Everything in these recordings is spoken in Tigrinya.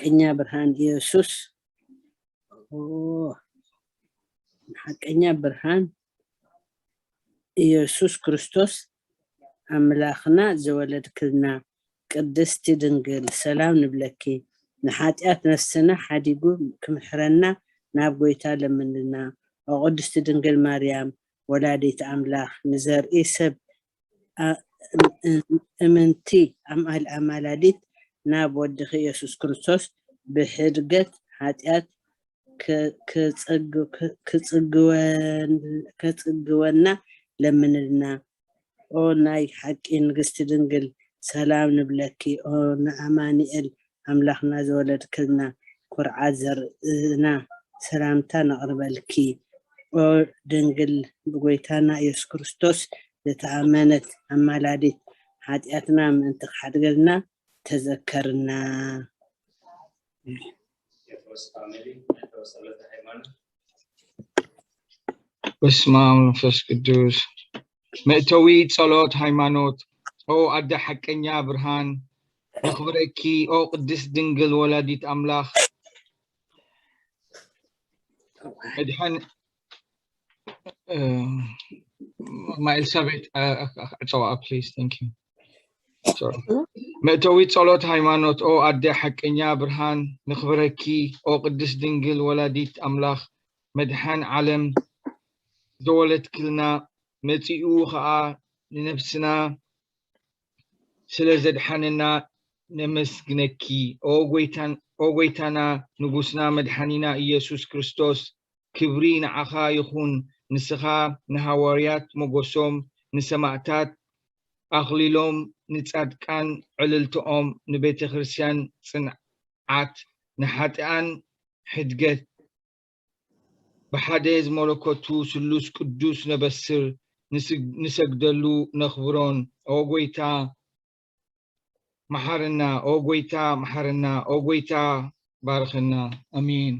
ሓቀኛ ብርሃን ኢየሱስ፣ ኦ፣ ሓቀኛ ብርሃን ኢየሱስ ክርስቶስ ኣምላኽና ዘወለድክልና ቅድስቲ ድንግል ሰላም ንብለኪ። ንሓጢኣት ነፍስና ሓዲጉ ክምሕረና ናብ ጎይታ ለምንልና። ኦ ቅድስቲ ድንግል ማርያም ወላዲት ኣምላኽ ንዘርኢ ሰብ ኣ-፣ እም-፣ እም-፣ እምንቲ ኣማል-፣ ኣማላዲት ናብ ወድኺ ኢየሱስ ክርስቶስ ብሕድገት ሓጢኣት ከ-፣ ከጸግ-፣ ከ-፣ ክጽግወን-፣ ከጽግወና ለምንልና። ኦ ናይ ሓቂ ንግስቲ ድንግል ሰላም ንብለኪ። ኦ ንኣማኑኤል ኣምላኽና ዘወለድክልና ኩርዓት ዘርእና ሰላምታ ነቕርበልኪ። ኦ ድንግል ብጎይታና ኢየሱስ ክርስቶስ ዝተኣመነት ኣማላዲት ሓጢኣትና ምእንቲ ክሓድገልና ተዘከርና። በስመ አብ መንፈስ ቅዱስ። መእተዊ ጸሎት ሃይማኖት። ኦ ኣደ ሓቀኛ ብርሃን፣ ነኽብረኪ። ኦ ቅድስት ድንግል ወላዲት ኣምላኽ፣ መድሓን ማይ ኤልሳቤጥ ዕፀዋ please thank you። መእተዊ ጸሎት ሃይማኖት። ኦ ኣደ ሓቀኛ ብርሃን፣ ነኽብረኪ። ኦ ቅድስት ድንግል ወላዲት ኣምላኽ፣ መድሓን ዓለም ዘወለድክልና፣ መጺኡ ኸኣ ንነፍስና ስለ ዘድሓነና ነመስግነኪ። ኦ ጎይታን-፣ ኦ ጎይታና ንጉስና መድሓኒና ኢየሱስ ክርስቶስ፣ ክብሪ ንዓኻ ይኹን። ንስኻ ንሃዋርያት ሞገሶም፣ ንሰማእታት ኣኽሊሎም፣ ንጻድቃን ዕልልትኦም፣ ንቤተ ክርስቲያን ጽንዓት፣ ንሓጥኣን ሕድገት፣ ብሓደ ዝመለኮቱ ስሉስ ቅዱስ ነበስር፣ ንስግ-፣ ንሰግደሉ ነኽብሮን። ኦ ጎይታ መሓረና፣ ኦ ጎይታ መሓረና፣ ኦ ጎይታ ባርኸና። ኣሜን።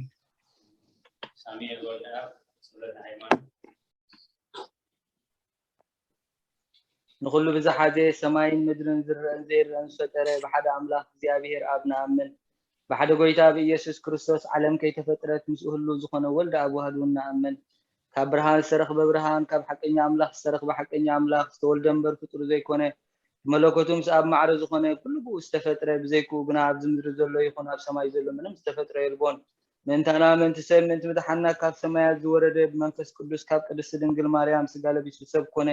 ሳሙኤል ወልደኣብ፣ ጸሎተ ሃይማኖት። ንኹሉ ብዝሓዘ ሰማይን ምድርን ዝረአን ዘይረአን ዝፈጠረ ብሓደ ኣምላኽ እግዚኣብሔር ኣብ ንኣምን። ብሓደ ጎይታ ብኢየሱስ ክርስቶስ ዓለም ከይተፈጥረት ምስኡ ህሉው ዝኾነ ወልድ ኣብ ዋህድ እውን ንኣምን። ካብ ብርሃን ዝተረኽበ ብርሃን፣ ካብ ሓቀኛ ኣምላኽ ዝተረኽበ ሓቀኛ ኣምላኽ፣ ዝተወልደ እምበር ፍጡር ዘይኮነ፣ ብመለኮቱ ምስ ኣብ ማዕረ ዝኾነ ኩሉ ብኡ ዝተፈጥረ፣ ብዘይክኡ ግና ኣብዚ ምድሪ ዘሎ ይኹን ኣብ ሰማይ ዘሎ ምንም ዝተፈጥረ የልቦን። ምእንታና ምእንቲ ሰብ ምእንቲ ምድሓንና ካብ ሰማያት ዝወረደ ብመንፈስ ቅዱስ ካብ ቅድስቲ ድንግል ማርያም ስጋ ለቢሱ ሰብ ኮነ።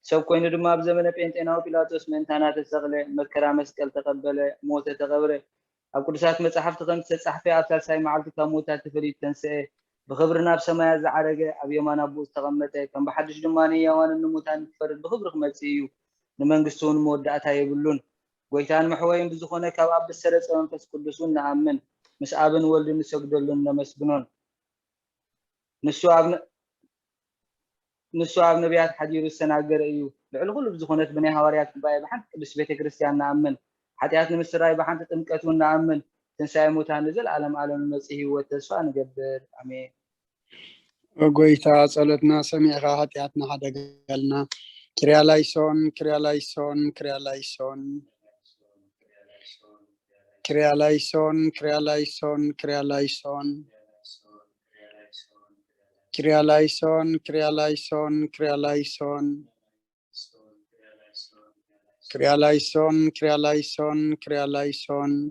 ሰብ ኮይኑ ድማ ኣብ ዘመነ ጴንጤናዊ ጲላጦስ ምእንታና ተሰቕለ፣ መከራ መስቀል ተቐበለ፣ ሞተ፣ ተቐብረ። ኣብ ቅዱሳት መጻሕፍቲ ከም ዝተጻሕፈ ኣብ ሳልሳይ መዓልቲ ካብ ሙዉታት ተፈልዩ ተንስአ፣ ብኽብሪ ናብ ሰማያት ዝዓረገ፣ ኣብ የማን ኣቦኡ ዝተቐመጠ፣ ከም ብሓድሽ ድማ ንህያዋንን ንሙታንን ክፈርድ ብኽብሪ ክመጽእ እዩ። ንመንግስቱ እውን መወዳእታ የብሉን። ጎይታን መሕወይን ብዝኾነ ካብ ኣብ ብዝሰረጸ መንፈስ ቅዱስ እውን ንኣምን። ምስ ኣብን ወልድን ንሰግደሉን ነመስግኖን። ንሱ ኣብ ነ-፣ ንሱ ኣብ ነቢያት ሓዲሩ ዝተናገረ እዩ። ልዕሊ ኩሉ ብዝኾነት ብናይ ሃዋርያት ጉባኤ ብሓንቲ ቅድስት ቤተ ክርስቲያን ንኣምን። ሓጢኣት ንምስራይ ብሓንቲ ጥምቀት እውን ንኣምን። ትንሳኤ ሙታን ንዘለኣለም ዓለም ንመጽእ ህይወት ተስፋ ንገብር። ኣሜን። ኦ ጎይታ ጸሎትና ሰሚዕኻ ሓጢኣትና ሓደገልና። ክርያ ላይሶን፣ ክርያ ላይሶን፣ ክርያ ላይሶን። ክርያ ላይሶን፣ ክርያ ላይሶን፣ ክርያ ላይሶን። ክርያ ላይሶን፣ ክርያ ላይሶን፣ ክርያ ላይሶን። ክርያ ላይሶን፣ ክርያ ላይሶን፣ ክርያ ላይሶን።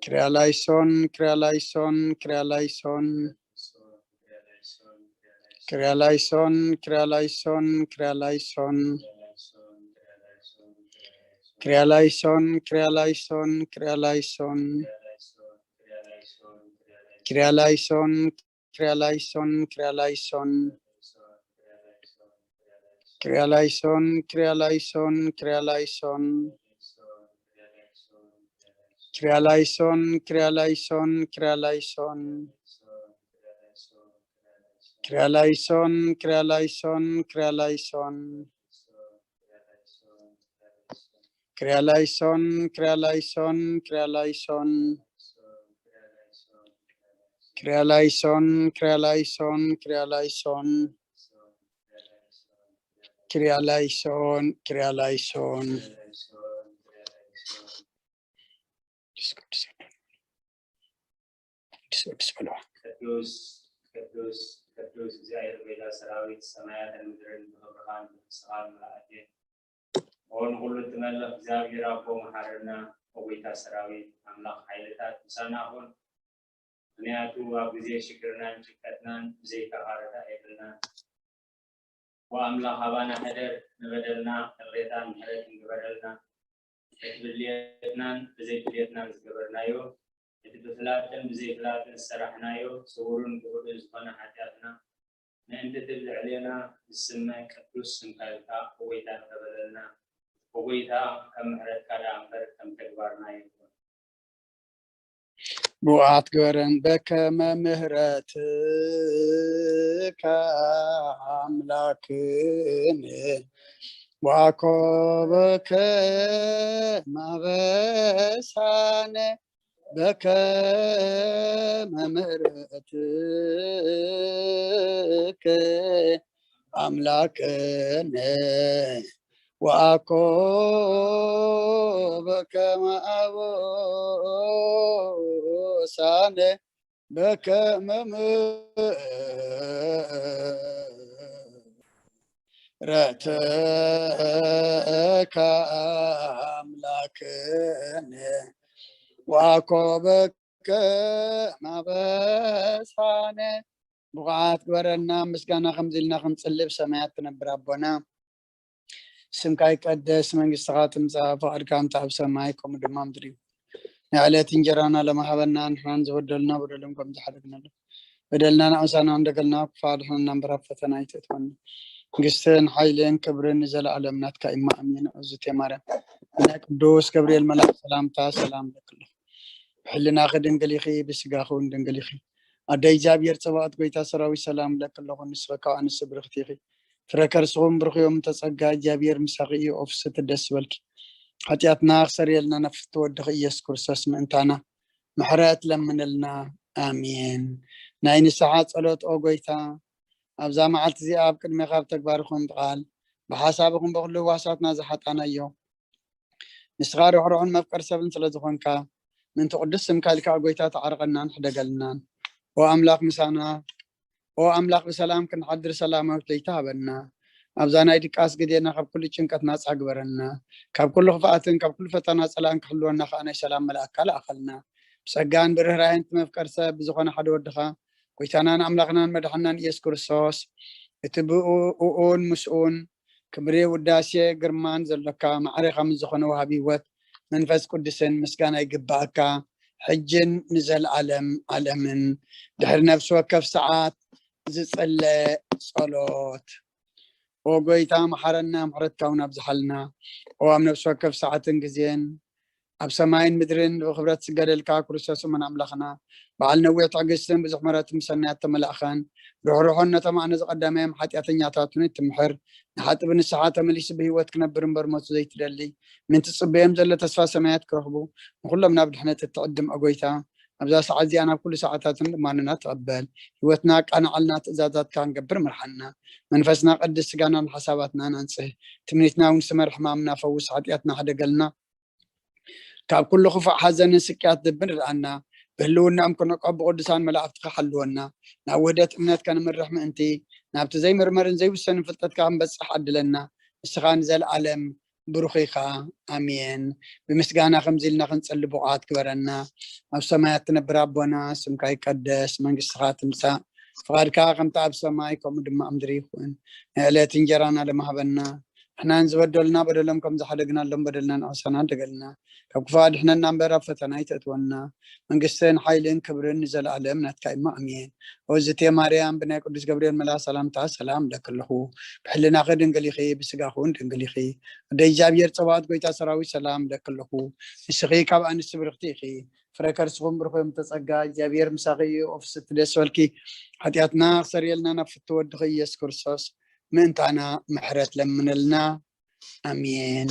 ክርያ ላይሶን፣ ክርያ ላይሶን፣ ክርያ ላይሶን። ክርያ ላይሶን፣ ክርያ ላይሶን፣ ክርያ ላይሶን። ክርያ ላይሶን፣ ክርያ ላይሶን፣ ክርያ ላይሶን። ክርያ ላይሶን፣ ክርያ ላይሶን፣ ክርያ ላይሶን። ክርያ ላይሶን፣ ክርያ ላይሶን፣ ክርያ ላይሶን። ክርያ ላይሶን፣ ክርያ ላይሶን፣ ክርያ ላይሶን። ክርያ ላይሶን፣ ክርያ ላይሶን፣ ክርያ ላይሶን። ክርያ ላይሶን፣ ክርያ ላይሶን፣ ክርያ ላይሶን። ክርያ ላይሶን፣ ክርያ ላይሶን፣ ክርያ ላይሶን። ክርያ ላይሶን፣ ክርያ ላይሶን። ቅዱስ ቅዱስ ቅዱስ በልዋ። ቅዱስ ቅዱስ ቅዱስ እግዚኣብሔር ጌታ ሰራዊት፣ ሰማያትን ምድርን ብኽብርኻን ብመንግስትኻን ምልኣት እየን። ኦ ንኹሉ እትመልኽ እግዚኣብሔር ኣቦ መሓረና፣ ኦ ጌታ ሰራዊት ኣምላኽ ሓይልታት ምሳና ኩን። ምኽንያቱ ኣብ ግዜ ሽግርናን ጭንቀትናን ብዘይካኻ ረዳእ የብልናን። ወኣምላኽ ኣባና ሕደር፣ ንበደልና ቅሬታን ምሕረትን ግበረልና። እቲ ብድልየትናን ብዘይድልየትናን ዝገበርናዮ፣ እቲ ብፍላጥን ብዘይፍላጥን ዝሰራሕናዮ ስውርን ግሁድን ዝኾነ ሓጢኣትና ምእንቲ እቲ ልዕሌና ዝስመ ቅዱስ ስምካ ኢልካ እወይታ ተበለልና። እወይታ ከም ምሕረትካ ደኣ እምበር ከም ተግባርና ይኹን። ብውዓት ግበረን በከመ ምሕረትከ ኣምላክነ ወአኮበከ ማበሳነ በከመ ምሕረትከ ኣምላክነ ወአኮ በከመ አበሳነ በከመ ምሕረትከ አምላክነ ወአኮ በከመ አበሳነ። ብቑዓት ግበረና ምስጋና ከምዚ ኢልና ክንጽልብ ሰማያት ትነብር ኣቦና ስምካ ይቀደስ፣ መንግስትኻ ትምጻእ፣ ፍቓድካ ከምቲ ኣብ ሰማይ ከምኡ ድማ ምድሪ እዩ። ናይ ዕለት እንጀራና ሎሚ ሃበና፣ ንሕናን ዝበደሉና በደሎም ከም ዝሓደግናሉ በደልና ንኣምሳና እንደገልና ክፉእ ኣድሕነና እምበር ኣብ ፈተና ኣይተእትወና። መንግስትን ሓይልን ክብርን ንዘለኣለም ናትካ እዩ። ኣሜን። እግዝእትየ ማርያም ናይ ቅዱስ ገብርኤል መልኣክ ሰላምታ ሰላም ለክሎ ብሕልናኺ ድንግል ኢኺ፣ ብስጋኺ እውን ድንግል ኢኺ። ኣደ እግዚኣብሔር ጸባኦት ጎይታ ሰራዊት ሰላም ለክለኹ፣ ንስኺ ካብ ኣንስቲ ብርኽቲ ኢኺ። ፍረ ከርስኹም ብሩኽ እዮም፣ ተጸጋ እግዚኣብሔር ምሳኺ እዩ፣ ኦፍስቲ ደስ በልኪ። ሓጢኣትና ክሰርየልና ነፍቲ ወድኺ ኢየሱስ ክርስቶስ ምእንታና ምሕረት ለምንልና። ኣሜን። ናይ ንስሓ ጸሎት ኦ ጎይታ፣ ኣብዛ መዓልቲ እዚኣ ኣብ ቅድሜኻ ኣብ ተግባርኹም ብቓል ብሓሳብኹም በኹሉ ዋሳትና ዝሓጣናዮ ንስኻ ርሕሩሕን መፍቀር ሰብን ስለ ዝኾንካ ምእንቲ ቅዱስ ስምካ ኢልካ ጎይታ ተዓርቐናን ሕደገልናን። ኦ ኣምላኽ ምሳና ኦ ኣምላኽ ብሰላም ክንሓድር ሰላማዊት ለይቲ ሃበና። ኣብዛ ናይ ድቃስ ግዜና ካብ ኩሉ ጭንቀት ናጻ ግበረና። ካብ ኩሉ ክፍኣትን ካብ ኩሉ ፈተና ጸላእን ክሕልወና ከኣ ናይ ሰላም መልኣካ ለኣኸልና። ብጸጋን ብርህራሄን ትመፍቀር ሰብ ብዝኾነ ሓደ ወድኻ ጎይታናን ኣምላኽናን መድሓናን ኢየሱስ ክርስቶስ እቲ ብኡኡን ምስኡን ክብሪ ውዳሴ ግርማን ዘሎካ ማዕሬኻ ምስ ዝኾነ ወሃቢ ህይወት መንፈስ ቅዱስን ምስጋና ይግባእካ ሕጅን ንዘለኣለም ዓለምን። ድሕሪ ነፍሲ ወከፍ ሰዓት ዝጽለ ጸሎት። ኦ ጎይታ መሓረና፣ ምሕረትካ እውን ኣብዝሓልና። ኦ ኣብ ነፍሲ ወከፍ ሰዓትን ግዜን ኣብ ሰማይን ምድርን ብኽብረት ዝገደልካ ክርስቶስ እሙን ኣምላኽና፣ በዓል ነዊሕ ትዕግስትን ብዙሕ ምሕረትን ብሰናያት ተመላእኻን ርሕሩሕን ነቶም ኣነ ዝቐዳማዮም ሓጢኣተኛታትን እትምሕር ንሓጢ ብንስሓ ተመሊሱ ብህይወት ክነብር እምበር ሞቱ ዘይትደሊ ምእንቲ ጽበዮም ዘሎ ተስፋ ሰማያት ክረኽቡ ንኹሎም ናብ ድሕነት እትዕድም ኦ ጎይታ ኣብዛ ሰዓት እዚኣ ናብ ኩሉ ሰዓታትን ልማንና ተቐበል። ህይወትና ኣቃንዓልና፣ ትእዛዛትካ ክንገብር ምርሓና። መንፈስና ቀድስ፣ ስጋናን ሓሳባትናን ኣንጽህ። ትምኒትና እውን ስመር፣ ሕማምና ፈውስ፣ ሓጢኣትና ሕደገልና። ካብ ኩሉ ክፉእ ሓዘንን ስቅያት ልብን ርድኣና። ብህልውናኦም ክንዕቆብ ብቅዱሳን መላእኽትኻ ሓልወና። ናብ ውህደት እምነት ከንምርሕ ምእንቲ ናብቲ ዘይምርመርን ዘይውሰንን ፍልጠትካ ክንበጽሕ ዓድለና። ንስኻ ንዘለኣለም ብሩኽ ኢኻ። ኣሜን። ብምስጋና ከምዚ ኢልና ክንጽሊ ብቑዓት ግበረና። ኣብ ሰማያት ትነብር ኣቦና፣ ስምካ ይቀደስ፣ መንግስትኻ ትምጻእ፣ ፍቓድካ ከምቲ ኣብ ሰማይ ከምኡ ድማ ኣብ ምድሪ ይኹን። ናይ ዕለት እንጀራና ሎሚ ሃበና። ንሕናን ዝበደሉና በደሎም ከም ዝሓደግናሎም በደልና ንኣሳና ደገልና። ካብ ክፉእ ኣድሕነና እምበር ኣብ ፈተና ኣይተእትወና። መንግስትን ሓይልን ክብርን ንዘለኣለም ናትካ እዩ። ኣሜን። ኦዝቴ ማርያም ብናይ ቅዱስ ገብርኤል መልኣኽ ሰላምታ ሰላም እብለኪ ኣለኹ። ብሕልናኺ ድንግል ኢኺ፣ ብስጋኺ እውን ድንግል ኢኺ። ኣደ እግዚኣብሔር ጸባኦት ጎይታ ሰራዊት ሰላም እብለኪ ኣለኹ። ንስኺ ካብ ኣንስቲ ብርኽቲ ኢኺ። ፍረ ከርስኹም ብሩኽ እዮም ተጸጋ እግዚኣብሔር ምሳኺ እዩ። ኦፍስቲ ደስ በልኪ። ሓጢኣትና ክሰርየልና ናብ ፍትው ወድኺ ኢየሱስ ክርስቶስ ምእንታና ምሕረት ለምንልና። ኣሜን።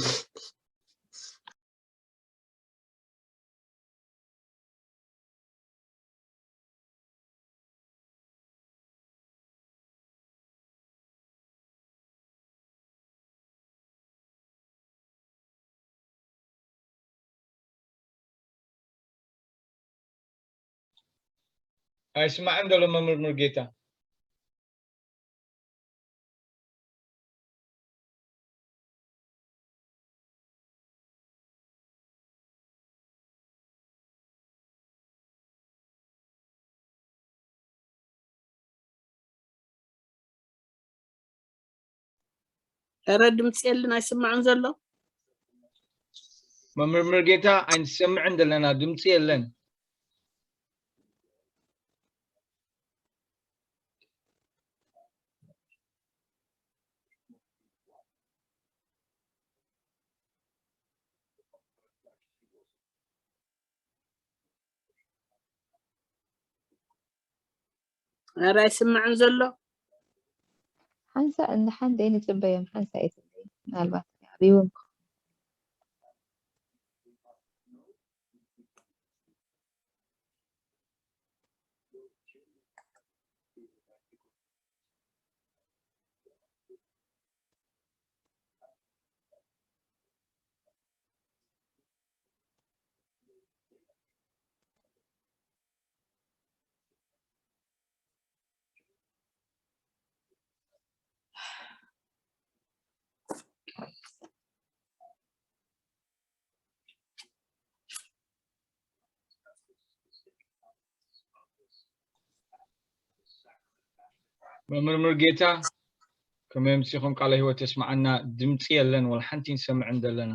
ኣይስማዕን ዘሎ መምህር ሙሉጌታ። ኧረ ድምፂ የለን ኣይስማዕን ዘሎ። መምህር ሙሉጌታ ኣይንሰምዕን ዘለና፣ ድምፂ የለን። ኧረ ኣይስማዕን ዘሎ። ሓንሳእ እንዳ ሓንደይ ንጽበዮም ሓንሳእ ኣይትብለይ ምናልባት ዓብይዎም ክኸውን። መምህር ሙሉጌታ ከመይ ኣምሲኹም ቃለ ህይወት የስምዓና። ድምፂ የለን፣ ወላ ሓንቲ ንሰምዕን ዘለና።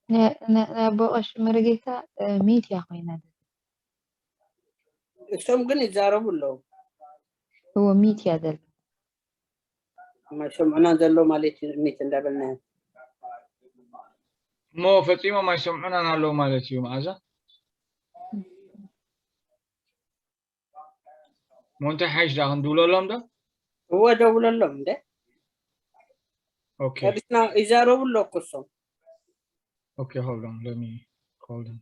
ናይ ኣቦ ቀሺ መርጌታ ሚት እያ ኮይና ዘላ። እሶም ግን ይዛረቡ ኣለዉ። እዎ ሚት እያ ዘላ። ማይሰምዑና ዘሎ ማለት እዩ ሚት እንዳበልና። እሞ ፈጺሞም ኣይሰምዑናን ኣለዉ ማለት እዩ። መኣዛ እሞ እንታይ ሓይሽ ዳ ክንድውለሎም ዶ? እወ ደውለሎም እንደ ኦኬ ሪስና ይዛረቡ ኣሎ እኮ እሶም። Okay, hold on. Let me call them.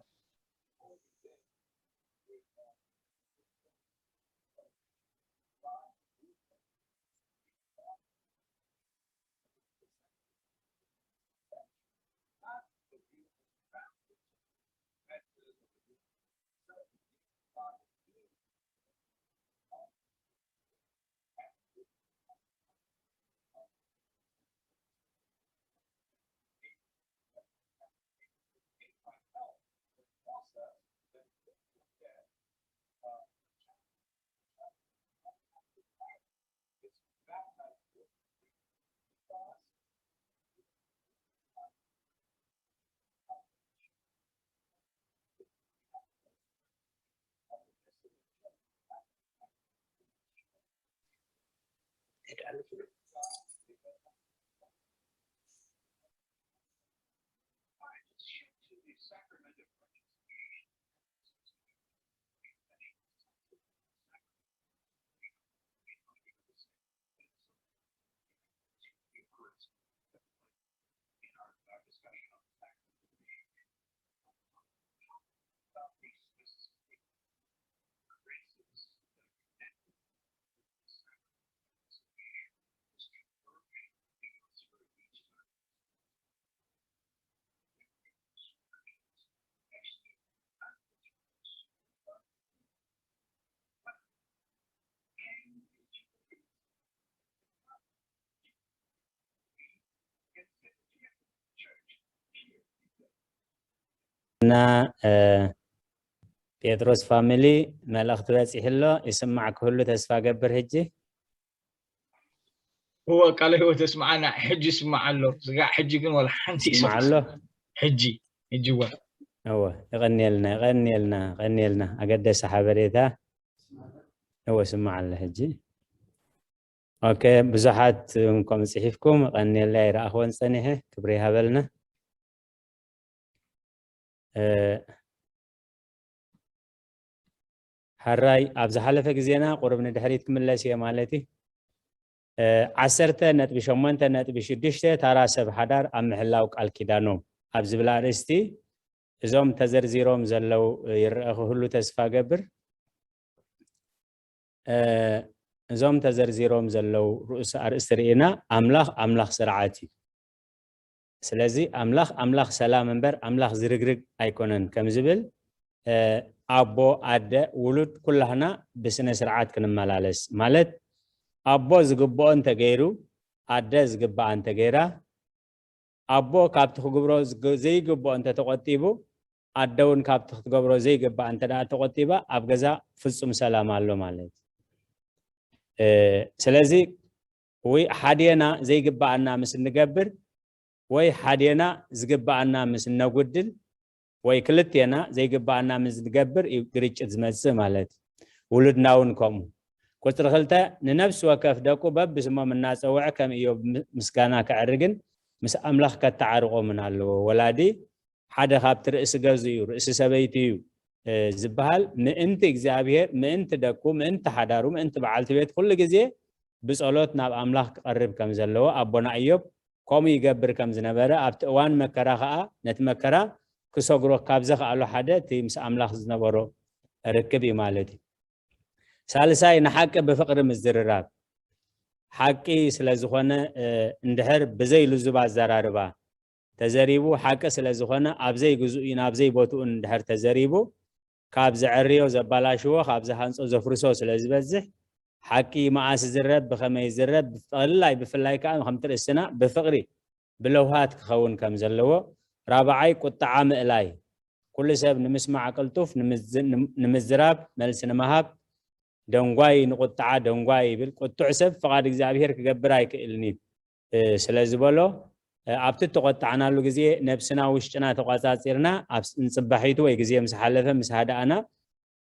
እና እ፣ ጴጥሮስ ፋሚሊ፣ መልእኽቲ በፂሑ ኣሎ። ይስማዕ ክህሉ ተስፋ ገብር። ሕጂ እወ፣ ቃለ ህይወት የስምዓና። ሕጂ ይስማዕ ኣሎ። ስጋዕ ሕጂ ግን ወላ ሓንቲ ይስማዕ ይሰማዕ ኣሎ። ሕጂ ሕጂ እወ እወ፣ የቐንየልና፣ የቐንየልና፣ የቐንየልና። ኣገደሲ ሓበሬታ። እወ፣ ስማዕ ኣሎ ሕጂ። ኦኬ፣ ብዙሓት እንኮም ጽሒፍኩም፣ የቐንየልና። ይረኣኽወን ጸኒሐ። ክብሪ ይሃበልና። እ፣ ሕራይ፣ ኣብ ዝሓለፈ ግዜና ቁሩብ ንድሕሪት ክምለስ እየ ማለት እዩ። እ፣ ዓሰርተ ነጥቢ ሸሞንተ ነጥቢ ሽዱሽተ፣ ታራ ሰብ ሓዳር ኣብ ምሕላው ቃል ኪዳኖም ኣብ ዝብል ኣርእስቲ፣ እዞም ተዘርዚሮም ዘለዉ ይረአ ክህሉ ተስፋ ገብር። እ፣ እዞም ተዘርዚሮም ዘለዉ ርእሲ ኣርእስቲ ርኢና፣ ኣምላኽ ኣምላኽ ስርዓት እዩ። ስለዚ ኣምላኽ ኣምላኽ ሰላም እምበር ኣምላኽ ዝርግርግ ኣይኮነን ከም ዝብል፣ እ፣ ኣቦ፣ ኣደ፣ ውሉድ ኩላህና ብስነ ስርዓት ክንመላለስ ማለት፣ ኣቦ ዝግብኦ እንተገይሩ፣ ኣደ ዝግብኣ እንተገይራ፣ ኣቦ ካብቲ ክግብሮ ዝግ-፣ ዘይግብኦ እንተተቆጢቡ፣ ኣደ እውን ካብቲ ክትገብሮ ዘይግብኣ እንተ ደኣ ተቆጢባ፣ ኣብ ገዛ ፍጹም ሰላም ኣሎ ማለት እዩ። እ፣ ስለዚ ወይ ሓዴና ዘይግብኣና ምስ እንገብር፣ ወይ ሓዴና ዝግብኣና ምስ እነጉድል፣ ወይ ክልቴና ዘይግብኣና ምስ እንገብር እዩ ግርጭት ዝመጽእ ማለት እዩ። ውሉድና እውን ከምኡ። ቁጽሪ ክልተ፣ ንነፍሲ ወከፍ ደቁ በብስሞም እናጸውዐ ከም ኢዮብ ም-፣ ምስጋና ከዕርግን ምስ ኣምላኽ ከተዓርቖምን ኣለዎ። ወላዲ ሓደ ካብቲ ርእሲ ገዙ እዩ፣ ርእሲ ሰበይቲ እዩ፣ እ፣ ዝበሃል ምእንቲ እግዚኣብሔር፣ ምእንቲ ደቁ፣ ምእንቲ ሓዳሩ፣ ምእንቲ በዓልቲ ቤት ኩሉ ግዜ ብጸሎት ናብ ኣምላኽ ክቐርብ ከም ዘለዎ ኣቦና ኢዮብ ከምኡ ይገብር ከም ዝነበረ፣ ኣብቲ እዋን መከራ ኸኣ ነቲ መከራ ክሰግሮ ካብ ዘኽኣሎ ሓደ እቲ ምስ ኣምላኽ ዝነበሮ ርክብ እዩ ማለት እዩ። ሳልሳይ፣ ንሓቂ ብፍቕሪ ምዝርራብ። ሓቂ ስለ ዝኾነ፣ እ፣ እንድሕር ብዘይ ልዙብ ኣዘራርባ ተዘሪቡ፣ ሓቂ ስለ ዝኾነ ኣብ ዘይግዝኡን ኣብ ዘይቦትኡን እንድሕር ተዘሪቡ፣ ካብ ዘዐርዮ ዘባላሽዎ፣ ካብ ዝሃንጾ ዘፍርሶ ስለ ዝበዝሕ፣ ሓቂ መኣስ ዝረብ፣ ብኸመይ ዝረብ፣ ብፍላይ፣ ብፍላይ ከኣ ከምቲ ርእስና ብፍቕሪ፣ ብለውሃት ክኸውን ከም ዘለዎ። ራብዓይ፣ ቁጥዓ ምእላይ። ኩሉ ሰብ ንምስማዕ ቅልጡፍ፣ ንምዝ-፣ ንምዝራብ፣ መልሲ ንምሃብ ደንጓይ፣ ንቁጥዓ ደንጓይ ይብል። ቁጡዕ ሰብ ፍቓድ እግዚኣብሔር ክገብር ኣይክእልን እዩ። እ፣ ስለ ዝበሎ፣ እ፣ ኣብቲ እተቖጣዕናሉ ግዜ ነብስና ውሽጥና ተቋጻጺርና ኣብ ስ-፣ ንጽባሒቱ ወይ ግዜ ምስ ሓለፈ ምስ ሃደኣና፣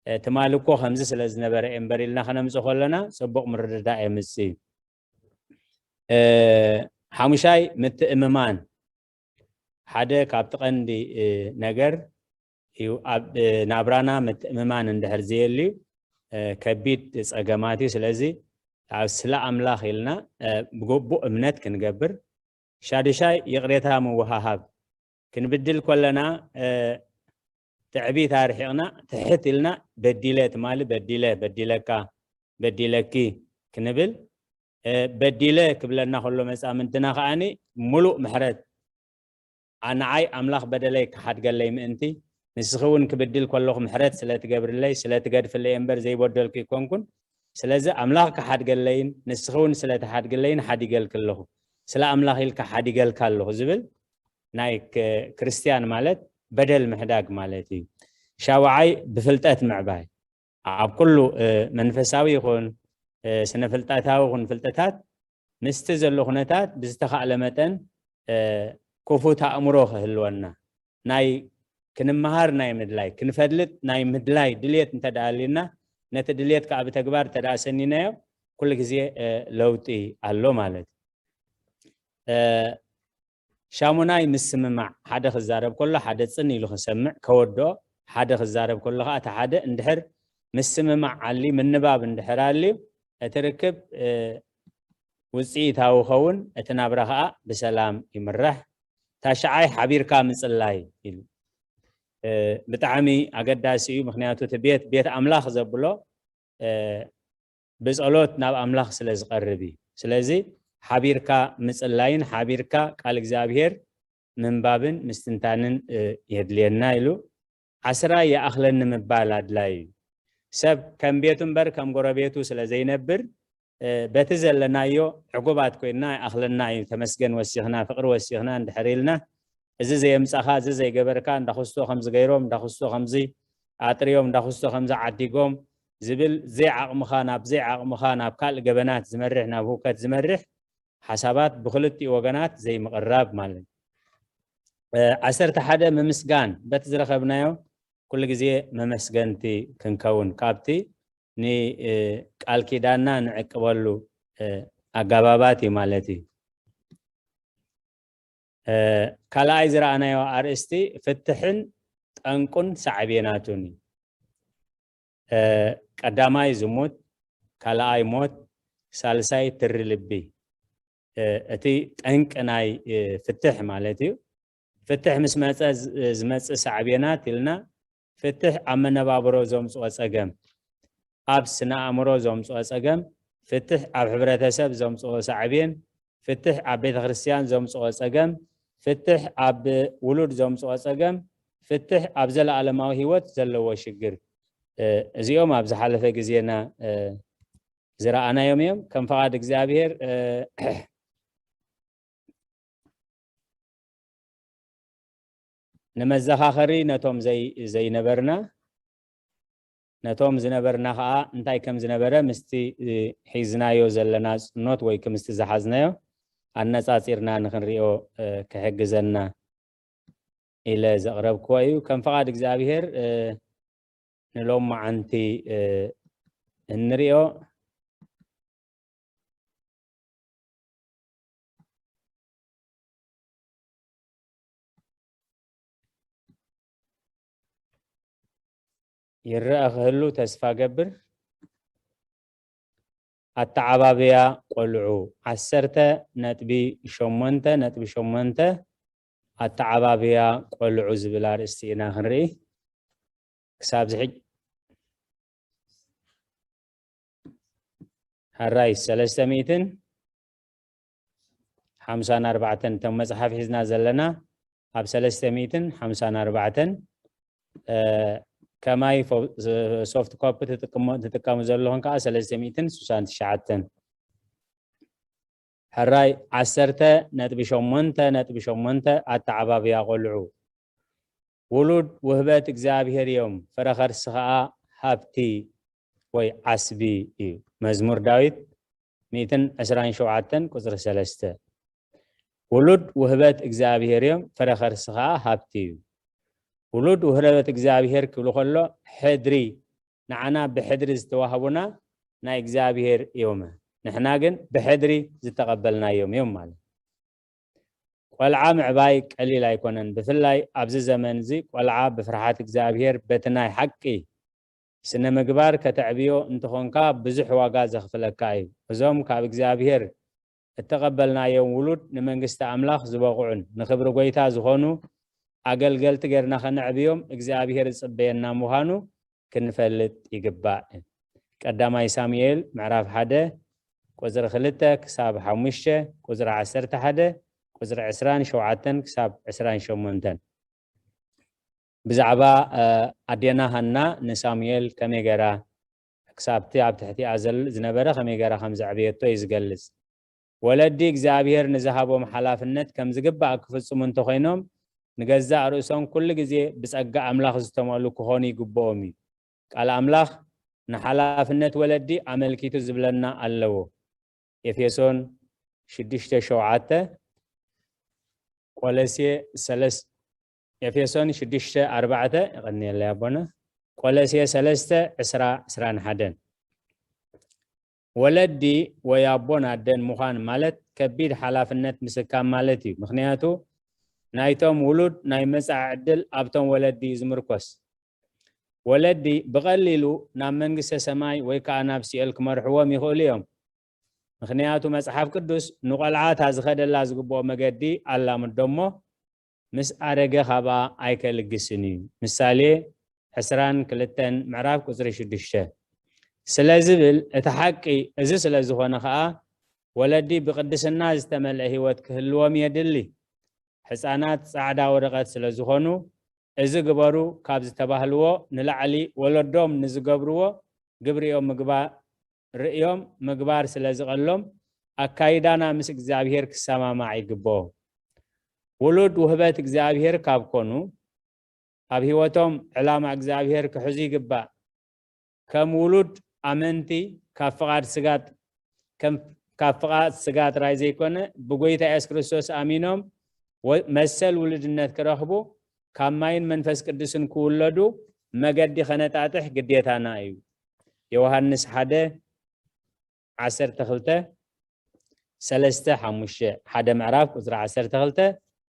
እ፣ ትማሊ እኮ ከምዚ ስለ ዝነበረ እየ እምበር ኢልና ከነምጽእ ከለና ጽቡቕ ምርድዳእ የምጽእ እዩ። እ፣ ሓሙሻይ ምትእምማን። ሓደ ካብቲ ቀንዲ፣ እ፣ ነገር እዩ። ኣብ፣ እ፣ ናብራና ምትእምማን እንድሕር ዘየልዩ፣ እ፣ ከቢድ ጸገማት እዩ። ስለዚ ኣብ ስለ ኣምላኽ ኢልና፣ እ፣ ብግቡእ እምነት ክንገብር። ሻድሻይ ይቕሬታ ምውሃሃብ። ክንብድል ከለና፣ እ፣ ትዕቢት ኣርሒቕና ትሕት ኢልና በዲለ ትማሊ በዲለ፣ በዲለካ፣ በዲለኪ ክንብል፣ እ፣ በዲለ ክብለና ከሎ መጻምድትና ከኣኒ ምሉእ ምሕረት፣ ኣ-፣ ንዓይ ኣምላኽ በደለይ ክሓድገለይ ምእንቲ፣ ንስኺ እውን ክብድል ከለኹ ምሕረት ስለ ትገብርለይ፣ ስለ ትገድፍለይ እምበር ዘይበደልኩ ኣይኮንኩን። ስለዚ ኣምላኽ ክሓድገለይን ንስኺ እውን ስለ ትሓድግለይን ሓዲገልኪ ኣለኹ። ስለ ኣምላኽ ኢልካ ሓዲገልካ ኣለኹ ዝብል ናይ ክ-፣ ክርስትያን ማለት በደል ምሕዳግ ማለት እዩ። ሻውዓይ ብፍልጠት ምዕባይ። ኣብ ኩሉ፣ እ፣ መንፈሳዊ ይኹን፣ እ፣ ስነ ፍልጠታዊ ይኹን ፍልጠታት ምስቲ ዘሎ ኩነታት ብዝተኻእለ መጠን፣ እ፣ ክፉት ኣእምሮ ክህልወና፣ ናይ ክንመሃር ናይ ምድላይ፣ ክንፈልጥ ናይ ምድላይ ድልየት እንተ ደኣ ኣልዩና፣ ነቲ ድልየት ከኣ ብተግባር እንተ ደኣ ሰኒናዮ፣ ኩሉ ግዜ፣ እ፣ ለውጢ ኣሎ ማለት እዩ። እ፣ ሻሙናይ ምስምማዕ፣ ሓደ ክዛረብ ከሎ ሓደ ጽን ኢሉ ክሰምዕ፣ ከወድኦ፣ ሓደ ክዛረብ ከሎ ከኣ እቲ ሓደ እንድሕር ምስምማዕ ኣልዩ፣ ምንባብ እንድሕር ኣልዩ፣ እቲ ርክብ፣ እ፣ ውጽኢታዊ ኸውን፣ እቲ ናብራ ከኣ ብሰላም ይምራሕ። ታሽዓይ ሓቢርካ ምጽላይ ኢሉ። እ፣ ብጣዕሚ ኣገዳሲ እዩ። ምኽንያቱ እቲ ቤት፣ ቤት ኣምላኽ ዘብሎ፣ እ፣ ብጸሎት ናብ ኣምላኽ ስለ ዝቐርብ እዩ። ስለዚ ሓቢርካ ምጽላይን ሓቢርካ ቃል እግዚኣብሔር ምንባብን ምስትንታንን፣ እ፣ የድልየና ኢሉ። ዓስራ ይኣኽለኒ ምባል ኣድላዪ እዩ። ሰብ ከም ቤቱ እምበር ከም ጎረቤቱ ስለ ዘይነብር፣ እ፣ በቲ ዘለናዮ ዕጉባት ኮይንና ይኣኽለና እዩ፣ ተመስገን ወሲኽና፣ ፍቕሪ ወሲኽና እንድሕር ኢልና፣ እዚ ዘየምጻኻ፣ እዚ ዘይገበርካ፣ እንዳኹስቶ ከምዚ ገይሮም፣ እንዳኹስቶ ከምዚ ኣጥርዮም፣ እንዳኹስቶ ከምዚ ዓዲጎም ዝብል፣ ዘይዓቕምኻ ናብ ዘይዓቕምኻ፣ ናብ ካልእ ገበናት ዝመርሕ፣ ናብ ህውከት ዝመርሕ ሓሳባት ብክልቲኡ ወገናት ዘይምቕራብ ማለት እዩ። እ፣ ዓሰርተ ሓደ ምምስጋን፣ በቲ ዝረኸብናዮ ኩሉ ግዜ መመስገንቲ ክንከውን፣ ካብቲ ን፣ እ፣ ቃል ኪዳንና ንዕቅበሉ፣ እ፣ ኣገባባት እዩ ማለት እዩ። እ፣ ካልኣይ ዝረኣናዮ ኣርእስቲ ፍትሕን ጠንቁን ሳዕቤናቱን እዩ። እ፣ ቀዳማይ ዝሙት፣ ካልኣይ ሞት፣ ሳልሳይ ትሪ ልቢ። እ፣ እቲ ጠንቂ ናይ፣ እ፣ ፍትሕ ማለት እዩ። ፍትሕ ምስ መጸ ዝ-፣ ዝመጽእ ሳዕቤናት ኢልና፣ ፍትሕ ኣብ መነባብሮ ዘምጽኦ ጸገም፣ ኣብ ስነ ኣእምሮ ዘምጽኦ ጸገም፣ ፍትሕ ኣብ ሕብረተሰብ ዘምጽኦ ሳዕቤን፣ ፍትሕ ኣብ ቤተ ክርስቲያን ዘምጽኦ ጸገም፣ ፍትሕ ኣብ ውሉድ ዘምጽኦ ጸገም፣ ፍትሕ ኣብ ዘለኣለማዊ ህይወት ዘለዎ ሽግር። እ፣ እዚኦም ኣብ ዝሓለፈ ግዜና፣ እ፣ ዝረኣናዮም እዮም። ከም ፍቓድ እግዚኣብሔር፣ እ፣ ንመዘኻኸሪ ነቶም ዘይ-፣ ዘይነበርና፣ ነቶም ዝነበርና ኸኣ እንታይ ከም ዝነበረ ምስቲ፣ እ፣ ሒዝናዮ ዘለና ጽኖት ወይ ክምስቲ ዝሓዝናዮ ኣነጻጺርና ንኽንሪኦ፣ እ፣ ክሕግዘና ኢለ ዘቕረብክዎ እዩ። ከም ፍቓድ እግዚኣብሔር፣ እ፣ ንሎማዓንቲ፣ እ፣ እንሪኦ። ይረኣ ክህሉ ተስፋ ገብር። ኣተዓባብያ ቆልዑ፣ ዓሰርተ ነጥቢ ሸሞንተ ነጥቢ ሸሞንተ፣ ኣተዓባብያ ቆልዑ ዝብል ኣርእስቲ ኢና ክንርኢ። ክሳብ ዝሕጅ፣ ሕራይ፣ ሰለስተ ሚእትን ሓምሳን ኣርባዕተን፣ እቶም መጽሓፍ ሒዝና ዘለና ኣብ ሰለስተ ሚእትን ሓምሳን ኣርባዕተን፣ እ፣ ከማይ ፎ-፣ ሶፍት ኮፒ ትጥቀሙ፣ ትጥቀሙ ዘለኹም ከኣ ሰለስተ ሚእትን ስሳን ትሽዓተን። ሕራይ፣ ዓሰርተ ነጥቢ ሸሞንተ ነጥቢ ሸሞንተ፣ ኣተዓባብያ ቆልዑ። ውሉድ ውህበት እግዚኣብሔር እዮም፣ ፍረ ከርሲ ኸኣ ሃብቲ ወይ ዓስቢ እዩ። መዝሙር ዳዊት ሚእትን ዕስራን ሸውዓተን ቁጽሪ ሰለስተ። ውሉድ ውህበት እግዚኣብሔር እዮም፣ ፍረ ከርሲ ኸኣ ሃብቲ እዩ። ውሉድ ውህበት እግዚኣብሔር ክብል ከሎ ሕድሪ፣ ንዓና ብሕድሪ ዝተዋህቡና ናይ እግዚኣብሔር እዮም። ንሕና ግን ብሕድሪ ዝተቐበልናዮም እዮም ማለት። ቆልዓ ምዕባይ ቀሊል ኣይኮነን። ብፍላይ ኣብዚ ዘመን እዚ ቆልዓ ብፍርሃት እግዚኣብሔር በቲ ናይ ሓቂ ስነ ምግባር ከተዕብዮ እንተኾንካ ብዙሕ ዋጋ ዘኽፍለካ እዩ። እዞም ካብ እግዚኣብሔር እተቐበልናዮም ውሉድ ንመንግስቲ ኣምላኽ ዝበቕዑን ንኽብሪ ጐይታ ዝኾኑ ኣገልገልቲ ጌርና ኸነዕብዮም እግዚኣብሔር ዝጽበየና ምዃኑ ክንፈልጥ ይግባእ። ቀዳማይ ሳሙኤል ምዕራፍ ሓደ ቁጽሪ ክልተ ክሳብ ሓሙሽተ፣ ቁጽሪ ዓሰርተ ሓደ፣ ቁጽሪ ዕስራን ሸውዓተን ክሳብ ዕስራን ሸሞንተን። ብዛዕባ፣ እ፣ ኣዴና ሃና ንሳሙኤል ከመይ ገይራ፣ ክሳብቲ ኣብ ትሕቲኣ ዘል-፣ ዝነበረ ከመይ ገይራ ከም ዘዕበየቶ እዩ ዝገልጽ። ወለዲ እግዚኣብሔር ንዝሃቦም ሓላፍነት ከም ዝግባእ ክፍጽሙ እንተኾይኖም፣ ንገዛእ ርእሶም ኩሉ ግዜ ብጸጋ ኣምላኽ ዝተመልኡ ክኾኑ ይግብኦም እዩ። ቃል ኣምላኽ ንሓላፍነት ወለዲ ኣመልኪቱ ዝብለና ኣለዎ። ኤፌሶን ሽዱሽተ ሸውዓተ፣ ቆሎሴ ሰለስ-፣ ኤፌሶን ሽዱሽተ ኣርባዕተ፣ የቐንየለይ ኣቦና፣ ቆሎሴ ሰለስተ ዕስራ፣ ዕስራን ሓደን። ወለዲ ወይ ኣቦን ኣደን ምዃን ማለት ከቢድ ሓላፍነት ምስካም ማለት እዩ። ምኽንያቱ ናይቶም ውሉድ ናይ መጻኢ ዕድል ኣብቶም ወለዲ እዩ ዝምርኮስ። ወለዲ ብቐሊሉ ናብ መንግስተ ሰማይ ወይ ከኣ ናብ ሲኦል ክመርሕዎም ይኽእሉ እዮም። ምኽንያቱ መጽሓፍ ቅዱስ ንቖልዓ እታ ዝኸደላ ዝግብኦ መገዲ ኣላምዶ እሞ ምስ ኣረገ ካብኣ ኣይከልግስን እዩ። ምሳሌ ዕስራን ክልተን ምዕራፍ ቁጽሪ ሽዱሽተ። ስለ ዝብል እቲ ሓቂ እዚ ስለ ዝኾነ ከኣ ወለዲ ብቅድስና ዝተመልአ ህይወት ክህልዎም የድሊ። ሕፃናት ጻዕዳ ወረቐት ስለ ዝኾኑ እዚ ግበሩ ካብ ዝተባህልዎ ንላዕሊ ወለዶም ንዝገብርዎ ግብሪኦም ምግባር፣ ርእዮም ምግባር ስለ ዝቐሎም ኣካይዳና ምስ እግዚኣብሔር ክሰማማዕ ይግብኦ። ውሉድ ውህበት እግዚኣብሔር ካብ ኮኑ፣ ኣብ ህይወቶም ዕላማ እግዚኣብሔር ክሕዙ ይግባእ። ከም ውሉድ ኣመንቲ ካብ ፍቓድ ስጋት፣ ከም፣ ካብ ፍቓድ ስጋ ጥራይ ዘይኮነ፣ ብጎይታ የሱስ ክርስቶስ ኣሚኖም ወ-፣ መሰል ውልድነት ክረኽቡ፣ ካብ ማይን መንፈስ ቅዱስን ክውለዱ መገዲ ከነጣጥሕ ግዴታና እዩ። ዮሃንስ ሓደ፣ ዓሰርተ ክልተ፣ ሰለስተ፣ ሓሙሽተ፣ ሓደ ምዕራፍ ቁጽሪ ዓሰርተ ክልተ፣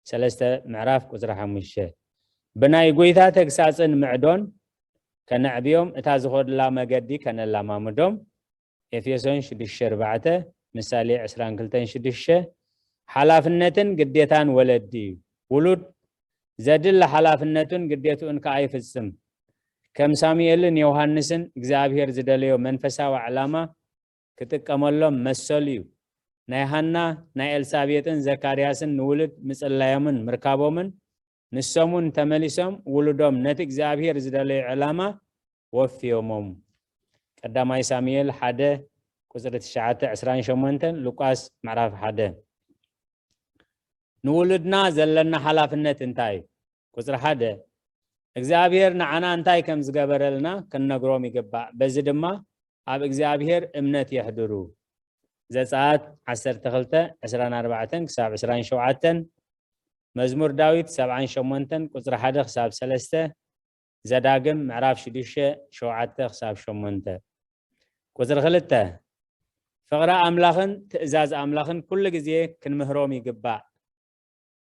ሰለስተ ምዕራፍ ቁጽሪ ሓሙሽተ። ብናይ ጎይታ ተግሳጽን ምዕዶን ከነዕብዮም፣ እታ ዝኸዱላ መገዲ ከነላማምዶም፣ ኤፌሶን ሽዱሽተ ኣርባዕተ፣ ምሳሌ ዕስራን ክልተን ሽዱሽተ። ሓላፍነትን ግዴታን ወለዲ እዩ። ውሉድ ዘድሊ ሓላፍነቱን ግዴትኡን ከኣ ይፍጽም። ከም ሳሙኤልን ዮሃንስን እግዚኣብሔር ዝደለዮ መንፈሳዊ ዕላማ ክጥቀመሎም መሰሉ እዩ። ናይ ሃና፣ ናይ ኤልሳቤጥን ዘካርያስን ንውሉድ ምጽላዮምን ምርካቦምን፣ ንሶም እውን ተመሊሶም ውሉዶም ነቲ እግዚኣብሔር ዝደለዮ ዕላማ ወፍዮሞም። ቀዳማይ ሳሙኤል ሓደ ቁጽሪ ትሽዓተ፣ ዕስራን ሸሞንተን፣ ሉቃስ ምዕራፍ ሓደ። ንውሉድና ዘለና ሓላፍነት እንታይ እዩ? ቁጽሪ ሓደ፣ እግዚኣብሔር ንዓና እንታይ ከም ዝገበረልና ክንነግሮም ይግባእ። በዚ ድማ ኣብ እግዚኣብሔር እምነት የሕድሩ። ዘጸኣት ዓሰርተ ክልተ፣ ዕስራን ኣርባዕተን ክሳብ ዕስራን ሸውዓተን፣ መዝሙር ዳዊት ሰብዓን ሸሞንተን ቁጽሪ ሓደ ክሳብ ሰለስተ፣ ዘዳግም ምዕራፍ ሽዱሽተ፣ ሸውዓተ ክሳብ ሸሞንተ። ቁጽሪ ክልተ፣ ፍቕሪ ኣምላኽን ትእዛዝ ኣምላኽን ኩሉ ግዜ ክንምህሮም ይግባእ።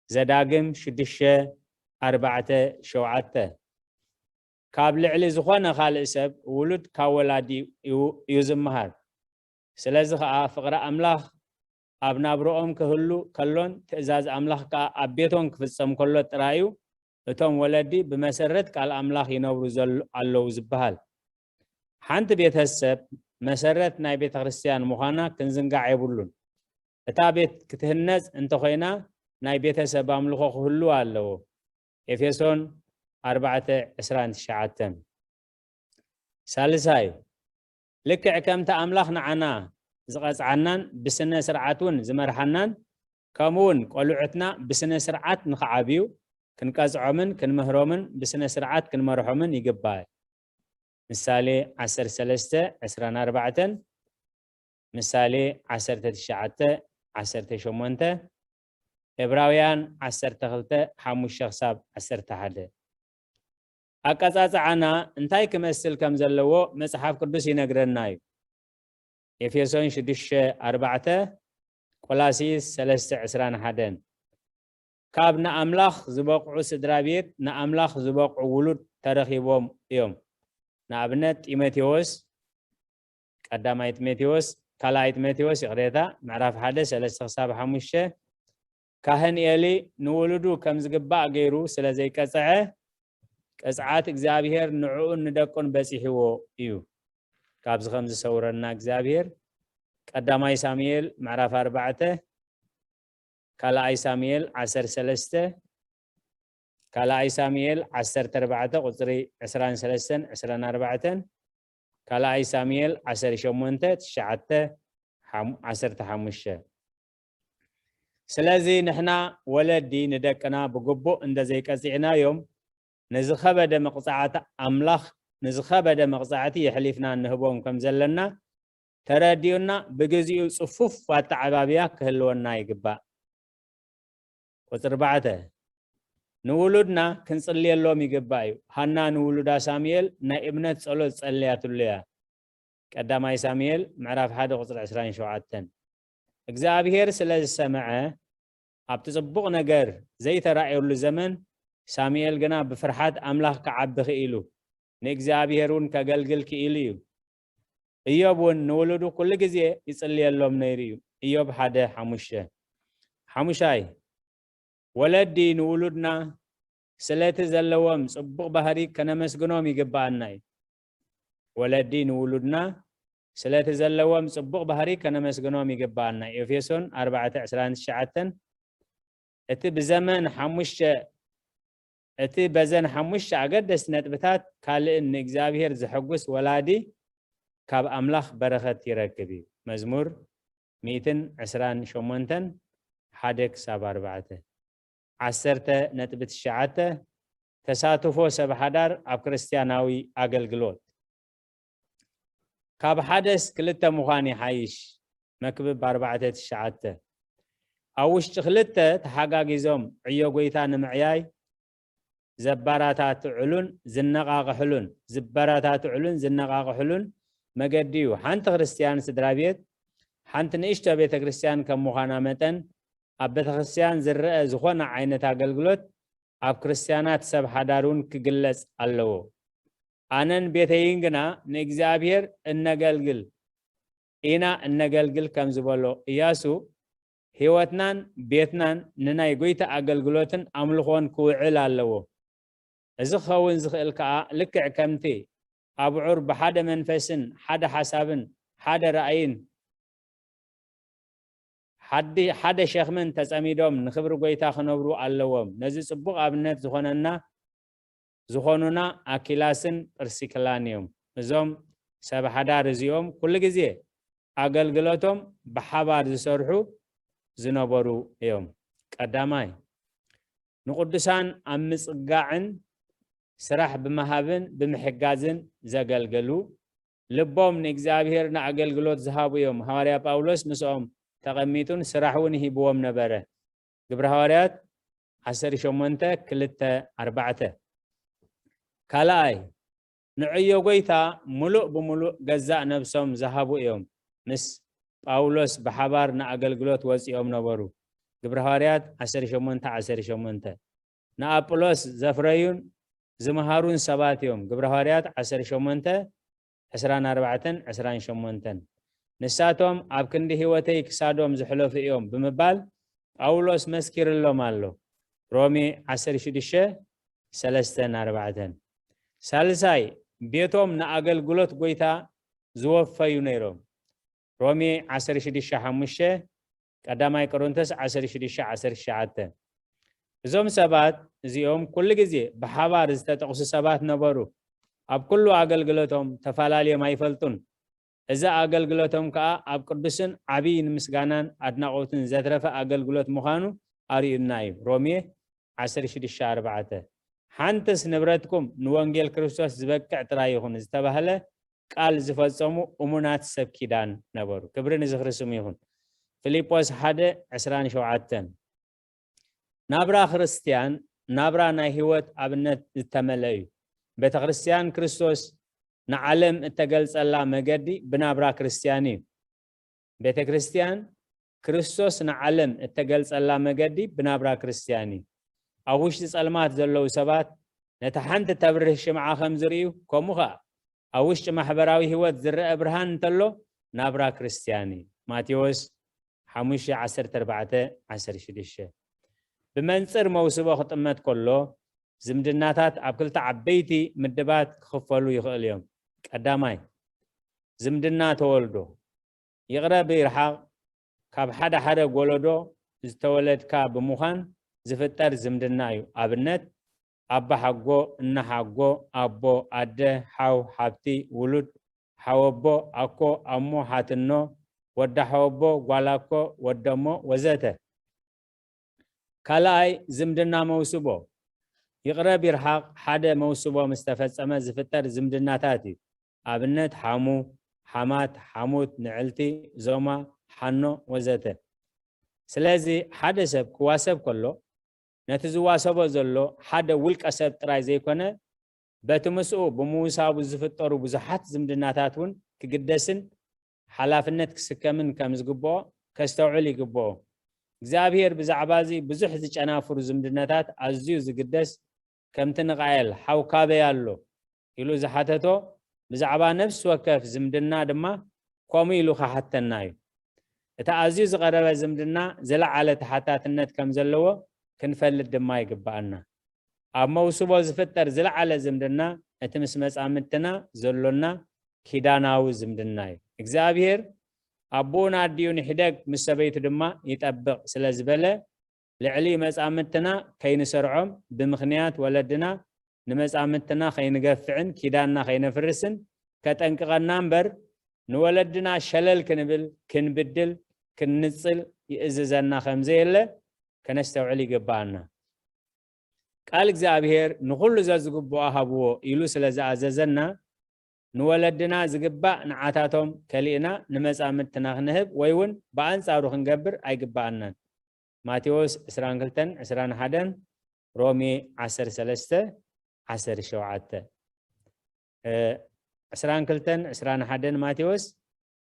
ዘዳግም ሽዱሽተ፣ ኣርባዕተ፣ ሸውዓተ። ካብ ልዕሊ ዝኾነ ካልእ ሰብ ውሉድ ካብ ወላዲ እዩ፣ እዩ ዝመሃር። ስለዚ ኸኣ ፍቕሪ ኣምላኽ ኣብ ናብርኦም ክህሉ ከሎን ትእዛዝ ኣምላኽ ከኣ ኣብ ቤቶም ክፍጸም ከሎ ጥራይ እዩ እቶም ወለዲ ብመሰረት ቃል ኣምላኽ ይነብሩ ዘል-፣ ኣለዉ ዝበሃል። ሓንቲ ቤተሰብ መሰረት ናይ ቤተ ክርስቲያን ምዃና ክንዝንጋዕ የብሉን። እታ ቤት ክትህነጽ እንተኾይና ናይ ቤተሰብ ኣምልኾ ክህልዋ ኣለዎ። ኤፌሶን ኣርባዕተ፣ ዕስራን ትሽዓተን። ሳልሳይ፣ ልክዕ ከምቲ ኣምላኽ ንዓና ዝቐጽዓናን ብስነ ስርዓት እውን ዝመርሓናን፣ ከምኡ እውን ቆልዑትና ብስነ ስርዓት ንኽዓብዩ ክንቀጽዖምን ክንምህሮምን ብስነ ስርዓት ክንመርሖምን ይግባእ። ምሳሌ ዓሰርተ ሰለስተ፣ ዕስራን ኣርባዕተን፣ ምሳሌ ዓሰርተ ትሽዓተ፣ ዓሰርተ ሸሞንተ፣ ዕብራውያን ዓሰርተ ክልተ፣ ሓሙሽተ ክሳብ ዓሰርተ ሓደ። ኣቀጻጽዓና እንታይ ክመስል ከም ዘለዎ መጽሓፍ ቅዱስ ይነግረና እዩ። ኤፌሶን ሽዱሽተ ኣርባዕተ፣ ቆላሲስ ሰለስተ ዕስራን ሓደን። ካብ ንኣምላኽ ዝበቕዑ ስድራ ቤት ንኣምላኽ ዝበቕዑ ውሉድ ተረኺቦም እዮም። ንኣብነት ጢሞቴዎስ፣ ቀዳማይ ጢሞቴዎስ፣ ካልኣይ ጢሞቴዎስ፣ ይቕሬታ፣ ምዕራፍ ሓደ፣ ሰለስተ ክሳብ ሓሙሽተ። ካህን ኤሊ ንውሉዱ ከም ዝግባእ ገይሩ ስለ ዘይቀጽዐ፣ ቅጽዓት እግዚኣብሔር ንዕኡን ንደቁን በጺሕዎ እዩ። ካብዚ ከም ዝሰውረና እግዚኣብሔር፣ ቀዳማይ ሳሙኤል ምዕራፍ ኣርባዕተ፣ ካልኣይ ሳሙኤል ዓሰርተ ሰለስተ፣ ካልኣይ ሳሙኤል ዓሰርተ ኣርባዕተ ቁጽሪ ዕስራን ሰለስተን ዕስራን ኣርባዕተን፣ ካልኣይ ሳሙኤል ዓሰርተ ሸሞንተ ትሽዓተ፣ ሓም-፣ ዓሰርተ ሓሙሽተ። ስለዚ ንሕና ወለዲ ንደቅና ብግቡእ እንተዘይቀጺዕናዮም፣ ንዝኸበደ መቕጻዕቲ ኣምላኽ፣ ንዝኸበደ መቕጻዕቲ የሕሊፍና እንህቦም ከም ዘለና ተረዲኡና፣ ብግዚኡ ጽፉፍ ኣተዓባብያ ክህልወና ይግባእ። ቁጽሪ ኣርባዕተ፣ ንውሉድና ክንጽልየሎም ይግባእ እዩ። ሃና ንውሉዳ ሳሙኤል ናይ እምነት ጸሎት ጸልያትሉ እያ። ቀዳማይ ሳሙኤል ምዕራፍ ሓደ ቁጽሪ ዕስራን ሸውዓተን። እግዚኣብሔር ስለ ዝሰምዐ፣ ኣብቲ ጽቡቕ ነገር ዘይተራእየሉ ዘመን፣ ሳሙኤል ግና ብፍርሓት ኣምላኽ ክዓቢ ክኢሉ፣ ንእግዚኣብሔር እውን ከገልግል ክኢሉ እዩ። እዮብ እውን ንውሉዱ ኩሉ ግዜ ይጽልየሎም ነይሩ እዩ። እዮብ ሓደ ሓሙሽተ። ሓሙሻይ፣ ወለዲ ንውሉድና ስለቲ ዘለዎም ጽቡቕ ባህሪ ከነመስግኖም ይግብኣና እዩ። ወለዲ ንውሉድና ስለቲ ዘለዎም ጽቡቕ ባህሪ ከነመስግኖም ይግብኣና እዩ። ኤፌሶን ኣርባዕተ ዕስራን ትሽዓተን። እቲ ብዘመን ሓሙሽተ፣ እቲ በዘን ሓሙሽተ ኣገደስቲ ነጥብታት ካልእን ንእግዚኣብሔር ዘሐጉስ ወላዲ ካብ ኣምላኽ በረኸት ይረክብ እዩ። መዝሙር ሚእትን ዕስራን ሸሞንተን፣ ሓደ ክሳብ ኣርባዕተ። ዓሰርተ ነጥቢ ትሽዓተ። ተሳትፎ ሰብ ሓዳር ኣብ ክርስትያናዊ ኣገልግሎት። ካብ ሓደስ ክልተ ምዃን ይሓይሽ። መክብብ ኣርባዕተ ትሽዓተ። ኣብ ውሽጢ ክልተ ተሓጋጊዞም ዕዮ ጎይታ ንምዕያይ ዘባራታትዕሉን ዝነቓቕሕሉን ዝበራታትዕሉን ዝነቓቕሕሉን መገዲ እዩ። ሓንቲ ክርስትያን ስድራ ቤት፣ ሓንቲ ንእሽቶ ቤተ ክርስትያን ከም ምዃና መጠን፣ ኣብ ቤተ ክርስትያን ዝረአ ዝኾነ ዓይነት ኣገልግሎት ኣብ ክርስትያናት ሰብ ሓዳር እውን ክግለጽ ኣለዎ። ኣነን ቤተይን ግና ንእግዚኣብሔር እነገልግል ኢና፣ እነገልግል ከም ዝበሎ ኢያሱ፣ ህይወትናን ቤትናን ንናይ ጎይታ ኣገልግሎትን ኣምልኾን ክውዕል ኣለዎ። እዚ ክኸውን ዝኽእል ከኣ ልክዕ ከምቲ ኣብዑር ብሓደ መንፈስን ሓደ ሓሳብን ሓደ ራእይን ሓዲ-፣ ሓደ ሸኽምን ተጸሚዶም ንኽብሪ ጎይታ ክነብሩ ኣለዎም። ነዚ ጽቡቕ ኣብነት ዝኾነና፣ ዝኾኑና ኣኪላስን ጵርስክላን እዮም። እዞም ሰብ ሓዳር እዚኦም ኩሉ ግዜ ኣገልግሎቶም ብሓባር ዝሰርሑ ዝነበሩ እዮም። ቀዳማይ፣ ንቅዱሳን ኣብ ምጽጋዕን ስራሕ ብምሃብን ብምሕጋዝን ዘገልገሉ፣ ልቦም ንእግዚኣብሔር ንኣገልግሎት ዝሃቡ እዮም። ሃዋርያ ጳውሎስ ምስኦም ተቐሚጡን ስራሕ እውን ሂብዎም ነበረ። ግብረ ሃዋርያት ዓሰርተ ሸሞንተ ክልተ ኣርባዕተ። ካልኣይ፣ ንዕዮ ጎይታ ምሉእ ብምሉእ ገዛእ ነብሶም ዝሃቡ እዮም። ምስ ጳውሎስ ብሓባር ንኣገልግሎት ወጺኦም ነበሩ። ግብረ ሃዋርያት ዓሰርተ ሸሞንተ ዓሰርተ ሸሞንተ። ንኣጵሎስ ዘፍረዩን ዝመሃሩን ሰባት እዮም። ግብረ ሃዋርያት ዓሰርተ ሸሞንተ ዕስራን ኣርባዕተን ዕስራን ሸሞንተን። ንሳቶም ኣብ ክንዲ ህይወተይ ክሳዶም ዝሕለፉ እዮም ብምባል ጳውሎስ መስኪርሎም ኣሎ። ሮሜ ዓሰርተ ሽዱሽተ ሰለስተን ኣርባዕተን። ሳልሳይ፣ ቤቶም ንኣገልግሎት ጎይታ ዝወፈዩ ነይሮም። ሮሜ ዓሰርተ ሽዱሽተ ሓሙሽተ፣ ቀዳማይ ቆሮንቶስ ዓሰርተ ሽዱሽተ ዓሰርተ ትሽዓተ። እዞም ሰባት እዚኦም ኩሉ ግዜ ብሓባር ዝተጠቕሱ ሰባት ነበሩ። ኣብ ኩሉ ኣገልግሎቶም ተፈላለዮም ኣይፈልጡን። እዚ ኣገልግሎቶም ከኣ ኣብ ቅዱስን ዓቢይ ንምስጋናን ኣድናቖትን ዘትረፈ ኣገልግሎት ምዃኑ ኣርእዩና እዩ። ሮሜ ዓሰርተ ሽዱሽተ ኣርባዕተ። ሓንትስ ንብረትኩም ንወንጌል ክርስቶስ ዝበቅዕ ጥራይ ይኹን ዝተባህለ ቃል ዝፈጸሙ እሙናት ሰብ ኪዳን ነበሩ። ክብሪ ንዝኽሪ ስሙ ይኹን። ፊልጶስ ሓደ ዕስራን ሸውዓተን። ናብራ ክርስትያን ናብራ ናይ ህይወት ኣብነት ዝተመልአ እዩ። ቤተ ክርስትያን ክርስቶስ ንዓለም እተገልጸላ መገዲ ብናብራ ክርስትያን እዩ። ቤተ ክርስትያን ክርስቶስ ንዓለም እተገልጸላ መገዲ ብናብራ ክርስትያን እዩ። ኣብ ውሽጢ ጸልማት ዘለዉ ሰባት ነታ ሓንቲ ተብርህ ሽምዓ ከም ዝርእዩ፣ ከምኡ ኸኣ ኣብ ውሽጢ ማሕበራዊ ህይወት ዝረአ ብርሃን እንተሎ ናብራ ክርስትያን እዩ። ማቴዎስ ሓሙሽተ ዓሰርተ ኣርባዕተ ዓሰርተ ሽዱሽተ። ብመንጽር መውስቦ ክጥመት ከሎ ዝምድናታት ኣብ ክልተ ዓበይቲ ምድባት ክኽፈሉ ይኽእሉ እዮም። ቀዳማይ፣ ዝምድና ተወልዶ። ይቕረ ብይርሓቕ ካብ ሓደ ሓደ ጎለዶ ዝተወለድካ ብምዃን ዝፍጠር ዝምድና እዩ። ኣብነት፣ ኣባ ሓጎ፣ እና ሓጎ፣ ኣቦ፣ ኣደ፣ ሓው፣ ሓብቲ፣ ውሉድ፣ ሓወቦ፣ ኣኮ፣ ኣሞ፣ ሓትኖ፣ ወዳ ሓወቦ፣ ጓል ኣኮ፣ ወደሞ ወዘተ። ካልኣይ፣ ዝምድና መውስቦ። ይቕረ ቢርሓቕ ሓደ መውስቦ ምስ ተፈጸመ ዝፍጠር ዝምድናታት እዩ። ኣብነት፣ ሓሙ፣ ሓማት፣ ሓሙት፣ ንዕልቲ፣ ዞማ፣ ሓኖ ወዘተ። ስለዚ ሓደ ሰብ ክዋሰብ ከሎ ነቲ ዝዋሰቦ ዘሎ ሓደ ውልቀ ሰብ ጥራይ ዘይኮነ በቲ ምስኡ ብምውሳቡ ዝፍጠሩ ብዙሓት ዝምድናታት እውን ክግደስን ሓላፍነት ክስከምን ከም ዝግብኦ ከስተውዕል ይግብኦ። እግዚኣብሔር ብዛዕባ እዚ ብዙሕ ዝጨናፍሩ ዝምድናታት ኣዝዩ ዝግደስ፣ ከምቲ ንቃየል ሓው ካበይ ኣሎ ኢሉ ዝሓተቶ፣ ብዛዕባ ነፍሲ ወከፍ ዝምድና ድማ ከምኡ ኢሉ ክሓተና እዩ። እቲ ኣዝዩ ዝቐረበ ዝምድና ዝለዓለ ተሓታትነት ከም ዘለዎ ክንፈልጥ ድማ ይግብኣና። ኣብ መውስቦ ዝፍጠር ዝለዓለ ዝምድና እቲ ምስ መጻምድትና ዘሎና ኪዳናዊ ዝምድና እዩ። እግዚኣብሔር ኣቦኡን ኣዲኡን ይሕደግ፣ ምስ ሰበይቱ ድማ ይጠብቕ ስለ ዝበለ፣ ልዕሊ መጻምድትና ከይንሰርዖም፣ ብምኽንያት ወለድና ንመጻምድትና ከይንገፍዕን ኪዳንና ከይነፍርስን ከጠንቅቐና እምበር፣ ንወለድና ሸለል ክንብል፣ ክንብድል፣ ክንንጽል ይእዝዘና ከም ዘየለ ከነስተውዕል ይግብኣና። ቃል እግዚኣብሔር ንኹሉ ዘዝግብኦ ሃብዎ ኢሉ ስለ ዝኣዘዘና፣ ንወለድና ዝግባእ ንዓታቶም ከሊእና ንመጻምድትና ክንህብ ወይ እውን ብኣንጻሩ ክንገብር ኣይግብኣናን። ማቴዎስ ዕስራን ክልተን ዕስራን ሓደን፣ ሮሜ ዓሰርተ ሰለስተ ዓሰርተ ሸውዓተ። እ፣ ዕስራን ክልተን ዕስራን ሓደን ማቴዎስ፣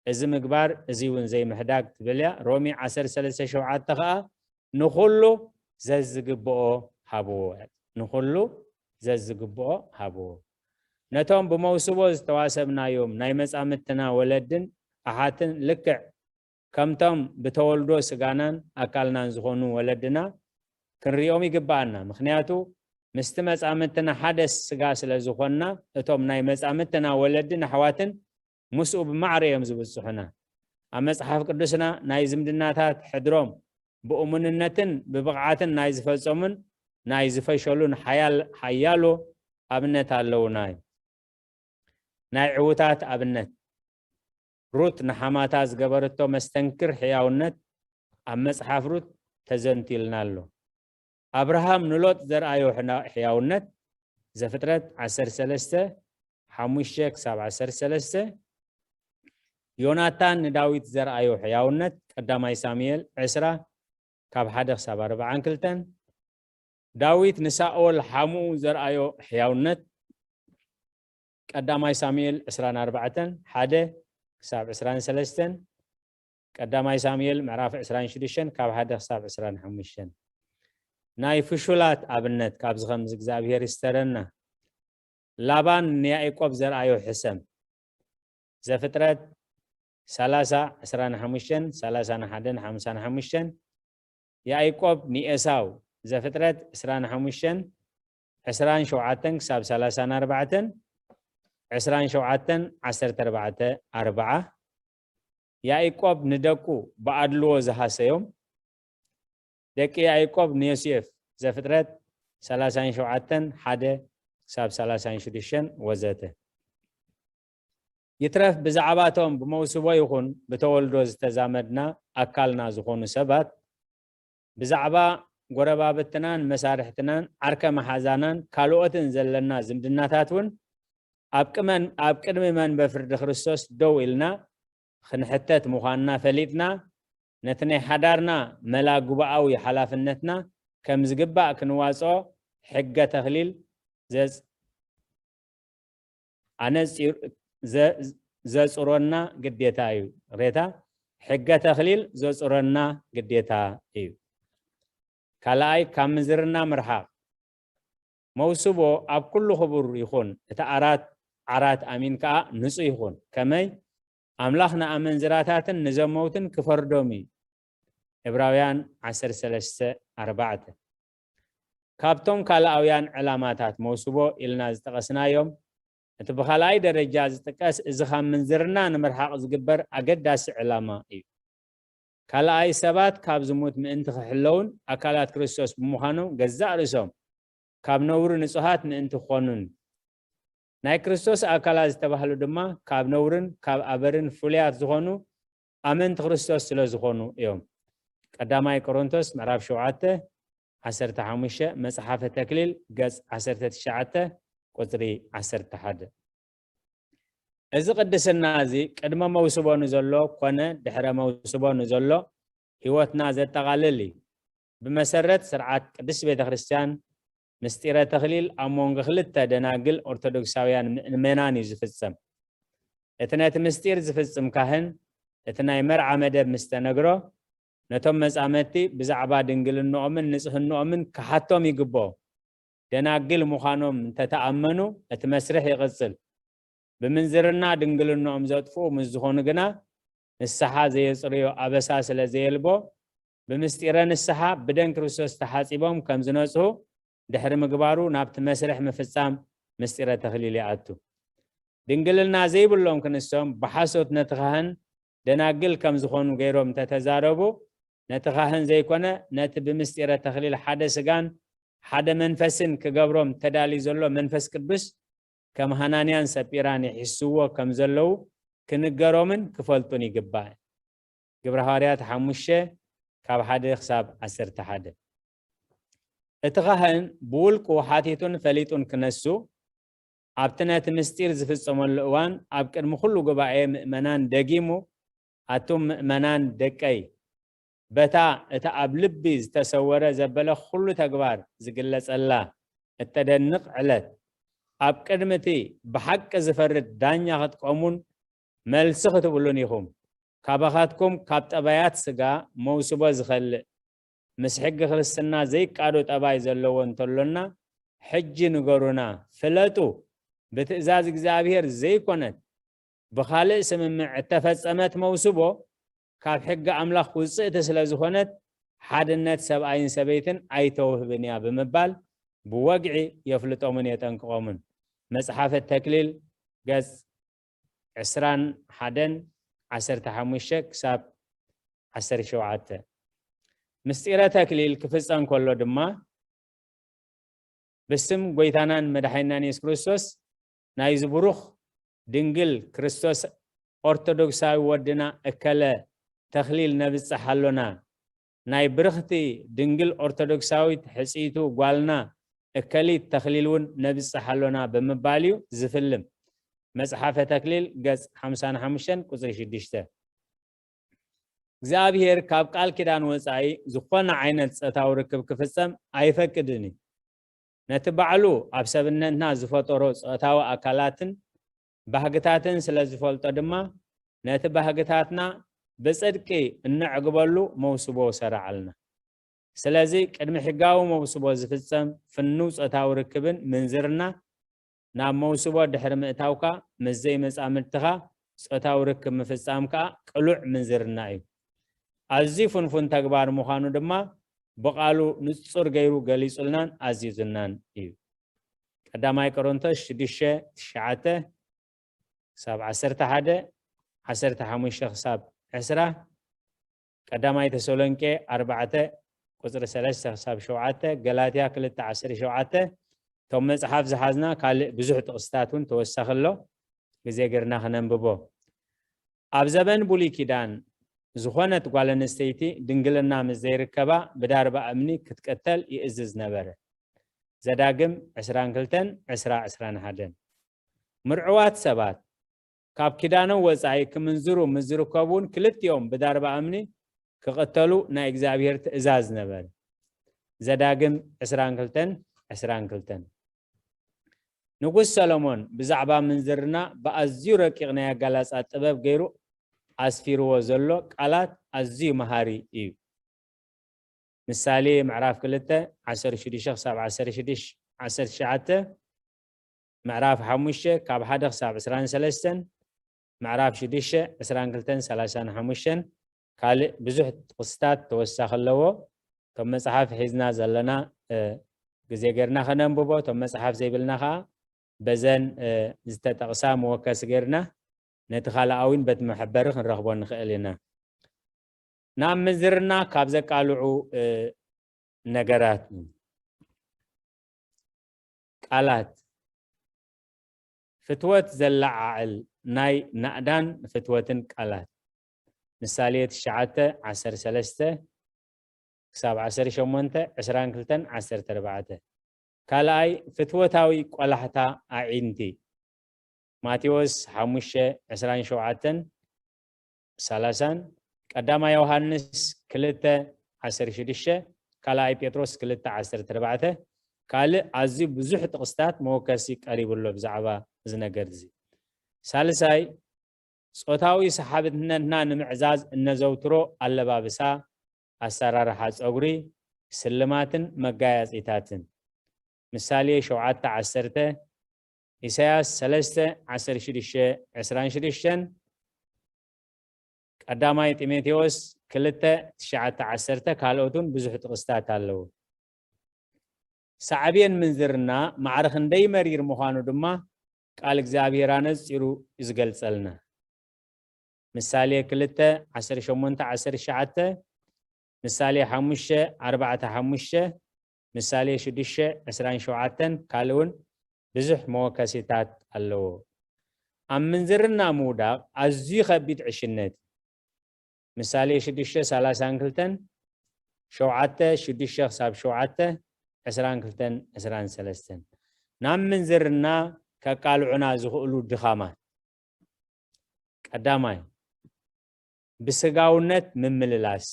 እዚ ምግባር እዚ እውን ዘይምሕዳግ ትብል እያ። ሮሜ ዓሰርተ ሰለስተ ሸውዓተ ኸኣ ንኹሉ ዘዝግብኦ ሃብዎ። ንኹሉ ዘዝግብኦ ሃብዎ። ነቶም ብመውስቦ ዝተዋሰብናዮም ናይ መጻምድትና ወለድን ኣሓትን ልክዕ ከምቶም ብተወልዶ ስጋናን ኣካልናን ዝኾኑ ወለድና ክንሪኦም ይግብኣና። ምኽንያቱ ምስቲ መጻምድትና ሓደ ስጋ ስለ ዝኾንና፣ እቶም ናይ መጻምድትና ወለድን ኣሕዋትን ምስኡ ብማዕረ እዮም ዝብጽሑና። ኣብ መጽሓፍ ቅዱስና ናይ ዝምድናታት ሕድሮም ብእሙንነትን ብብቕዓትን ናይ ዝፈጸሙን ናይ ዝፈሸሉን ሓያል-፣ ሓያሎ ኣብነት ኣለዉና እዩ። ናይ ዕዉታት ኣብነት፣ ሩት ንሓማታ ዝገበረቶ መስተንክር ሕያውነት ኣብ መጽሓፍ ሩት ተዘንቲልና ኣሎ። ኣብርሃም ንሎጥ ዘርኣዮ ሕና-፣ ሕያውነት፣ ዘፍጥረት ዓሰርተ ሰለስተ፣ ሓሙሽተ ክሳብ ዓሰርተ ሰለስተ፣ ዮናታን ንዳዊት ዘርኣዮ ሕያውነት፣ ቀዳማይ ሳሙኤል ዕስራ፣ ካብ ሓደ ክሳብ ኣርባዓን ክልተን፣ ዳዊት ንሳኦል ሓሙኡ ዘርኣዮ ሕያውነት፣ ቀዳማይ ሳሙኤል ዕስራን ኣርባዕተን፣ ሓደ ክሳብ ዕስራን ሰለስተን፣ ቀዳማይ ሳሙኤል ምዕራፍ ዕስራን ሽዱሽተን ካብ ሓደ ክሳብ ዕስራን ሓሙሽተን። ናይ ፍሹላት ኣብነት፣ ካብዚ ከምዚ እግዚኣብሔር ይስተረና። ላባን ንያዕቆብ ዘርኣዮ ሕሰም፣ ዘፍጥረት ሰላሳ ዕስራን ሓሙሽተን፣ ሰላሳን ሓደን፣ ሓምሳን ሓሙሽተን። ያዕቆብ ንኤሳው፣ ዘፍጥረት ዕስራን ሓሙሽተን ዕስራን ሸውዓተን ክሳብ ሰላሳን ኣርባዕተን፣ ዕስራን ሸውዓተን ዓሰርተ ኣርባዕተ ኣርብዓ። ያዕቆብ ንደቁ ብኣድልዎ ዝሃሰዮም፣ ደቂ ያዕቆብ ንዮሴፍ፣ ዘፍጥረት ሰላሳን ሸውዓተን ሓደ ክሳብ ሰላሳን ሽዱሽተን ወዘተ። ይትረፍ ብዛዕባቶም ብመውስቦ ይኹን ብተወልዶ ዝተዛመድና ኣካልና ዝኾኑ ሰባት፣ ብዛዕባ ጎረባብትናን መሳርሕትናን ዓርከ መሓዛናን ካልኦትን ዘለና ዝምድናታት እውን ኣብ ቅመን-፣ ኣብ ቅድሚ መንበር ፍርዲ ክርስቶስ ደው ኢልና ክንሕተት ምዃንና ፈሊጥና፣ ነቲ ናይ ሓዳርና መላ ጉባኣዊ ሓላፍነትና ከም ዝግባእ ክንዋጽኦ ሕገ ተኽሊል ዘጽ-፣ ኣነጺሩ-፣ ዘ-፣ ዘጽሮና ግዴታ እዩ። ሬታ፣ ሕገ ተኽሊል ዘጽሮና ግዴታ እዩ። ካልኣይ፣ ካብ ምንዝርና ምርሓቕ። መውስቦ ኣብ ኩሉ ክቡር ይኹን፣ እቲ ኣራት ዓራት ኣሚን ከኣ ንጹህ ይኹን። ከመይ? ኣምላኽ ንኣመንዝራታትን ንዘመውትን ክፈርዶም እዩ። ዕብራውያን ዓሰርተ ሰለስተ ኣርባዕተ። ካብቶም ካልኣውያን ዕላማታት መውስቦ ኢልና ዝጠቐስናዮም፣ እቲ ብኻልኣይ ደረጃ ዝጥቀስ፣ እዚ ካብ ምንዝርና ንምርሓቕ ዝግበር ኣገዳሲ ዕላማ እዩ። ካልኣይ፣ ሰባት ካብ ዝሙት ምእንቲ ክሕለውን ኣካላት ክርስቶስ ብምዃኖም፣ ገዛእ ርእሶም ካብ ነውሪ ንጹሃት ምእንቲ ክኾኑን፣ ናይ ክርስቶስ ኣካላት ዝተባህሉ ድማ ካብ ነውርን ካብ ኣበርን ፍሉያት ዝኾኑ ኣመንቲ ክርስቶስ ስለ ዝኾኑ እዮም። ቀዳማይ ቆሮንቶስ ምዕራፍ ሸውዓተ ዓሰርተ ሓሙሽተ፣ መጽሓፈ ተክሊል ገጽ ዓሰርተ ትሽዓተ ቁጽሪ ዓሰርተ ሓደ። እዚ ቅድስና እዚ ቅድመ መውስቦ ንዘሎ ኮነ ድሕረ መውስቦ ንዘሎ ህይወትና ዘጠቓልል እዩ። ብመሰረት ስርዓት ቅድስት ቤተ ክርስቲያን፣ ምስጢረ ተክሊል ኣብ መንጎ ክልተ ደናግል ኦርቶዶክሳውያን ምእመናን እዩ ዝፍጸም። እቲ ነቲ ምስጢር ዝፍጽም ካህን፣ እቲ ናይ መርዓ መደብ ምስ ተነግሮ፣ ነቶም መጻመድቲ ብዛዕባ ድንግልንኦምን ንጽህንኦምን ክሓቶም ይግብኦ። ደናግል ምዃኖም እንተተኣመኑ፣ እቲ መስርሕ ይቕጽል። ብምንዝርና ድንግልንኦም ዘጥፍኡ ምስ ዝኾኑ ግና፣ ንስሓ ዘየጽርዮ ኣበሳ ስለ ዘየልቦ፣ ብምስጢረ ንስሓ ብደም ክርስቶስ ተሓጺቦም ከም ዝነጽሁ ድሕሪ ምግባሩ፣ ናብቲ መስርሕ ምፍጻም ምስጢረ ተክሊል ይኣቱ። ድንግልና ዘይብሎም ክንሶም ብሓሶት ነቲ ካህን ደናግል ከም ዝኾኑ ገይሮም እንተተዛረቡ፣ ነቲ ካህን ዘይኮነ፣ ነቲ ብምስጢረ ተክሊል ሓደ ስጋን ሓደ መንፈስን ክገብሮም ተዳልዩ ዘሎ መንፈስ ቅዱስ፣ ከም ሃናንያን ሰጲራን ይሕስዎ ከም ዘለዉ ክንገሮምን ክፈልጡን ይግባእ። ግብረ ሃዋርያት ሓሙሽተ ካብ ሓደ ክሳብ ዓሰርተ ሓደ። እቲ ካህን ብውልቁ ሓቲቱን ፈሊጡን ክነሱ፣ ኣብቲ ነቲ ምስጢር ዝፍጸመሉ እዋን ኣብ ቅድሚ ኩሉ ጉባኤ ምእመናን ደጊሙ፣ ኣቱም ምእመናን ደቀይ፣ በታ እታ ኣብ ልቢ ዝተሰወረ ዘበለ ኩሉ ተግባር ዝግለጸላ እተደንቕ ዕለት፣ ኣብ ቅድሚ እቲ ብሓቂ ዝፈርድ ዳኛ ክትቀሙን መልሲ ክትብሉን ኢኹም። ካባኻትኩም ካብ ጠባያት ስጋ መውስቦ ዝኸልእ፣ ምስ ሕጊ ክርስትና ዘይቃዶ ጠባይ ዘለዎ እንተሎና፣ ሕጂ ንገሩና፣ ፍለጡ። ብትእዛዝ እግዚኣብሔር ዘይኮነት፣ ብኻልእ ስምምዕ እተፈጸመት መውስቦ፣ ካብ ሕጊ ኣምላኽ ውጽእቲ ስለ ዝኾነት፣ ሓድነት ሰብኣይን ሰበይትን ኣይተውህብን እያ ብምባል ብወግዒ የፍልጦምን የጠንቅቖምን። መጽሓፈ ተክሊል ገጽ ዕስራን ሓደን፣ ዓሰርተ ሓሙሽተ ክሳብ ዓሰርተ ሸውዓተ። ምስጢረ ተክሊል ክፍጸም ከሎ ድማ፣ ብስም ጎይታናን መድሓኒናን የሱስ ክርስቶስ፣ ናይዚ ብሩኽ ድንግል ክርስቶስ ኦርቶዶክሳዊ ወድና እከለ ተኽሊል ነብጽሕ ኣሎና፣ ናይ ብርኽቲ ድንግል ኦርቶዶክሳዊት ሕጽይቱ ጓልና እከሊት ተኽሊል እውን ነብጽሕ ኣሎና ብምባል እዩ ዝፍልም። መጽሓፈ ተክሊል ገጽ ሓምሳን ሓሙሽተን ቁጽሪ ሽዱሽተ። እግዚኣብሔር ካብ ቃል ኪዳን ወጻኢ ዝኾነ ዓይነት ጾታዊ ርክብ ክፍጸም ኣይፈቅድን እዩ። ነቲ ባዕሉ ኣብ ሰብነትና ዝፈጠሮ ጾታዊ ኣካላትን ባህግታትን ስለ ዝፈልጦ ድማ፣ ነቲ ባህግታትና ብጽድቂ እነዕግበሉ መውስቦ ሰርዓልና። ስለዚ ቅድሚ ሕጋዊ መውስቦ ዝፍጸም ፍኑው ጾታዊ ርክብን ምንዝርና፣ ናብ መውስቦ ድሕሪ ምእታውካ ምስ ዘይመጻምድትኻ ጾታዊ ርክብ ምፍጻም ከኣ ቅሉዕ ምንዝርና እዩ። ኣዝዩ ፍንፉን ተግባር ምዃኑ ድማ ብቓሉ ንጹር ገይሩ ገሊጹልናን ኣዚዙናን እዩ። ቀዳማይ ቆሮንቶስ ሽዱሽተ ትሽዓተ ክሳብ ዓሰርተ ሓደ፣ ዓሰርተ ሓሙሽተ ክሳብ ዕስራ፣ ቀዳማይ ተሰሎንቄ ኣርባዕተ ቁጽሪ ሰለስተ ክሳብ ሸውዓተ፣ ገላትያ ክልተ ዓሰርተ ሸውዓተ፣ እቶም መጽሓፍ ዝሓዝና ካልእ ብዙሕ ጥቕስታት እውን ተወሳኺ ኣሎ፣ ግዜ ጌርና ክነንብቦ። ኣብ ዘበን ብሉይ ኪዳን ዝኾነት ጓል ኣንስተይቲ ድንግልና ምስ ዘይርከባ ብዳርባ እምኒ ክትቅተል ይእዝዝ ነበረ። ዘዳግም ዕስራን ክልተን፣ ዕስራ፣ ዕስራን ሓደን። ምርዑዋት ሰባት ካብ ኪዳኖም ወጻኢ ክምንዝሩ ምስ ዝርከቡ እውን ክልቲኦም ብዳርባ እምኒ ክቕተሉ ናይ እግዚኣብሔር ትእዛዝ ነበረ። ዘዳግም ዕስራን ክልተን፣ ዕስራን ክልተን። ንጉስ ሰሎሞን ብዛዕባ ምንዝርና ብኣዝዩ ረቂቕ ናይ ኣገላልጻ ጥበብ ገይሩ ኣስፊርዎ ዘሎ ቃላት ኣዝዩ መሃሪ እዩ። ምሳሌ ምዕራፍ ክልተ፣ ዓሰርተ ሽዱሽተ ክሳብ ዓሰርተ ሽዱሽተ፣ ዓሰርተ ትሽዓተ፣ ምዕራፍ ሓሙሽተ ካብ ሓደ ክሳብ ዕስራን ሰለስተን፣ ምዕራፍ ሽዱሽተ፣ ዕስራን ክልተን፣ ሰላሳን ሓሙሽተን፣ ካልእ ብዙሕ ጥቕስታት ተወሳኺ ኣለዎ። እቶም መጽሓፍ ሒዝና ዘለና፣ እ፣ ግዜ ጌርና ከነንብቦ፣ እቶም መጽሓፍ ዘይብልና ኸኣ በዘን፣ እ፣ ዝተጠቕሳ መወከሲ ጌርና ነቲ ካልኣዊን በቲ መሐበሪ ክንረኽቦ ንኽእል ኢና። ናብ ምንዝርና ካብ ዘቃልዑ፣ እ፣ ነገራት፣ ቃላት፣ ፍትወት ዘለዓዕል ናይ ናእዳን ፍትወትን ቃላት። ምሳሌ ትሽዓተ ዓሰርተ ሰለስተ ክሳብ ዓሰርተ ሸሞንተ፣ ዕስራን ክልተን፣ ዓሰርተ ኣርባዕተ። ካልኣይ፣ ፍትወታዊ ቆላሕታ ኣዒንቲ። ማቴዎስ ሓሙሽተ ዕስራን ሸውዓተን ሰላሳን፣ ቀዳማይ ዮሃንስ ክልተ ዓሰርተ ሽዱሽተ፣ ካልኣይ ጴጥሮስ ክልተ ዓሰርተ ኣርባዕተ። ካልእ ኣዝዩ ብዙሕ ጥቕስታት መወከሲ ቀሪቡ ኣሎ ብዛዕባ እዚ ነገር እዚ። ሳልሳይ፣ ጾታዊ ሰሓብነትና ንምዕዛዝ እነዘውትሮ ኣለባብሳ፣ ኣሰራርሓ ጸጉሪ፣ ስልማትን መጋየጺታትን። ምሳሌ ሸውዓተ ዓሰርተ፣ ኢሳያስ ሰለስተ ዓሰርተ ሽዱሽተ ዕስራን ሽዱሽተን፣ ቀዳማይ ጢሞቴዎስ ክልተ ትሽዓተ ዓሰርተ፣ ካልኦት እውን ብዙሕ ጥቕስታት ኣለዉ። ሳዕቤን ምንዝርና ማዕረ ክንደይ መሪር ምዃኑ ድማ ቃል እግዚኣብሔር ኣነጺሩ እዩ ዝገልጸልና። ምሳሌ ክልተ ዓሰርተ ሸሞንተ ዓሰርተ ትሽዓተ፣ ምሳሌ ሓሙሽተ ኣርባዕተ ሓሙሽተ፣ ምሳሌ ሽዱሽተ ዕስራን ሸውዓተን፣ ካልእ እውን ብዙሕ መወከሲታት ኣለዎ። ኣብ ምንዝርና ምውዳቕ ኣዝዩ ከቢድ ዕሽነት እዩ። ምሳሌ ሽዱሽተ ሰላሳን ክልተን፣ ሸውዓተ ሽዱሽተ ክሳብ ሸውዓተ፣ ዕስራን ክልተን ዕስራን ሰለስተን። ናብ ምንዝርና ከቃልዑና ዝኽእሉ ድኻማት። ቀዳማይ፣ ብስጋውነት ምምልላስ።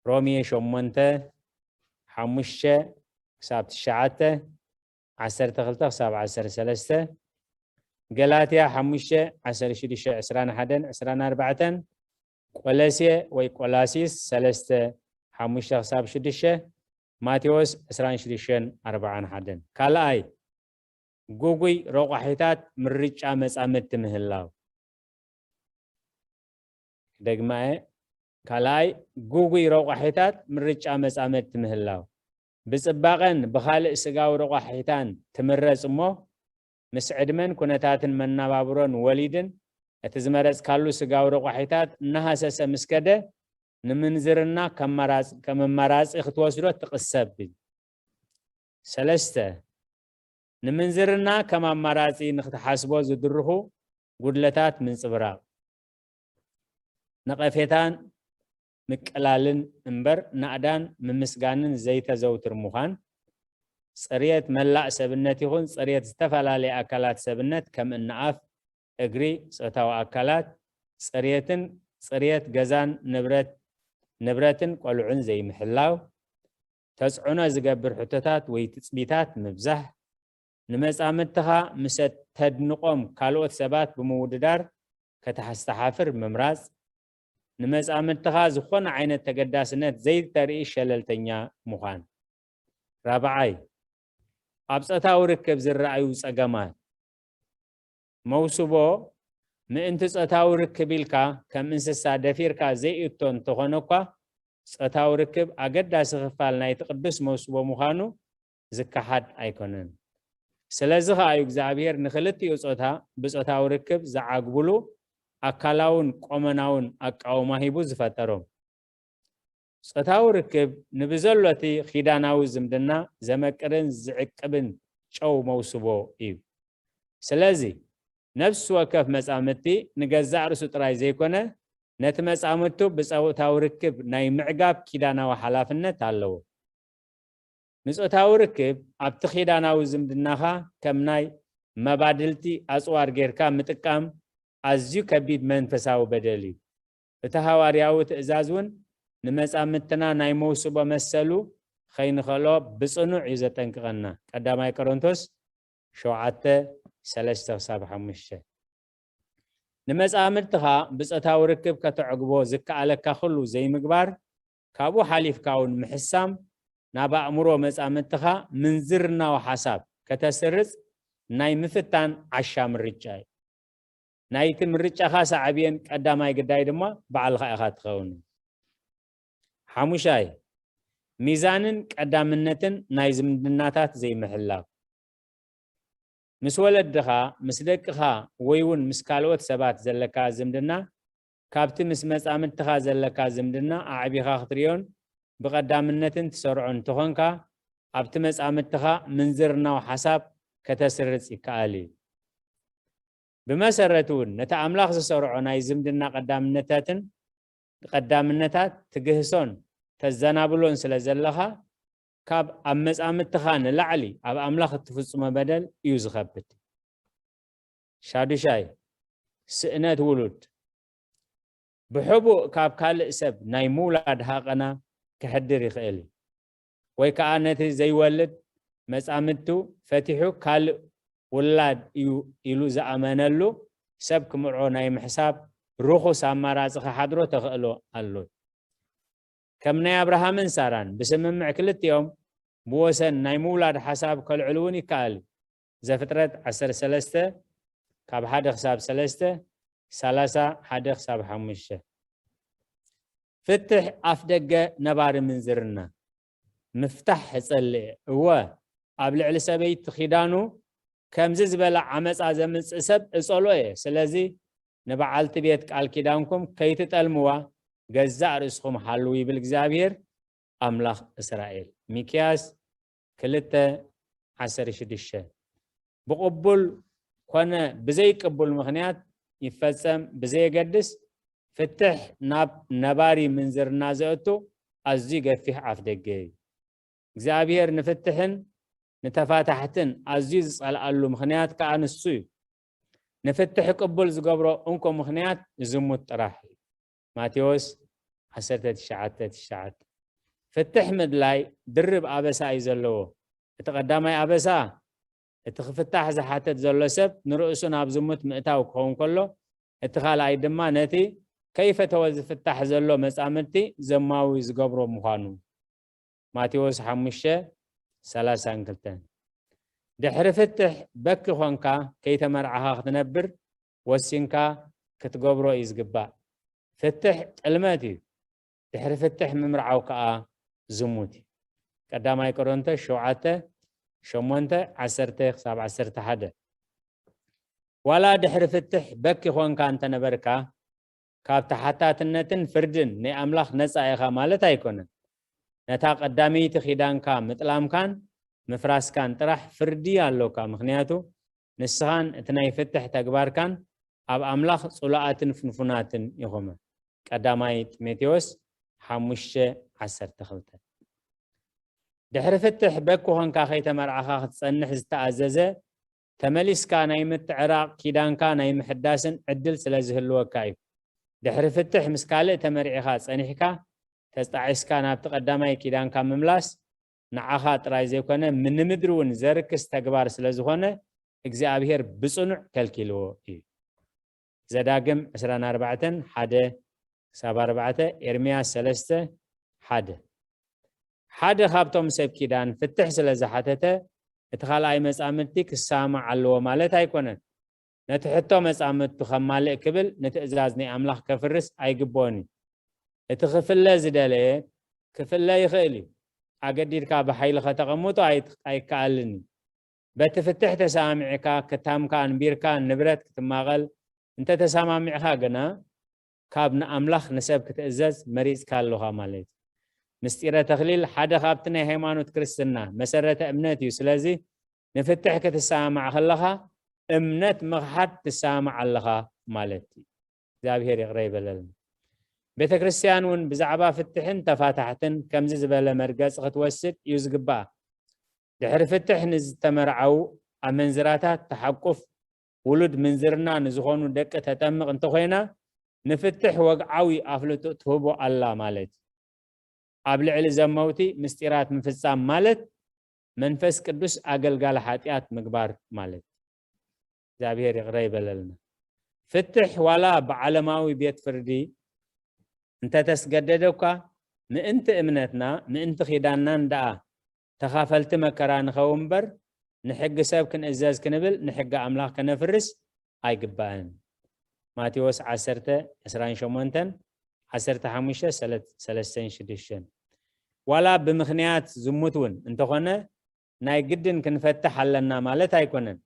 ሮሜ ሸሞንተ፣ ሓሙሽተ ክሳብ ትሽዓተ፣ ዓሰርተ ክልተ ክሳብ ዓሰርተ ሰለስተ፣ ገላትያ ሓሙሽተ፣ ዓሰርተ ሽዱሽተ፣ ዕስራን ሓደን ዕስራን ኣርባዕተን፣ ቆለሴ ወይ ቆላሲስ ሰለስተ፣ ሓሙሽተ ክሳብ ሽዱሽተ፣ ማቴዎስ ዕስራን ሽዱሽተን ኣርባዓን ሓደን። ካልኣይ፣ ግጉይ ረቋሒታት ምርጫ መጻምድቲ ምህላው። ደግማየ፣ ካልኣይ፣ ግጉይ ረቋሒታት ምርጫ መጻምድቲ ምህላው። ብጽባቐን ብኻልእ ስጋዊ ረቋሒታን ትምረጽ እሞ፣ ምስ ዕድመን ኩነታትን መነባብሮን ወሊድን፣ እቲ ዝመረጽካሉ ስጋዊ ረቋሒታት እናሃሰሰ ምስ ከደ፣ ንምንዝርና ከመራጽ-፣ ከም ኣማራጺ ክትወስዶ ትቕሰብ እዩ። ሰለስተ፣ ንምንዝርና ከም ኣማራጺ ንክትሓስቦ ዝድርኹ ጉድለታት ምንጽብራቕ። ነቐፌታን ምቅላልን እምበር፣ ናእዳን ምምስጋንን ዘይተዘውትር ምዃን። ጽርየት መላእ ሰብነት ይኹን ጽርየት ዝተፈላለየ ኣካላት ሰብነት፣ ከም እኒ ኣፍ፣ እግሪ፣ ጾታዊ ኣካላት፣ ጽርየትን፣ ጽርየት ገዛን ንብረት፣ ንብረትን ቆልዑን ዘይምሕላው። ተጽዕኖ ዝገብር ሕቶታት ወይ ትጽቢታት ምብዛሕ። ንመጻምድትኻ ምስ እተድንቖም ካልኦት ሰባት ብምውድዳር ከተስተሓፍር ምምራጽ። ንመጻምድትኻ ዝኾነ ዓይነት ተገዳስነት ዘይተርኢ ሸለልተኛ ምዃን። ራብዓይ፣ ኣብ ጾታዊ ርክብ ዝረኣዩ ጸገማት። መውስቦ ምእንቲ ጾታዊ ርክብ ኢልካ ከም እንስሳ ደፊርካ ዘይእቶ እንተኾነ እኳ፣ ጾታዊ ርክብ ኣገዳሲ ክፋል ናይቲ ቅዱስ መውስቦ ምዃኑ ዝከሓድ ኣይኮነን። ስለዚ ኸኣ እዩ እግዚኣብሔር ንኽልቲኡ ጾታ ብጾታዊ ርክብ ዝዓግብሉ ኣካላውን ቆመናውን ኣቃውማ ሂቡ ዝፈጠሮም። ጾታዊ ርክብ ንብዘሎ እቲ ኺዳናዊ ዝምድና ዘመቅርን ዝዕቅብን ጨው መውስቦ እዩ። ስለዚ፣ ነፍሲ ወከፍ መጻምድቲ ንገዛእ ርእሱ ጥራይ ዘይኮነ፣ ነቲ መጻምድቱ ብጾታዊ ርክብ ናይ ምዕጋብ ኪዳናዊ ሓላፍነት ኣለዎ። ንጾታዊ ርክብ ኣብቲ ኪዳናዊ ዝምድናኻ ከም ናይ መባድልቲ ኣጽዋር ጌርካ ምጥቃም ኣዝዩ ከቢድ መንፈሳዊ በደል እዩ። እቲ ሃዋርያዊ ትእዛዝ እውን ንመጻምድትና ናይ መውስቦ መሰሉ ኸይንኸልኦ ብጽኑዕ እዩ ዘጠንቅቐና። ቀዳማይ ቆሮንቶስ ሸውዓተ፣ ሰለስተ ክሳብ ሓሙሽተ። ንመጻምድትኻ ብጾታዊ ርክብ ከተዕግቦ ዝከኣለካ ኩሉ ዘይምግባር፣ ካብኡ ሓሊፍካ እውን ምሕሳም፣ ናብ ኣእምሮ መጻምድትኻ ምንዝርናዊ ሓሳብ ከተስርጽ ናይ ምፍታን ዓሻ ምርጫ እዩ። ናይቲ ምርጫኻ ሳዕቤን ቀዳማይ ግዳይ ድማ ባዕልኻ ኢኻ ትኸውን። ሓሙሻይ፣ ሚዛንን ቀዳምነትን ናይ ዝምድናታት ዘይምሕላው። ምስ ወለድኻ፣ ምስ ደቅኻ፣ ወይ እውን ምስ ካልኦት ሰባት ዘለካ ዝምድና፣ ካብቲ ምስ መጻምድትኻ ዘለካ ዝምድና ኣዕቢኻ ክትርእዮን ብቐዳምነትን ትሰርዖን እንተኾንካ፣ ኣብቲ መጻምድትኻ ምንዝርናዊ ሓሳብ ከተስርጽ ይከኣል እዩ። ብመሰረቱ እውን፣ ነቲ ኣምላኽ ዝሰርዖ ናይ ዝምድና ቀዳምነታትን ቀዳምነታት ትግህሶን ተዘናብሎን ስለ ዘለኻ፣ ካብ ኣብ መጻምድትኻ ንላዕሊ ኣብ ኣምላኽ እትፍጽሞ በደል እዩ ዝኸብድ። ሻዱሻይ፣ ስእነት ውሉድ። ብሕቡእ ካብ ካልእ ሰብ ናይ ምውላድ ሃቐና ከሕድር ይኽእል እዩ። ወይ ከኣ ነቲ ዘይወልድ መጻምድቱ ፈቲሑ ካልእ ውላድ እዩ ኢሉ ዝኣመነሉ ሰብ ክምርዖ ናይ ምሕሳብ ርኹስ ኣማራጺ ክሓድሮ ተኽእሎ ኣሎ። ከም ናይ ኣብርሃምን ሳራን ብስምምዕ ክልቲኦም ብወሰን ናይ ምውላድ ሓሳብ ከልዕሉ እውን ይከኣል እዩ። ዘፍጥረት ዓሰርተ ሰለስተ ካብ ሓደ ክሳብ ሰለስተ፣ ሰላሳ ሓደ ክሳብ ሓሙሽተ። ፍትሕ ኣፍ ደገ ነባሪ ምንዝርና። ምፍታሕ እጸልእ። እወ፣ ኣብ ልዕሊ ሰበይቲ ኪዳኑ ከምዚ ዝበለ ዓመጻ ዘምጽእ ሰብ እጸልኦ እየ። ስለዚ ንበዓልቲ ቤት ቃል ኪዳንኩም ከይትጠልምዋ ገዛእ ርእስኹም ሓልዉ ይብል እግዚኣብሔር ኣምላኽ እስራኤል። ሚክያስ ክልተ ዓሰርተ ሽዱሽተ። ብቕቡል ኮነ ብዘይቅቡል ምኽንያት ይፈጸም ብዘየገድስ፣ ፍትሕ ናብ ነባሪ ምንዝርና ዘእቱ ኣዝዩ ገፊሕ ኣፍ ደገ እዩ። እግዚኣብሔር ንፍትሕን ንተፋታሕትን ኣዝዩ ዝጸልኣሉ ምኽንያት ከኣ ንሱ እዩ። ንፍትሕ ቅቡል ዝገብሮ እንኮ ምኽንያት ዝሙት ጥራሕ እዩ። ማቴዎስ ዓሰርተ ትሽዓተ ትሽዓተ። ፍትሕ ምድላይ ድርብ ኣበሳ እዩ ዘለዎ። እቲ ቀዳማይ ኣበሳ፣ እቲ ክፍታሕ ዝሓተት ዘሎ ሰብ ንርእሱ ናብ ዝሙት ምእታው ክኸውን ከሎ፣ እቲ ካልኣይ ድማ ነቲ ከይፈተወ ዝፍታሕ ዘሎ መጻምድቲ ዘማዊ ዝገብሮ ምዃኑ። ማቴዎስ ሓሙሽተ ሰላሳን ክልተን። ድሕሪ ፍትሕ በኪ ኾንካ ከይተመርዓኻ ክትነብር ወሲንካ ክትገብሮ እዩ ዝግባእ። ፍትሕ ጥልመት እዩ። ድሕሪ ፍትሕ ምምርዓው ከኣ ዝሙት እዩ። ቀዳማይ ቆሮንቶስ ሸውዓተ፣ ሸሞንተ፣ ዓሰርተ ክሳብ ዓሰርተ ሓደ። ዋላ ድሕሪ ፍትሕ በኪ ኾንካ እንተነበርካ፣ ካብ ተሓታትነትን ፍርድን ናይ ኣምላኽ ነጻ ኢኻ ማለት ኣይኮነን። ነታ ቀዳመይቲ ኪዳንካ ምጥላምካን ምፍራስካን ጥራሕ ፍርዲ ኣሎካ። ምኽንያቱ ንስኻን እቲ ናይ ፍትሕ ተግባርካን ኣብ ኣምላኽ ጽሉኣትን ፍንፉናትን ኢኹም። ቀዳማይ ጢሞቴዎስ ሓሙሽተ ዓሰርተ ክልተ። ድሕሪ ፍትሕ በኪ ኾንካ ከይተመርዓኻ ክትጸንሕ ዝተኣዘዘ፣ ተመሊስካ ናይ ምትዕራቕ ኪዳንካ ናይ ምሕዳስን ዕድል ስለ ዝህልወካ እዩ። ድሕሪ ፍትሕ ምስ ካልእ ተመርዒኻ ጸኒሕካ፣ ተጣዒስካ ናብቲ ቀዳማይ ኪዳንካ ምምላስ፣ ንዓኻ ጥራይ ዘይኮነ፣ ንምድሪ እውን ዘርክስ ተግባር ስለ ዝኾነ፣ እግዚኣብሔር ብጽኑዕ ከልኪልዎ እዩ። ዘዳግም ዕስራን ኣርባዕተን፣ ሓደ ክሳብ ኣርባዕተ፣ ኤርምያስ ሰለስተ፣ ሓደ። ሓደ ካብቶም ሰብ ኪዳን ፍትሕ ስለ ዝሓተተ፣ እቲ ካልኣይ መጻምድቲ ክሰማማዕ ኣለዎ ማለት ኣይኮነን። ነቲ ሕቶ መጻምድቱ ከማልእ ክብል ንትእዛዝ ናይ ኣምላኽ ከፍርስ ኣይግብኦን እዩ። እቲ ክፍለ ዝደለየ ክፍለ ይኽእል እዩ። ኣገዲድካ ብሓይሊ ከተቐምጦ ኣይት-፣ ኣይከኣልን እዩ። በቲ ፍትሕ ተሰማሚዕካ፣ ክታምካ ኣንቢርካ ንብረት ክትማቐል እንተተሰማሚዕካ ግና፣ ካብ ንኣምላኽ ንሰብ ክትእዘዝ መሪጽካ ኣለኻ ማለት እዩ። ምስጢረ ተኽሊል ሓደ ካብቲ ናይ ሃይማኖት ክርስትና መሰረተ እምነት እዩ። ስለዚ ንፍትሕ ክትሰማማዕ ከለኻ እምነት ምኽሓድ ትሰማማዕ ኣለኻ ማለት እዩ። እግዚኣብሔር ይቕረ ይበለልና። ቤተ ክርስቲያን እውን ብዛዕባ ፍትሕን ተፋታሕትን ከምዚ ዝበለ መርገጽ ክትወስድ እዩ ዝግባኣ። ድሕሪ ፍትሕ ንዝተመርዓዉ ኣመንዝራታት ተሓቁፍ፣ ውሉድ ምንዝርና ንዝኾኑ ደቂ ተጠምቕ እንተኾይና፣ ንፍትሕ ወግዓዊ ኣፍልጦ ትህቦ ኣላ ማለት እዩ። ኣብ ልዕሊ ዘመውቲ ምስጢራት ምፍጻም ማለት መንፈስ ቅዱስ ኣገልጋሊ ሓጢኣት ምግባር ማለት። እግዚኣብሔር ይቕረ ይበለልና። ፍትሕ ዋላ ብዓለማዊ ቤት ፍርዲ እንተተስገደደ እኳ፣ ምእንቲ እምነትና፣ ምእንቲ ኪዳንናን ደኣ ተኻፈልቲ መከራ ንኸውን እምበር፣ ንሕጊ ሰብ ክንእዘዝ ክንብል ንሕጊ ኣምላኽ ከነፍርስ ኣይግባእን። ማቴዎስ ዓሰርተ፣ ዕስራን ሸሞንተን፣ ዓሰርተ ሓሙሽተ፣ ሰለስተን ሽዱሽተን። ዋላ ብምኽንያት ዝሙት እውን እንተኾነ፣ ናይ ግድን ክንፈትሕ ኣለና ማለት ኣይኮነን።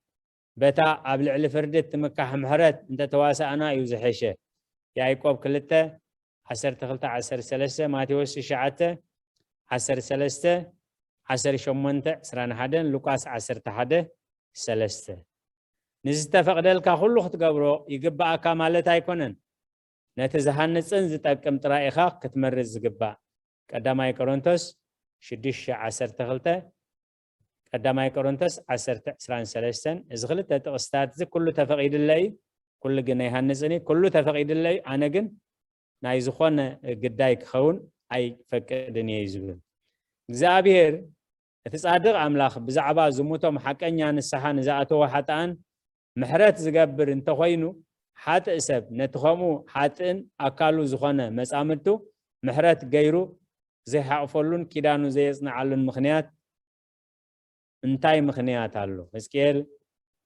በታ ኣብ ልዕሊ ፍርዲ እትምካሕ ምሕረት እንተተዋሳእና እዩ ዝሐሸ። ያዕቆብ ክልተ፣ ዓሰርተ ክልተ፣ ዓሰርተ ሰለስተ፣ ማቴዎስ ትሽዓተ፣ ዓሰርተ ሰለስተ፣ ዓሰርተ ሸሞንተ፣ ዕስራን ሓደን፣ ሉቃስ ዓሰርተ ሓደ፣ ሰለስተ። ንዝተፈቕደልካ ኩሉ ክትገብሮ ይግብኣካ ማለት ኣይኮነን። ነቲ ዝሃንጽን ዝጠቅም ጥራይ ኢኻ ክትመርጽ ዝግባእ። ቀዳማይ ቆሮንቶስ ሽዱሽተ ዓሰርተ ክልተ፣ ቀዳማይ ቆሮንቶስ ዓሰርተ ዕስራን ሰለስተን። እዚ ክልተ ጥቕስታት እዚ ኩሉ ተፈቒድለይ፣ ኩሉ ግን ኣይሃንጽን እዩ፣ ኩሉ ተፈቒድለይ፣ ኣነ ግን ናይ ዝኾነ ግዳይ ክኸውን ኣይፈቅድን እየ እዩ ዝብል። እግዚኣብሔር እቲ ጻድቕ ኣምላኽ ብዛዕባ ዝሙቶም ሓቀኛ ንስሓ ንዝኣተዎ ሓጥኣን ምሕረት ዝገብር እንተኾይኑ፣ ሓጥእ ሰብ ነቲ ከምኡ ሓጥእን ኣካሉ ዝኾነ መጻምድቱ ምሕረት ገይሩ ዘይሓቕፈሉን ኪዳኑ ዘየጽንዓሉን ምኽንያት እንታይ ምኽንያት ኣሎ? ሕዝቅኤል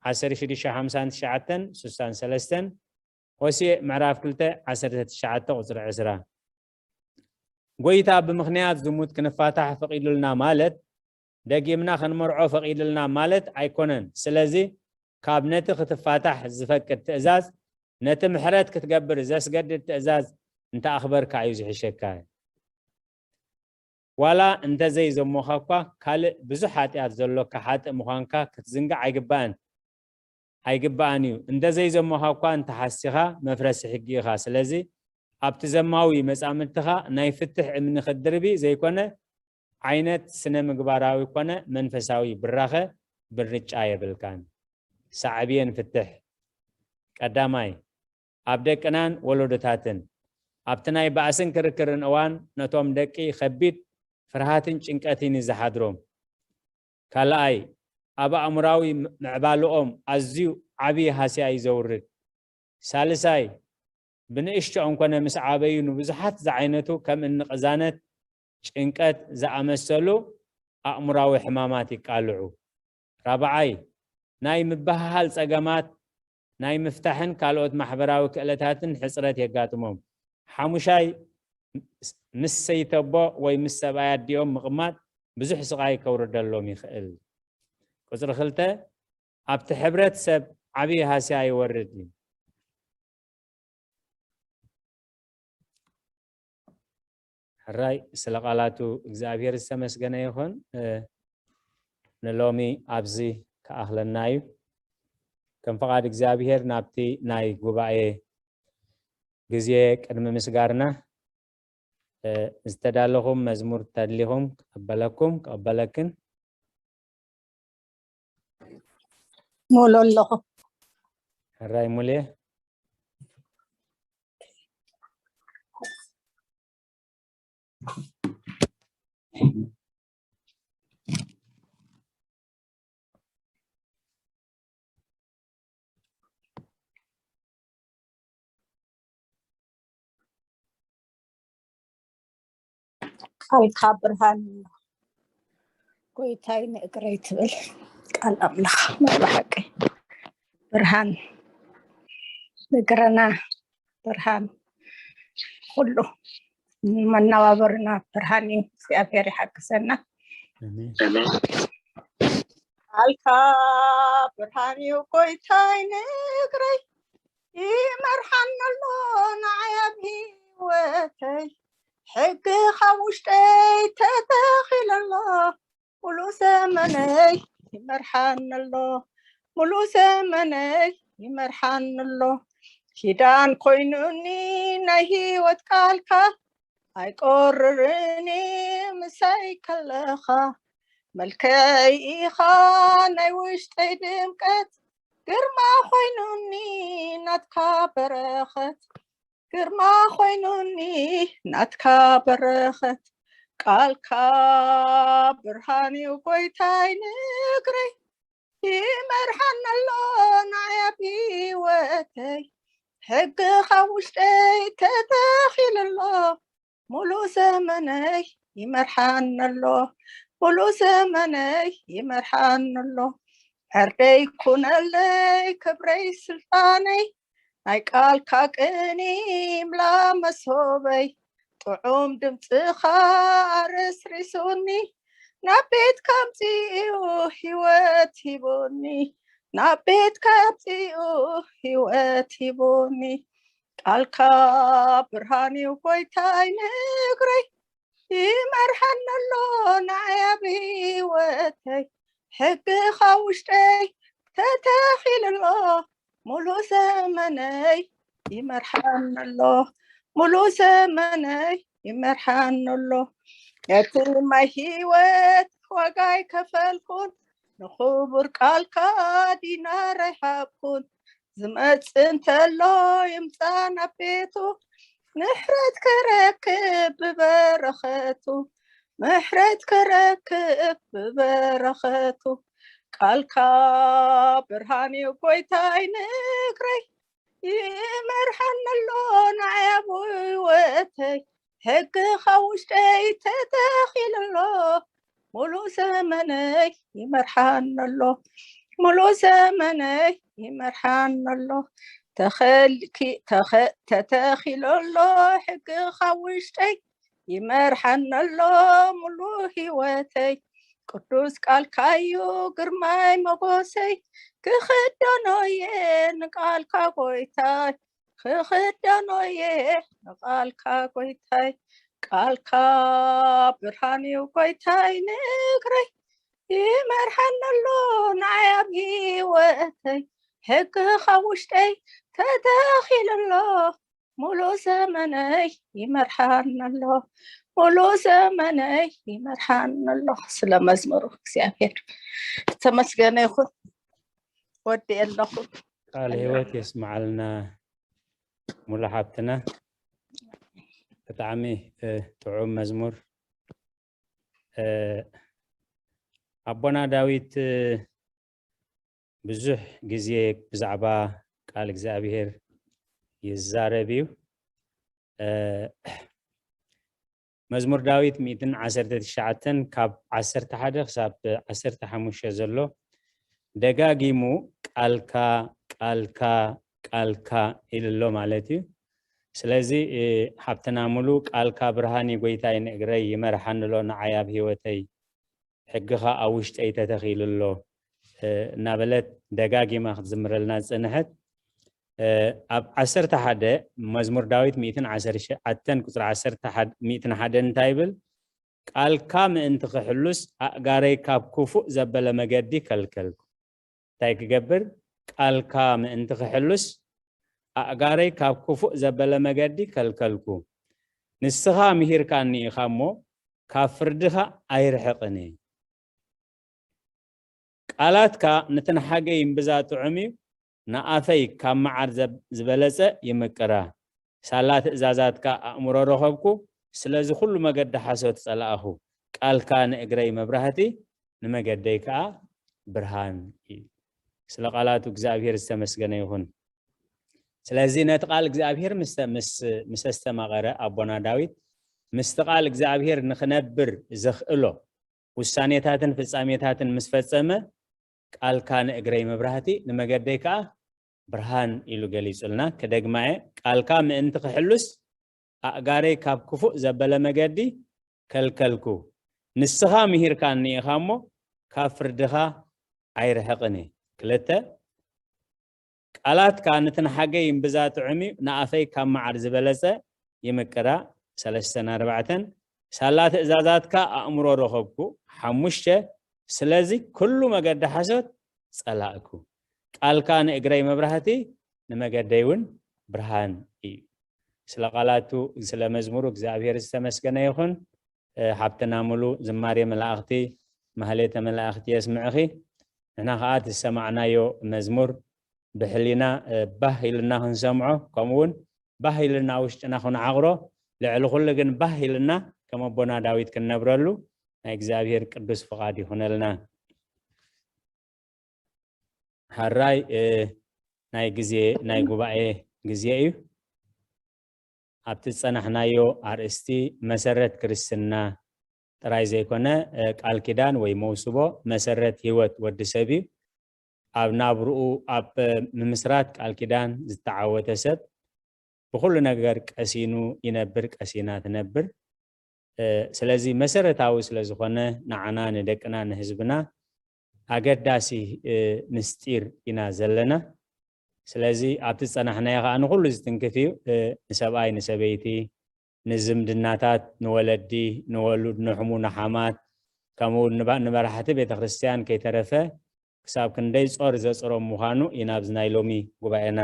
ዓሰርተ ሽዱሽተ ሓምሳን ትሽዓተን ስሳን ሰለስተን፣ ሆሴዕ ምዕራፍ ክልተ ዓሰርተ ትሽዓተ ቁጽሪ ዕስራ። ጎይታ ብምኽንያት ዝሙት ክንፋታሕ ፈቒዱልና ማለት፣ ደጊምና ክንመርዖ ፈቒዱልና ማለት ኣይኮነን። ስለዚ ካብ ነቲ ክትፋታሕ ዝፈቅድ ትእዛዝ፣ ነቲ ምሕረት ክትገብር ዘስገድድ ትእዛዝ እንተኣኽበርካ እዩ ዝሕሸካ። ዋላ እንተዘይዘሞኻ እኳ፣ ካልእ ብዙሕ ሓጢኣት ዘሎካ ሓጥእ ምዃንካ ክትዝንጋዕ ኣይግባእን፣ ኣይግባእን እዩ። እንተዘይዘሞኻ እኳ እንተሓሲኻ፣ መፍረሲ ሕጊ ኢኻ። ስለዚ ኣብቲ ዘማዊ መጻምድትኻ ናይ ፍትሕ እምኒ ክትድርቢ ዘይኮነ፣ ዓይነት ስነ ምግባራዊ ኮነ መንፈሳዊ ብራኸ ብርጫ የብልካን። ሳዕብየን ፍትሕ። ቀዳማይ፣ ኣብ ደቅናን ወለዶታትን ኣብቲ ናይ ባእስን ክርክርን እዋን ነቶም ደቂ ከቢድ ፍርሃትን ጭንቀትን እዩ ዝሓድሮም። ካልኣይ፣ ኣብ ኣእምራዊ ምዕባልኦም ኣዝዩ ዓብዪ ሃስያ እዩ ዘውርድ። ሳልሳይ፣ ብንእሽቶኦም ኮነ ምስ ዓበዩ ንብዙሓት ዝዓይነቱ ከም እኒ ቅዛነት፣ ጭንቀት ዝኣመሰሉ ኣእምራዊ ሕማማት ይቃልዑ። ራብዓይ፣ ናይ ምብህሃል ጸገማት ናይ ምፍታሕን ካልኦት ማሕበራዊ ክእለታትን ሕጽረት የጋጥሞም። ሓሙሻይ፣ ምስ ሰይተቦ ወይ ምስ ሰብኣይ ኣዲኦም ምቕማጥ ብዙሕ ስቓይ ከውርደሎም ይኽእል። ቁጽሪ ክልተ፣ ኣብቲ ሕብረተሰብ ዓብዪ ሃስያ ይወርድ እዩ። ሕራይ ስለ ቃላቱ እግዚኣብሔር ዝተመስገነ ይኹን። ንሎሚ ኣብዚ ክኣኽለና እዩ። ከም ፍቓድ እግዚኣብሔር ናብቲ ናይ ጉባኤ ግዜ ቅድሚ ምስጋርና ዝተዳለኹም መዝሙር ተድሊኹም ክቐበለኩም ክቐበለክን ሙሉ ኣለኹ። ሕራይ ሙሌ። ቃልካ ብርሃን ጎይታይ ንእግረይ ትብል ቃል ኣምላኽ ናይ ብሓቂ ብርሃን ንእግረና ብርሃን ኩሉ መነባበርና ብርሃን እዩ። እግዚኣብሔር ይሓግዘና። ቃልካ ብርሃን እዩ ጎይታይ ንእግረይ ይመርሓኒ ኣሎ ንዓይ ኣብ ህይወተይ ሕግኻ ውሽጠይ ተተኺሉ ኣሎ ሙሉ ዘመነይ ይመርሓኒ ኣሎ ሙሉ ዘመነይ ይመርሓኒ ኣሎ ኪዳን ኮይኑኒ ናይ ህይወት ቃልካ ኣይቆርርን ምሳይ ከለኻ መልከይ ኢኻ ናይ ውሽጠይ ድምቀት ግርማ ኮይኑኒ ናትካ በረኸት ግርማ ኮይኑኒ ናትካ በረኸት ቃልካ ብርሃን እዩ ጎይታይ ንእግረይ ይመርሓኒ ኣሎ ንዓይ ኣብ ህይወተይ ሕግኻ ውሽጠይ ተተኺሉ ኣሎ ሙሉ ዘመነይ ይመርሓኒ ኣሎ ሙሉ ዘመነይ ይመርሓኒ ኣሎ ዕርደይ ኩነለይ ክብረይ ስልጣነይ ናይ ቃልካ ቅኒ ይምላ መሶበይ ጥዑም ድምፅኻ ኣረስሪሱኒ ናብ ቤት ከምፅኡ ህይወት ሂቡኒ ናብ ቤት ከምፅኡ ህይወት ሂቡኒ ቃልካ ብርሃን እዩ ጎይታይ ንእግረይ ይመርሓኒ ኣሎ ንዓይ ኣብ ህይወተይ ሕግኻ ውሽጠይ ተተኺሉ ኣሎ ሙሉ ዘመነይ ይመርሓኒ ኣሎ ሙሉ ዘመነይ ይመርሓኒ ኣሎ ነቲ ማይ ህይወት ዋጋ ኣይከፈልኩን ንኽቡር ቃልካ ዲናር ኣይሃብኩን ዝመጽእ እንተሎ ይምጻእ ናብ ቤቱ ምሕረት ክረክብ ብበረኸቱ ምሕረት ክረክብ ብበረኸቱ ቃልካ ብርሃን እዩ ጎይታይ ንእግረይ ይመርሓኒ ኣሎ ንዓይ ኣብ ህይወተይ ሕግኻ ውሽጠይ ተተኺሉ ኣሎ ሙሉ ዘመነይ ይመርሓኒ ኣሎ ሙሉ ዘመነይ ይመርሓኒ ኣሎ ተኸልኪ ተኸ- ተተኺሉ ኣሎ ሕግኻ ውሽጠይ ይመርሓኒ ኣሎ ሙሉ ህይወተይ ቅዱስ ቃልካዩ ግርማይ መጎሰይ ክኽደኖ እየ ንቃልካ ጎይታይ ክኽደኖ እየ ንቃልካ ጎይታይ ቃልካ ብርሃን እዩ ጎይታይ ንእግረይ ይመርሓኒ ኣሎ ንዓይ ኣብ ህይወተይ ሕግኻ ውሽጠይ ተተኺሉ ኣሎ ሙሉ ዘመነይ ይመርሓን ኣሎ፣ ሙሉ ዘመነይ ይመርሓን ኣሎ። ስለ መዝሙሩ እግዚኣብሔር ተመስገነ ይኹን። ወዲ ኣለኹ። ቃል ህይወት የስምዓልና ሙሉ ሓብትና። ብጣዕሚ ጥዑም መዝሙር። ኣቦና ዳዊት ብዙሕ ግዜ ብዛዕባ ቃል እግዚኣብሔር ይዛረብ እዩ። መዝሙር ዳዊት ሚእትን ዓሰርተ ትሽዓተን ካብ ዓሰርተ ሓደ ክሳብ ዓሰርተ ሓሙሽተ ዘሎ ደጋጊሙ ቃልካ፣ ቃልካ፣ ቃልካ ኢሉ ኣሎ ማለት እዩ። ስለዚ ሓብትና ሙሉ ቃልካ ብርሃን እዩ ጎይታይ፣ ንእግረይ ይመርሓኒ ኣሎ፣ ንዓይ ኣብ ህይወተይ ሕግኻ ኣብ ውሽጠይ ተተኺሉ ኣሎ እናበለት ደጋጊማ ክትዝምረልና ዝፀንሐት ኣብ ዓሰርተ ሓደ፣ መዝሙር ዳዊት ሚእትን ዓሰርተ ትሽዓተን ቁፅሪ ዓሰርተ ሓደ እንታይ ይብል? ቃልካ ምእንቲ ክሕሉስ ኣእጋረይ ካብ ክፉእ ዘበለ መገዲ ከልከልኩ። እንታይ ክገብር? ቃልካ ምእንቲ ክሕሉስ ኣእጋረይ ካብ ክፉእ ዘበለ መገዲ ከልከልኩ። ንስኻ ምሂርካኒ ኢኻ እሞ ካብ ፍርድኻ ኣይርሕቕን እየ። ቃላትካ ንትንሓገይ እምብዛ ጥዑም እዩ፣ ንኣፈይ ካብ መዓር ዝበለጸ ይምቅራ። ሳላ ትእዛዛትካ ኣእምሮ ረኸብኩ፣ ስለዚ ኩሉ መገዲ ሓሶት ጸላእኹ። ቃልካ ንእግረይ መብራህቲ፣ ንመገደይ ከኣ ብርሃን እዩ። ስለ ቃላቱ እግዚኣብሔር ዝተመስገነ ይኹን። ስለዚ ነቲ ቃል እግዚኣብሔር ምስ ኣስተማቐረ ኣቦና ዳዊት ምስቲ ቃል እግዚኣብሔር ንኽነብር ዘኽእሎ ውሳኔታትን ፍጻሜታትን ምስ ፈጸመ፣ ቃልካ ንእግረይ መብራህቲ ንመገደይ ከኣ ብርሃን ኢሉ ገሊጹልና። ክደግማየ፣ ቃልካ ምእንቲ ክሕሉስ ኣእጋረይ ካብ ክፉእ ዘበለ መገዲ ከልከልኩ። ንስኻ ምሂርካኒ ኢኻ እሞ ካብ ፍርድኻ ኣይርሕቕን እየ። ክልተ፣ ቃላትካ ንትንሓገይ እምብዛ ጥዑም እዩ፣ ንኣፈይ ካብ መዓር ዝበለጸ ይምቅራ። ሰለስተን ኣርባዕተን፣ ሳላ ትእዛዛትካ ኣእምሮ ረኸብኩ። ሓሙሽተ፣ ስለዚ ኩሉ መገዲ ሓሶት ጸላእኩ። ቃልካ ንእግረይ መብራህቲ፣ ንመገደይ እውን ብርሃን እዩ። ስለ ቃላቱ፣ ስለ መዝሙሩ እግዚኣብሔር ዝተመስገነ ይኹን። ሓብትና ሙሉ ዝማሬ መላእኽቲ፣ ማህሌተ መላእኽቲ የስምዕኺ። ንሕና ኸዓ ዝሰማዕናዮ መዝሙር ብሕሊና ባህ ኢልና ክንሰምዖ፣ ከምኡ እውን ባህ ኢልና ውሽጥና ክንዓቕሮ፣ ልዕሊ ኩሉ ግን ባህ ኢልና ከም ኣቦና ዳዊት ክንነብረሉ ናይ እግዚኣብሔር ቅዱስ ፍቓድ ይኹነልና። ሓራይ ናይ ግዜ ናይ ጉባኤ ግዜ እዩ። ኣብቲ ዝጸናሕናዮ ኣርእስቲ መሰረት ክርስትና ጥራይ ዘይኮነ ቃል ኪዳን ወይ መውስቦ መሰረት ህይወት ወዲ ሰብ እዩ። ኣብ ናብርኡ ኣብ ምምስራት ቃል ኪዳን ዝተዓወተ ሰብ ብኹሉ ነገር ቀሲኑ ይነብር፣ ቀሲና ትነብር። ስለዚ መሰረታዊ ስለዝኾነ ንዓና ንደቅና ንህዝብና ኣገዳሲ ምስጢር ኢና ዘለና። ስለዚ ኣብቲ ዝጸናሕናዮ ከዓ ንኹሉ ዝትንክፍ እዩ። ንሰብኣይ ንሰበይቲ፣ ንዝምድናታት፣ ንወለዲ፣ ንወሉድ፣ ንሕሙ፣ ንሓማት፣ ከምኡ እውን ንመራሕቲ ቤተ ክርስቲያን ከይተረፈ ክሳብ ክንደይ ጾር ዘጽሮም ምዃኑ ኢና ኣብዚ ናይ ሎሚ ጉባኤና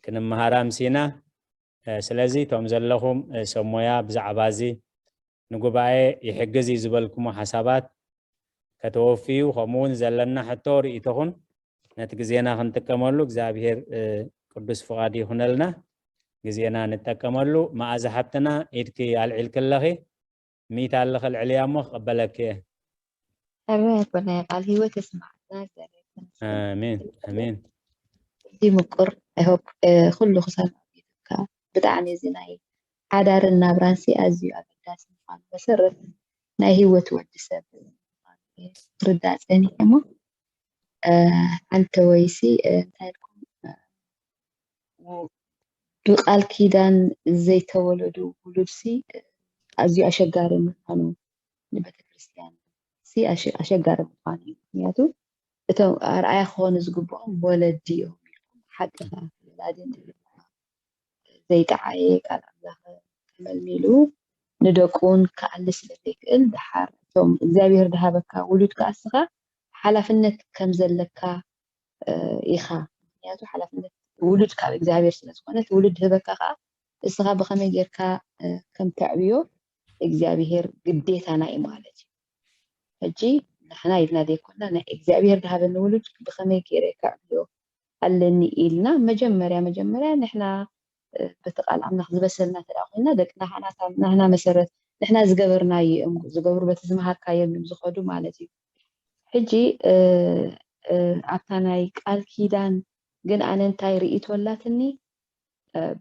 ክንመሃር ኣምሲና። ስለዚ እቶም ዘለኹም ሰብ ሞያ ብዛዕባ እዚ ንጉባኤ ይሕግዝ እዩ ዝበልኩሞ ሓሳባት ከተወፍዩ፣ ከምኡ እውን ዘለና ሕቶ ርእይቶኹን ነቲ ግዜና ክንጥቀመሉ እግዚኣብሔር ቅዱስ ፍቓድ ይኹነልና። ግዜና ንጠቀመሉ። መኣዛ ሓብትና ኢድኪ ኣልዒልኪ ኣለኺ። ሚእቲ ኣለኺ፣ ኣልዕልያ እሞ ክቕበለኪ እየ። ኣረ ኣቦናይ ቃል ህይወት የስምዓልና እግዚኣብሔር ይመስገን። ኣሜን ኣሜን። እዚ ምቁር I hope ኩሉ ክሰምዕ ጌርካ። ብጣዕሚ እዚ ናይ ሓዳርን ናብራን ሲ ኣዝዩ ኣገዳሲ ምዃኑ መሰረት ናይ ህይወት ወዲ ሰብ ምዃኑ ክርዳእ ጸኒሐ እሞ ሓንቲ ወይሲ እንታይ ኢልኩም ብቃል ኪዳን ዘይተወለዱ ውሉድሲ ኣዝዩ ኣሸጋሪ ምዃኑ ንቤተክርስትያን ሲ ኣሸጋሪ ምዃኑ እዩ። ምክንያቱ እቶም ኣርኣያ ክኾኑ ዝግብኦም ወለዲ እዮም ኢልኩም ሓቅኻ ወላዲ እንተልካ ዘይጠዓየ ቃል ኣምላኽ ተመልሚሉ ንደቁ እውን ክኣሊ ስለ ዘይክእል ደሓር እቶም እግዚኣብሔር ድሃበካ ውሉድ ከኣ እስኻ ሓላፍነት ከም ዘለካ ኢኻ። ምክንያቱ ሓላፍነት ውሉድ ካብ እግዚኣብሔር ስለ ዝኾነ እቲ ውሉድ ድህበካ ከኣ እስኻ ብኸመይ ጌርካ ከም ተዕብዮ እግዚኣብሄር ግዴታና እዩ ማለት እዩ። ሕጂ ንሕና ኢልና ዘይኮና ናይ እግዚኣብሄር ድሃበኒ ውሉድ ብኸመይ ገይረ ከዕብዮ ኣለኒ ኢልና መጀመርያ መጀመርያ ንሕና በቲ ቃል ኣምላኽ ዝበሰልና ተደኣ ኮይና ደቅና ናህና መሰረት ንሕና ዝገበርናዮ እዮም ዝገብሩ በቲ ዝመሃርካዮም እዮም ዝኸዱ ማለት እዩ። ሕጂ ኣብታ ናይ ቃል ኪዳን ግን ኣነ እንታይ ርእይቶ ኣላትኒ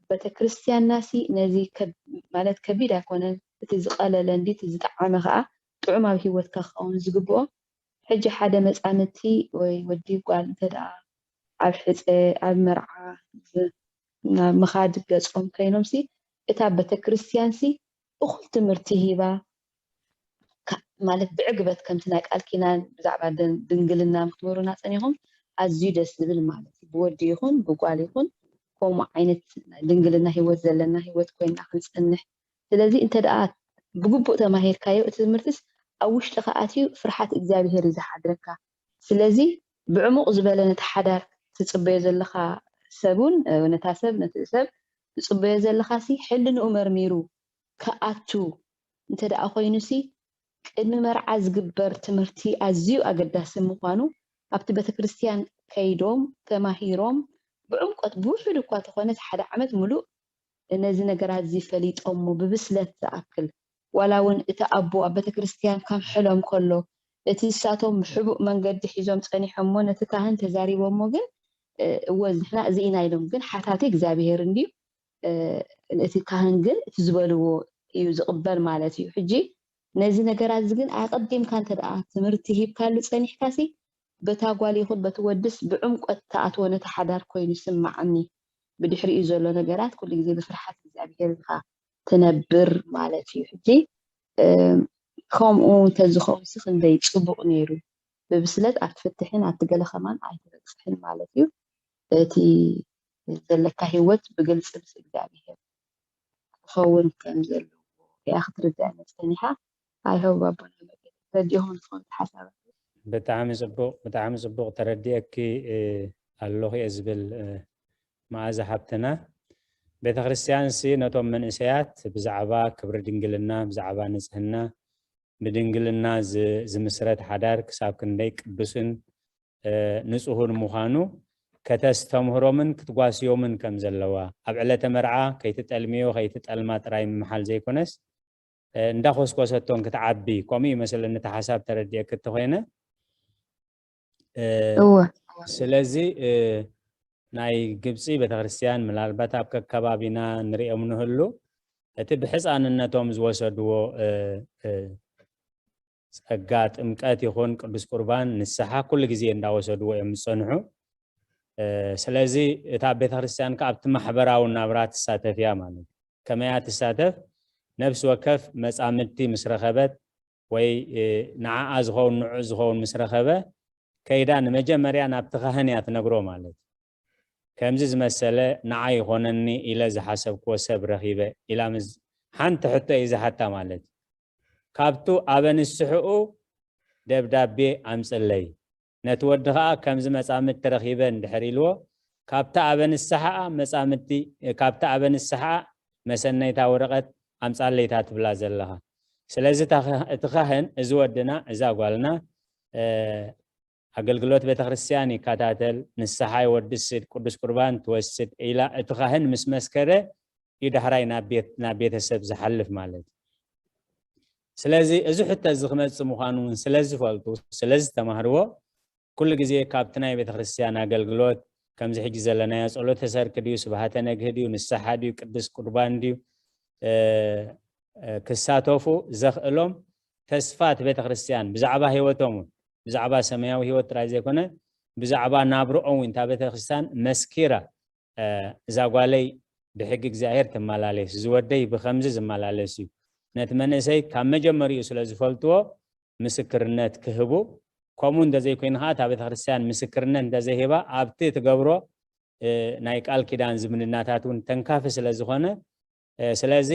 ቤተክርስትያንና ሲ ነዚ ማለት ከቢድ ኣይኮነን፣ እቲ ዝቐለለ እንዲ እቲ ዝጠዓመ ከዓ ጥዑም ኣብ ሂወትካ ክኸውን ዝግብኦ። ሕጂ ሓደ መፃምድቲ ወይ ወዲ ጓል እንተ ደኣ ኣብ ሕፀ ኣብ መርዓ ናብ ምኻድ ገፆም ኮይኖም ሲ እታ ቤተክርስትያን ሲ እኹል ትምህርቲ ሂባ ማለት ብዕግበት ከምቲ ናይ ቃል ኪዳን ብዛዕባ ድንግልና ክትምህሩና ፀኒኹም ኣዝዩ ደስ ዝብል ማለት እዩ። ብወዲ ይኹን ብጓል ይኹን ከምኡ ዓይነት ናይ ድንግልና ሂወት ዘለና ሂወት ኮይና ክንፀንሕ። ስለዚ እንተ ደኣ ብግቡእ ተማሂርካዮ እቲ ትምህርትስ ኣብ ውሽጥኻ ኣትዩ ፍርሓት እግዚኣብሄር እዩ ዝሓድረካ። ስለዚ ብዕሙቕ ዝበለ ነቲ ሓዳር ትፅበዮ ዘለኻ ሰብ እውን ነታ ሰብ ነቲ ሰብ ትፅበዮ ዘለኻ ሲ ሕልንኡ መርሚሩ ክኣቱ እንተ ደኣ ኮይኑ ሲ ቅድሚ መርዓ ዝግበር ትምህርቲ ኣዝዩ ኣገዳሲ ምዃኑ ኣብቲ ቤተክርስትያን ከይዶም ተማሂሮም ብዕምቆት ብውሑድ እኳ ተኾነት ሓደ ዓመት ሙሉእ ነዚ ነገራት እዚ ፈሊጦሞ ብብስለት ዝኣክል ዋላ እውን እቲ ኣቦ ኣብ ቤተክርስትያን ከምሕሎም ከሎ እቲ እሳቶም ብሕቡእ መንገዲ ሒዞም ጸኒሖሞ ነቲ ካህን ተዛሪቦሞ ግን እወ ንሕና እዚ ኢና ኢሎም ግን ሓታቲ እግዚኣብሄር እንድዩ እቲ ካህን ግን እቲ ዝበልዎ እዩ ዝቕበል ማለት እዩ። ሕጂ ነዚ ነገራት እዚ ግን ኣቐዲምካ እንተ ደኣ ትምህርቲ ሂብካሉ ጸኒሕካ ሲ በታ ጓል ይኹን በቲ ወድስ ብዕምቆት ተኣትዎ ነቲ ሓዳር ኮይኑ ይስምዓኒ። ብድሕሪኡ ዘሎ ነገራት ኩሉ ግዜ ብፍርሓት እግዚኣብሄር ኢኻ ትነብር ማለት እዩ። ሕጂ ከምኡ እንተዝኸውን ሲ ክንደይ ጽቡቕ ነይሩ። ብብስለት ኣብቲ ፍትሕን ኣብቲ ገለ ከማን ኣይትበጽሕን ማለት እዩ። እቲ ዘለካ ህይወት ብግልፂ ምስ እግዚኣብሄር ክኸውን ከም ዘለዎ እያ ክትርዳእ መፅን ኢኻ። ኣይሆብ ኣቦና መገድ ረዲኦኹም ትኾኑ ሓሳባት። ብጣዕሚ ፅቡቕ ብጣዕሚ ፅቡቕ ተረዲአኪ ኣለኹ እየ ዝብል መዓዛ ሓብትና። ቤተ ክርስቲያን ሲ ነቶም መንእሰያት ብዛዕባ ክብሪ ድንግልና ብዛዕባ ንፅህና ብድንግልና ዝምስረት ሓዳር ክሳብ ክንደይ ቅዱስን ንጹሁን ምዃኑ ከተስተምህሮምን ክትጓስዮምን ከም ዘለዋ፣ ኣብ ዕለተ መርዓ ከይትጠልምዮ ከይትጠልማ ጥራይ ምምሓል ዘይኮነስ፣ እንዳኾስኮሰቶን ክትዓቢ፣ ከምኡ ይመስለኒ እቲ ሓሳብ ተረዲኤኪ እንተኾይነ። ስለዚ ናይ ግብፂ ቤተክርስትያን ምናልባት ኣብ ከከባቢና ንሪኦም ንህሉ፣ እቲ ብሕፃንነቶም ዝወሰድዎ ጸጋ ጥምቀት ይኹን ቅዱስ ቁርባን ንስሓ ኩሉ ግዜ እንዳወሰድዎ እዮም ዝጸንሑ። ስለዚ እታ ቤተክርስትያን ከኣ ኣብቲ ማሕበራዊ ናብራ ትሳተፍ እያ ማለት እዩ። ከመይ እያ ትሳተፍ? ነፍሲ ወከፍ መጻምድቲ ምስ ረኸበት ወይ ንዓኣ ዝኸውን ንዑ ዝኸውን ምስ ረኸበ ከይዳ ንመጀመርያ ናብቲ ካህን እያ ትነግሮ ማለት እዩ። ከምዚ ዝመሰለ ንዓይ ይኾነኒ ኢለ ዝሓሰብክዎ ሰብ ረኺበ ኢላ ምስ ሓንቲ ሕቶ እዩ ዝሓታ ማለት እዩ። ካብቱ ኣበ ንስሕኡ ደብዳቤ ኣምፅለይ፣ ነቲ ወዲ ኸዓ ከምዚ መፃምድቲ ረኺበ እንድሕር ኢልዎ፣ ካብታ ኣበ ንስሓኣ መፃምድቲ፣ ካብታ ኣበ ንስሓኣ መሰነይታ ወረቐት ኣምፃለይታ ትብላ ዘለኻ። ስለዚ እቲ ካህን እዚ ወድና እዛ ጓልና ኣገልግሎት ቤተክርስትያን ይከታተል፣ ንስሓ ይወድስድ፣ ቅዱስ ቁርባን ትወስድ ኢላ እቲ ካህን ምስ መስከረ እዩ ዳሕራይ ናብ ቤተሰብ ዝሓልፍ ማለት እዩ። ስለዚ እዚ ሕቶ እዚ ክመፅእ ምዃኑ እውን ስለዝፈልጡ ስለዝተማህርዎ ኩሉ ግዜ ካብቲ ናይ ቤተክርስትያን ኣገልግሎት ከምዚ ሕጂ ዘለናዮ ጸሎተ ሰርክ ድዩ ስብሃተ ነግህ ድዩ ንስሓ ድዩ ቅዱስ ቁርባን ድዩ ክሳተፉ ዘኽእሎም ተስፋ እቲ ቤተክርስትያን ብዛዕባ ህይወቶም እውን ብዛዕባ ሰማያዊ ህይወት ጥራይ ዘይኮነ ብዛዕባ ናብርኦም እውን እታ ቤተክርስትያን መስኪራ እዛ ጓለይ ብሕጊ እግዚኣብሔር ትመላለስ ዝወደይ ብከምዚ ዝመላለስ እዩ ነቲ መንእሰይ ካብ መጀመሪኡ ስለ ዝፈልጥዎ ምስክርነት ክህቡ ከምኡ እንተዘይኮይኑ ከዓ እታ ቤተክርስትያን ምስክርነት እንተዘይህባ ኣብቲ ትገብሮ ናይ ቃል ኪዳን ዝምድናታት እውን ተንካፊ ስለ ዝኾነ ስለዚ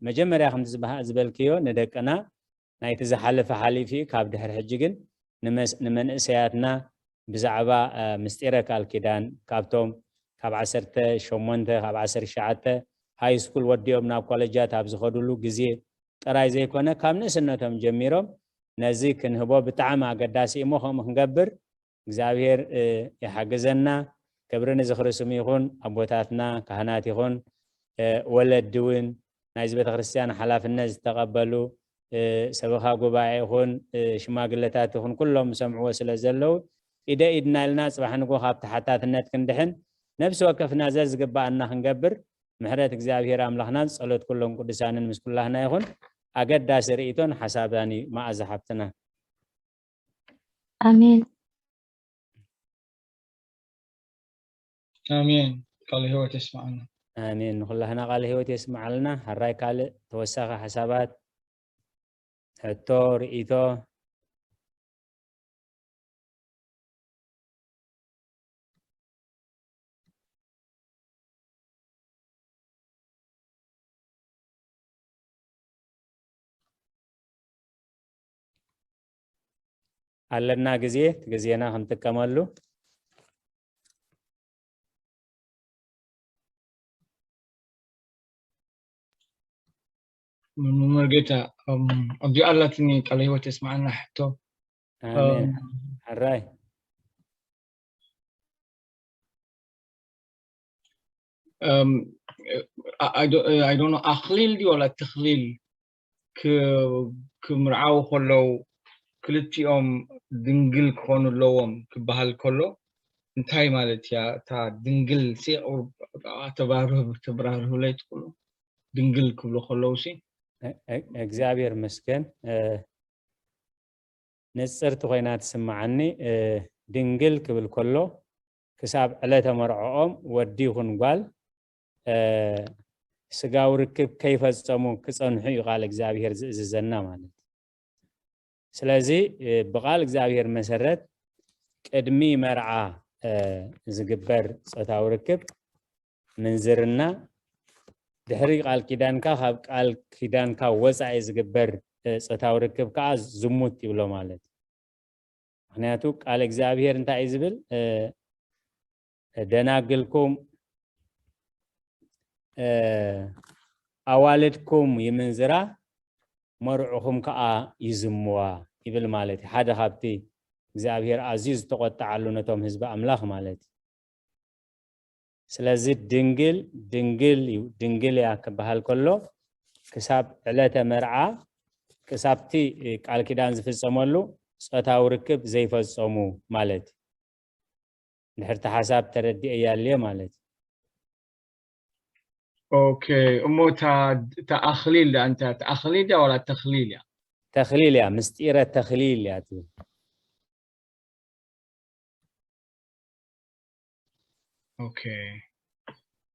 መጀመርያ ከምቲ ዝበልክዮ ንደቅና ናይቲ ዝሓለፈ ሓሊፉ ካብ ድሕሪ ሕጂ ግን ንመንእሰያትና ብዛዕባ ምስጢረ ቃል ኪዳን ካብቶም ካብ ዓሰርተ ሸሞንተ ካብ ዓሰርተ ትሽዓተ ሃይ ስኩል ወዲኦም ናብ ኮለጃት ኣብ ዝኸዱሉ ግዜ ጥራይ ዘይኮነ፣ ካብ ንእስነቶም ጀሚሮም ነዚ ክንህቦ ብጣዕሚ ኣገዳሲ እሞ፣ ከምኡ ክንገብር እግዚኣብሔር፣ እ፣ ይሓግዘና። ክብሪ ንዝኽሪ ስሙ ይኹን። ኣቦታትና ካህናት ይኹን፣ እ፣ ወለዲ እውን ናይዚ ቤተክርስትያን ሓላፍነት ዝተቐበሉ፣ እ፣ ሰበኻ ጉባኤ ይኹን፣ እ፣ ሽማግለታት ይኹን፣ ኩሎም ዝሰምዕዎ ስለ ዘለዉ፣ ኢደ ኢድና ኢልና ጽባሕ ንግሆ ካብ ተሓታትነት ክንድሕን፣ ነፍሲ ወከፍና ዘዝግባኣና ክንገብር፣ ምሕረት እግዚኣብሔር ኣምላኽናን ጸሎት ኩሎም ቅዱሳንን ምስ ኩላህና ይኹን። ኣገዳሲ ርእይቶን ሓሳባን እዩ፣ መኣዛ ሓብትና። ኣሜን። ኣሜን። ቃለ ህይወት የስምዓና። ኣሜን። ንኹላህና ቃለ ህይወት የስምዓልና። ሕራይ ካልእ ተወሳኺ ሓሳባት፣ ሕቶ፣ ርእይቶ? ኣለና ግዜ፣ እቲ ግዜና ክንጥቀመሉ። መምህር ጌታ፣ እም፣ እዚኣ ኣላትኒ ቃለ ህይወት የስምዓና ሕቶ። ኣሜን። እም፣ ሕራይ። እም፣ I, I don't, I don't know፣ ኣኽሊል ድዩ ዋላ ተኽሊል ክ-፣ ክምርዓው ከለዉ ክልቲኦም ድንግል ክኾኑ ኣለዎም ክበሃል ከሎ እንታይ ማለት እያ? እታ ድንግል ሲ-፣ ተባርህ-፣ ተብራርሁለይ ትኽእሉ? ድንግል ክብሉ ከለዉ ሲ? እ-፣ እ-፣ እግዚኣብሔር መስገን። እ፣ ንጽርቲ ኮይና ትስምዓኒ። እ፣ ድንግል ክብል ከሎ ክሳብ ዕለተ መርዕኦም ወዲ ይኹን ጓል፣ እ፣ ስጋዊ ርክብ ከይፈጸሙ ክጸንሑ እዩ ቃል እግዚኣብሔር ዝእዝዘና ማለት እዩ። ስለዚ፣ እ፣ ብቃል እግዚኣብሔር መሰረት ቅድሚ መርዓ፣ እ፣ ዝግበር ጾታዊ ርክብ ምንዝርና፣ ድሕሪ ቃል ኪዳንካ ካብ ቃል ኪዳንካ ወጻኢ ዝግበር፣ እ፣ ጾታዊ ርክብ ከኣ ዝሙት ይብሎ ማለት እዩ። ምኽንያቱ ቃል እግዚኣብሔር እንታይ እዩ ዝብል? እ፣ ደናግልኩም፣ እ፣ ኣዋልድኩም ይምንዝራ፣ መርዑኹም ከኣ ይዝምዋ ይብል ማለት እዩ። ሓደ ካብቲ እግዚኣብሔር ኣዝዩ ዝተቆጥዓሉ ነቶም ህዝቢ ኣምላኽ ማለት እዩ። ስለዚ ድንግል፣ ድንግል እዩ፣ ድንግል እያ ክበሃል ከሎ ክሳብ ዕለተ መርዓ፣ ክሳብቲ ቃል ኪዳን ዝፍጸመሉ ጾታዊ ርክብ ዘይፈጸሙ ማለት እዩ። እንድሕር እቲ ሓሳብ ተረዲኤያ ኣልየ ማለት እዩ። ኦኬ፣ እሞ እታ፣ እታ ኣኽሊል ደኣ እንታይ እያ? እታ ኣኽሊል ድያ ዋላ ተኽሊል እያ? ተኽሊል እያ፣ ምስጢረ ተኽሊል እያ ትብል። ኦኬ።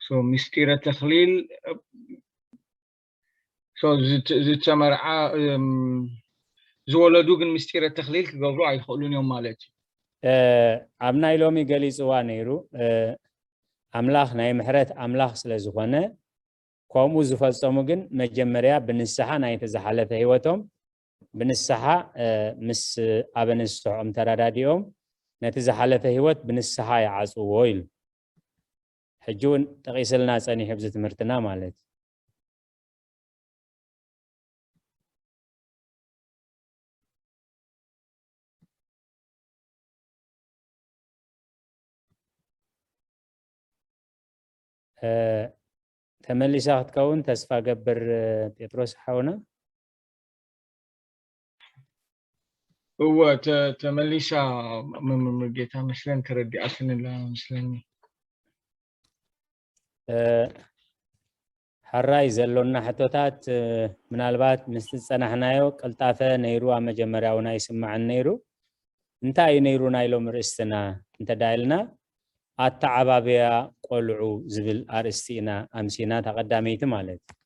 ሶ፣ ምስጢረ ተኽሊል፣ ሶ፣ ዝት-፣ ዝተመርዓ፣ እም፣ ዝወለዱ ግን ምስጢረ ተኽሊል ክገብሩ ኣይኽእሉን እዮም ማለት እዩ። እ፣ ኣብ ናይ ሎሚ ገሊጽዋ ነይሩ። እ፣ ኣምላኽ ናይ ምሕረት ኣምላኽ ስለ ዝኾነ፣ ከምኡ ዝፈጸሙ ግን መጀመርያ ብንስሓ ናይቲ ዝሓለፈ ህይወቶም፣ ብንስሓ፣ እ፣ ምስ ኣበ ንስሕኦም ተረዳዲኦም ነቲ ዝሓለፈ ህይወት ብንስሓ ይዓጽዎ ኢሉ። ሕጂ እውን ጠቒስልና ጸኒሑ ኣብዚ ትምህርትና ማለት እዩ። እ፣ ተመሊሳ ክትከውን ተስፋ ገብር፣ እ፣ ጴጥሮስ ሓውና። እወ፣ ተ-፣ ተመሊሳ ም-፣ ም-፣ ም-፣ ጌታ መስለን ተረዲኣትኒ ኣላ መስለኒ። እ፣ ሕራይ ዘሎና ሕቶታት፣ እ፣ ምናልባት ምስቲ ዝጸናሕናዮ ቅልጣፈ ነይሩ፣ ኣብ መጀመርያ እውን ኣይስማዕን ነይሩ። እንታይ እዩ ነይሩ ናይ ሎሚ ርእስትና እንተ ዳ ኢልና፣ ኣተዓባብያ ቆልዑ ዝብል ኣርእስቲ ኢና ኣምሲና፣ እታ ቀዳመይቲ ማለት እዩ።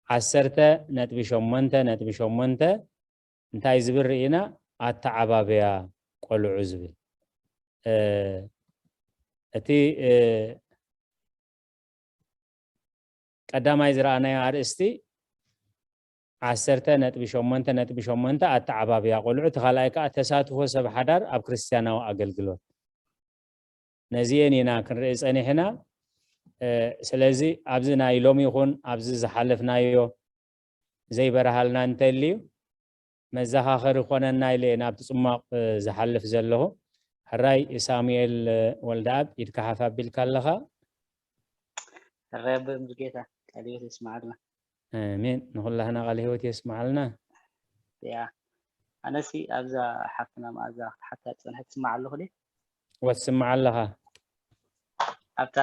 ዓሰርተ ነጥቢ ሸሞንተ ነጥቢ ሸሞንተ እንታይ ዝብል ርኢና? ኣተዓባብያ ቆልዑ ዝብል። እ፣ እቲ፣ እ፣ ቀዳማይ ዝረኣናዮ ኣርእስቲ ዓሰርተ ነጥቢ ሸሞንተ ነጥቢ ሸሞንተ ኣተዓባብያ ቆልዑ፣ እቲ ካልኣይ ከኣ ተሳትፎ ሰብ ሓዳር ኣብ ክርስትያናዊ ኣገልግሎት። ነዚኤን ኢና ክንርኢ ጸኒሕና። ስለዚ ኣብዚ ናይ ሎሚ ይኹን ኣብዚ ዝሓለፍናዮ ዘይበርሃልና እንተልዩ መዘኻኸሪ ኮነና ኢለ እየ ናብቲ ጽማቕ ዝሓልፍ ዘለኹ። ሕራይ ሳሙኤል ወልደኣብ፣ ኢድካ ሓፍ ኣቢልካ ኣለኻ። ሕራይ ኣቦይ ሙሉጌታ፣ ቃለ ህይወት የስምዓልና። ኣሜን። ንኹላህና ቃለ ህይወት የስምዓልና። ያ ኣነሲ ኣብዛ ሓፍትና መኣዛ ክትሓታ ዝጸንሐ ትስማዕ ኣለኹ ድየ? ወትስምዓ ኣለኻ። ኣብታ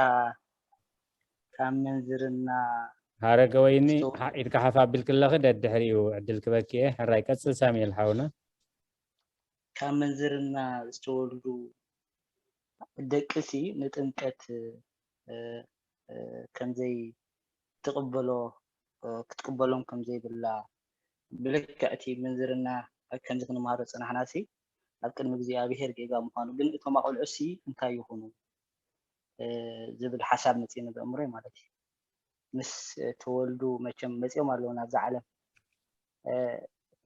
ካብ ምንዝርና ሃረገ ወይኒ፣ ኢድካ ሓፍ ኣቢልክለኺ ደድሕሪኡ ዕድል ክበኪ እየ። ሕራይ ቀጽል ሳሙኤል ሓውና። ካብ ምንዝርና ዝተወልዱ ደቅሲ ንጥምቀት ከምዘይ ትቕበሎ ክትቅበሎም ከምዘይብላ ብልክዕ እቲ ምንዝርና ከምዚ ክንመሃሮ ዝጸናሕና ሲ ኣብ ቅድሚ እግዚኣብሔር ጌጋ ምዃኑ ግን እቶም ኣቆልዑ ሲ እንታይ ይኹኑ ዝብል ሓሳብ መጺእኒ ብእምሮይ ማለት እዩ። ምስ ተወልዱ መቸም መጺኦም ኣለዉ ናብዛ ዓለም።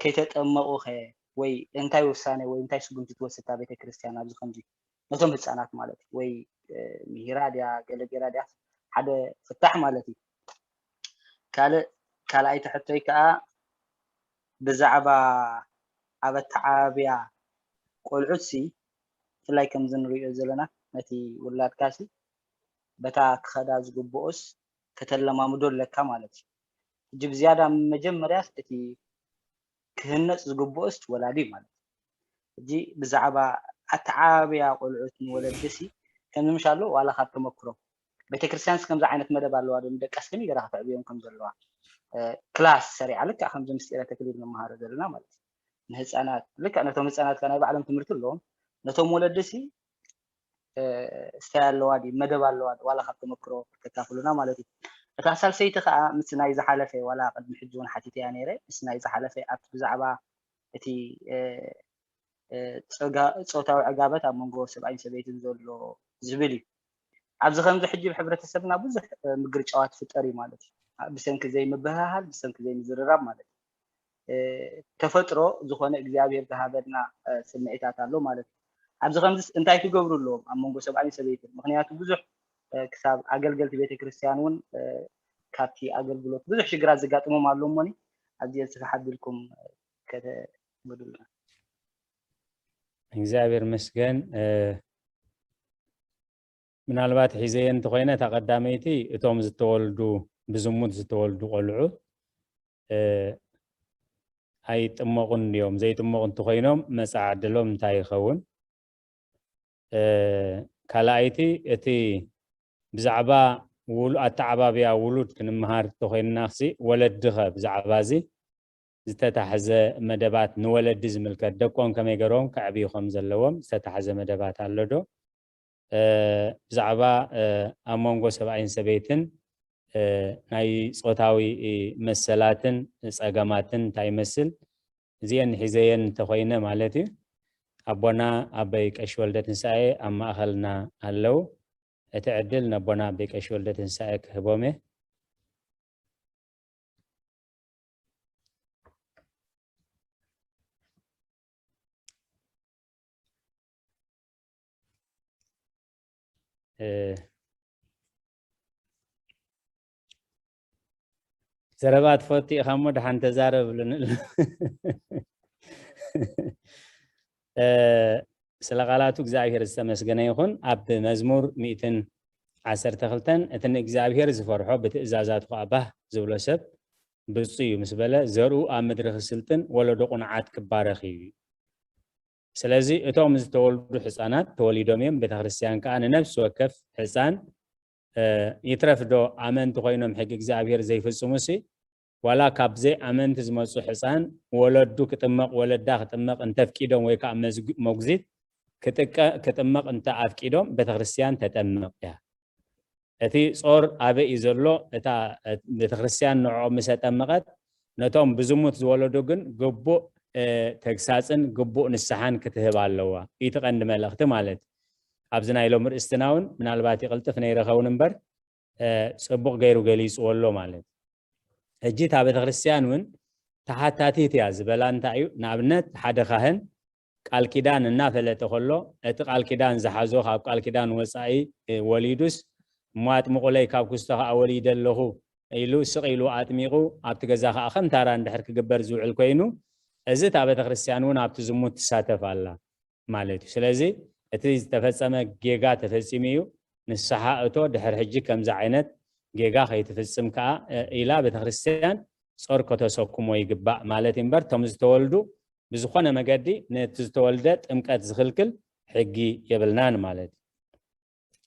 ከይተጠመቑ ኸ ወይ እንታይ ውሳኔ ወይ እንታይ ስጉምቲ ትወስድ እታ ቤተክርስትያን ኣብዚ ከምዚ ነቶም ህፃናት ማለት እዩ ወይ ምሂራ ድያ ገለ ገይራ ድያ ሓደ ፍታሕ ማለት እዩ። ካልእ ካልኣይቲ ሕቶይ ከዓ ብዛዕባ ኣብ ኣተዓባብያ ቆልዑት ሲ ብፍላይ ከምዚ ንሪኦ ዘለና ነቲ ውላድካ ሲ በታ ክኸዳ ዝግብኦስ ከተለማምዶ ኣለካ ማለት እዩ። ሕጂ ብዝያዳ መጀመርያስ እቲ ክህነፅ ዝግብኦስ ወላዲ እዩ ማለት እዩ። ሕጂ ብዛዕባ ኣተዓባብያ ቆልዑት ንወለዲ ሲ ከምዚ ምሽ ኣሎ ዋላ ካብ ተመክሮ ቤተክርስትያንስ ከምዚ ዓይነት መደብ ኣለዋ ዶ ንደቃስ ከመይ ገይራ ከተዕብዮም ከም ዘለዋ ክላስ ሰሪዓ ልክዕ ከምዚ ምስጢረ ተክሊል ንመሃሮ ዘለና ማለት እዩ። ንህፃናት ልክዕ ነቶም ህፃናት ከ ናይ ባዕሎም ትምህርቲ ኣለዎም ነቶም ወለዲ ሲ እንታይ ኣለዋ ድዩ መደብ ኣለዋ ዋላ ካብ ተመክሮ ከተካፍሉና ማለት እዩ። እታ ሳልሰይቲ ከዓ ምስ ናይ ዝሓለፈ ዋላ ቅድሚ ሕጂ እውን ሓቲተያ ነይረ ምስ ናይ ዝሓለፈ ኣብቲ ብዛዕባ እቲ ፆታዊ ዕጋበት ኣብ መንጎ ሰብኣይን ሰበይትን ዘሎ ዝብል እዩ። ኣብዚ ከምዚ ሕጂ ኣብ ሕብረተሰብና ብዙሕ ምግርጫዋት ፍጠር እዩ ማለት እዩ። ብሰንኪ ዘይምብህሃል ብሰንኪ ዘይምዝርራብ ማለት እዩ። ተፈጥሮ ዝኾነ እግዚኣብሔር ዝሃበና ስምዒታት ኣሎ ማለት እዩ። ኣብዚ ከምዚ እንታይ ክገብሩ ኣለዎም ኣብ መንጎ ሰብኣይን ሰበይትን? ምክንያቱ ብዙሕ ክሳብ ኣገልገልቲ ቤተክርስትያን እውን ካብቲ ኣገልግሎት ብዙሕ ሽግራት ዘጋጥሞም ኣሎ እሞኒ ኣብዚ ስፍሕ ኣቢልኩም ከተብሉና። እግዚኣብሔር መስገን። ምናልባት ሒዘየ እንተኾይነ እታ ቀዳመይቲ እቶም ዝተወልዱ ብዝሙት ዝተወልዱ ቆልዑ ኣይጥመቑን ድዮም? ዘይጥመቑ እንተኾይኖም መጻኢ ዕድሎም እንታይ ይኸውን? ካልኣይቲ እቲ ብዛዕባ ኣተዓባብያ ውሉድ ክንመሃር እንተኾይንና ክሲ ወለድኸ ብዛዕባ እዚ ዝተታሕዘ መደባት ንወለዲ ዝምልከት ደቆም ከመይ ገይሮም ከዕብዩ ከም ዘለዎም ዝተታሕዘ መደባት ኣሎ ዶ? ብዛዕባ ኣብ መንጎ ሰብኣይን ሰበይትን ናይ ፆታዊ መሰላትን ፀገማትን እንታይ ይመስል እዚአን ሒዘየን እንተኮይነ ማለት እዩ። ኣቦና ኣበይ ቀሺ ወልደ ትንሳኤ ኣብ ማእኸልና ኣለዉ። እቲ ዕድል ነቦና ኣበይ ቀሺ ወልደ ትንሳኤ ክህቦም እየ። ዘረባ ትፈቱ ኢኻ እሞ ደሓን ተዛረብሉን። ስለ ቃላቱ እግዚኣብሔር ዝተመስገነ ይኹን። ኣብ መዝሙር ሚእትን ዓሰርተ ክልተን እቲ ንእግዚኣብሔር ዝፈርሖ ብትእዛዛቱ ከዓ ባህ ዝብሎ ሰብ ብፁዕ እዩ ምስ በለ ዘርኡ ኣብ ምድሪ ክስልጥን ወለዶ ቁንዓት ክባረኽ እዩ። ስለዚ እቶም ዝተወልዱ ሕፃናት ተወሊዶም እዮም። ቤተክርስትያን ከዓ ንነፍሲ ወከፍ ሕፃን ይትረፍ ዶ ኣመንቲ ኮይኖም ሕጊ እግዚኣብሔር ዘይፍፅሙ ሲ ዋላ ካብ ዘይኣመንቲ ዝመፁ ሕፃን ወለዱ ክጥመቕ ወለዳ ክጥመቕ እንተፍቂዶም ወይ ከዓ መጉዚት ክጥመቕ እንተ ኣፍቂዶም ቤተክርስትያን ተጠምቕ እያ። እቲ ጾር ኣበይ እዩ ዘሎ? እታ ቤተክርስትያን ንዕኦም ምስ ኣጠመቐት ነቶም ብዝሙት ዝወለዱ ግን ግቡእ ተግሳፅን ግቡእ ንስሓን ክትህብ ኣለዋ። እቲ ቀንዲ መልእኽቲ ማለት ኣብዚ ናይ ሎም ርእስትና እውን ምናልባት ይቕልጥፍ ነይረ ኸውን እምበር ፅቡቕ ገይሩ ገሊፅዎ ኣሎ ማለት። ሕጂ እታ ቤተክርስትያን እውን ተሓታቲት እያ ዝበላ እንታይ እዩ? ንኣብነት ሓደ ካህን ቃል ኪዳን እናፈለጠ ከሎ እቲ ቃል ኪዳን ዝሓዞ ካብ ቃል ኪዳን ወፃኢ ወሊዱስ እሞ ኣጥምቑለይ ካብ ክስቶ ከዓ ወሊደ ኣለኹ ኢሉ ስቕ ኢሉ ኣጥሚቑ ኣብቲ ገዛ ከዓ ከም ታራ እንድሕር ክግበር ዝውዕል ኮይኑ፣ እዚ እታ ቤተክርስትያን እውን ኣብቲ ዝሙት ትሳተፍ ኣላ ማለት እዩ። ስለዚ እቲ ዝተፈጸመ ጌጋ ተፈጺሙ እዩ፣ ንስሓ እቶ፣ ድሕር ሕጂ ከምዚ ዓይነት ጌጋ ከይትፍጽም ከዓ ኢላ ቤተክርስትያን ጾር ከተሰኩሞ ይግባእ ማለት እዩ። እምበር እቶም ዝተወልዱ ብዝኾነ መገዲ ነቲ ዝተወልደ ጥምቀት ዝኽልክል ሕጊ የብልናን ማለት እዩ።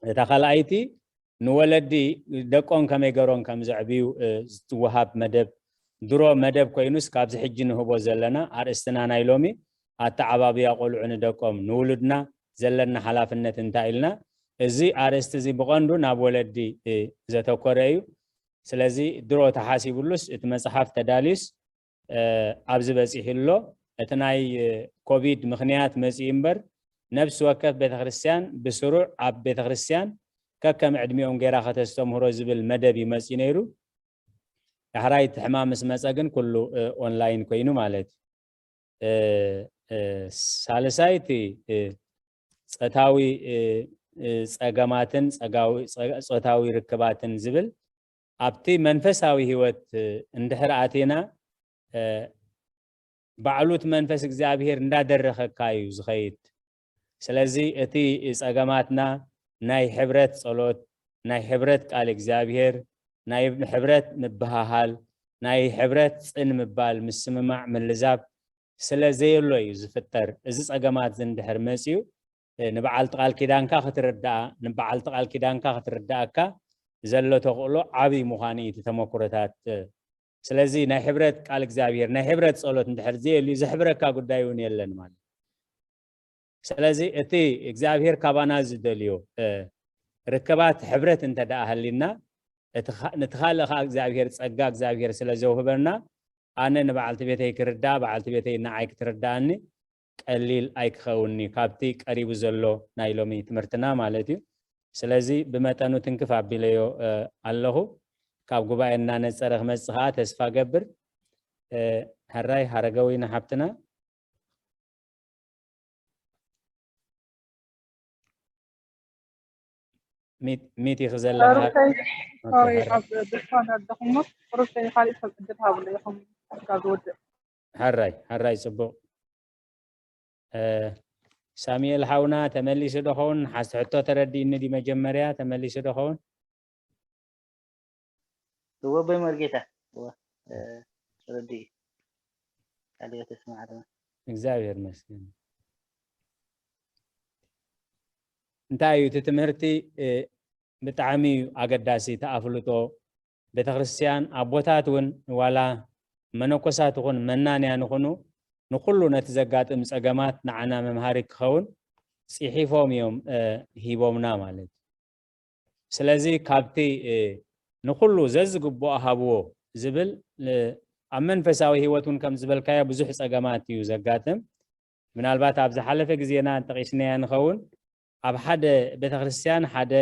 እታ ካልኣይቲ ንወለዲ ደቆም ከመይ ገሮም ከም ዘዕብዩ ዝትወሃብ መደብ፣ ድሮ መደብ ኮይኑስ ካብዚ ሕጂ ንህቦ ዘለና ኣርእስትና ናይ ሎሚ ኣተዓባብያ ቆልዑ ንደቆም ንውሉድና ዘለና ሓላፍነት እንታይ ኢልና፣ እዚ ኣርእስቲ እዚ ብቐንዱ ናብ ወለዲ ዘተኮረ እዩ። ስለዚ ድሮ ተሓሲብሉስ እቲ መጽሓፍ ተዳልዩስ ኣብዚ በጺሑ ኣሎ። እቲ ናይ ኮቪድ ምኽንያት መጺኡ እምበር ነብሲ ወከፍ ቤተክርስትያን ብስሩዕ ኣብ ቤተክርስትያን ከከም ዕድሚኦም ገይራ ከተስተምህሮ ዝብል መደብ እዩ መጺኡ ነይሩ። ዳሕራይ እቲ ሕማም ምስ መጸ ግን ኩሉ ኦንላይን ኮይኑ ማለት እዩ። ሳልሳይ እቲ ጸታዊ ጸገማትን ጾታዊ ርክባትን ዝብል ኣብቲ መንፈሳዊ ህይወት እንድሕር ኣቲና ባዕሉ እቲ መንፈስ እግዚኣብሔር እንዳደረኸካ እዩ ዝኸይድ። ስለዚ እቲ ጸገማትና ናይ ሕብረት ጸሎት፣ ናይ ሕብረት ቃል እግዚኣብሔር፣ ናይ ሕብረት ምብሃሃል፣ ናይ ሕብረት ጽን ምባል፣ ምስምማዕ፣ ምልዛብ ስለ ዘየሎ እዩ ዝፍጠር። እዚ ጸገማት እዚ እንድሕር መጺኡ ንበዓልቲ ቃል ኪዳንካ ክትርዳኣ፣ ንበዓልቲ ቃል ኪዳንካ ክትርዳኣካ ዘሎ ተኽእሎ ዓብይ ምዃኑ እዩ እቲ ተመክሮታት። ስለዚ ናይ ሕብረት ቃል እግዚኣብሔር፣ ናይ ሕብረት ጸሎት እንድሕር ዘየልዩ ዘሕብረካ ጉዳይ እውን የለን ማለት። ስለዚ እቲ እግዚኣብሔር ካባና ዝደልዮ ርክባት ሕብረት እንተ ደኣ ሃሊና፣ ነቲ ካልእ ከዓ እግዚኣብሔር ጸጋ እግዚኣብሔር ስለ ዘውህበና፣ ኣነ ንበዓልቲ ቤተይ ክርዳኣ፣ በዓልቲ ቤተይ ንዓይ ክትርዳኣኒ ቀሊል ኣይክኸውንኒ ካብቲ ቀሪቡ ዘሎ ናይ ሎሚ ትምህርትና ማለት እዩ። ስለዚ ብመጠኑ ትንክፍ ኣቢለዮ ኣለኹ። ካብ ጉባኤ እናነጸረ ክመጽእ ከዓ ተስፋ ገብር። ሕራይ ሃረገዊ ንሓብትና ሚት ኢኺ ዘለኻ። ኣብ ድኳን ኣለኹሞ ሩተይ ካሊእ ሰብ ዕድል ሃብሉ ኢኹም ካብ ዝወድእ። ሕራይ ሕራይ፣ ጽቡቕ። ሳሙኤል ሓውና ተመሊሱ ዶ ኸውን? ሓንቲ ሕቶ ተረዲእኒ ድዩ መጀመርያ? ተመሊሱ ዶ ኸውን? እወ፣ ኣቦይ መርጌታ፣ እወ፣ ተረዲኡ። ቃለ ሕይወት የስምዓልና። እግዚኣብሔር ይመስገን። እንታይ እዩ እቲ ትምህርቲ? ብጣዕሚ እዩ ኣገዳሲ። እቲ ኣፍልጦ ቤተክርስትያን ኣቦታት እውን ዋላ መነኮሳት ይኹን መናንያን ይኹኑ ንኩሉ ነቲ ዘጋጥም ጸገማት ንዓና መምሃሪ ክኸውን ጽሒፎም እዮም ሂቦምና ማለት እዩ። ስለዚ ካብቲ ንኩሉ ዘዝግብኦ ሃብዎ ዝብል ኣብ መንፈሳዊ ህይወት እውን ከም ዝበልካዮ ብዙሕ ጸገማት እዩ ዘጋጥም። ምናልባት ኣብ ዝሓለፈ ግዜና ጠቒስናያ ንኸውን። ኣብ ሓደ ቤተክርስትያን ሓደ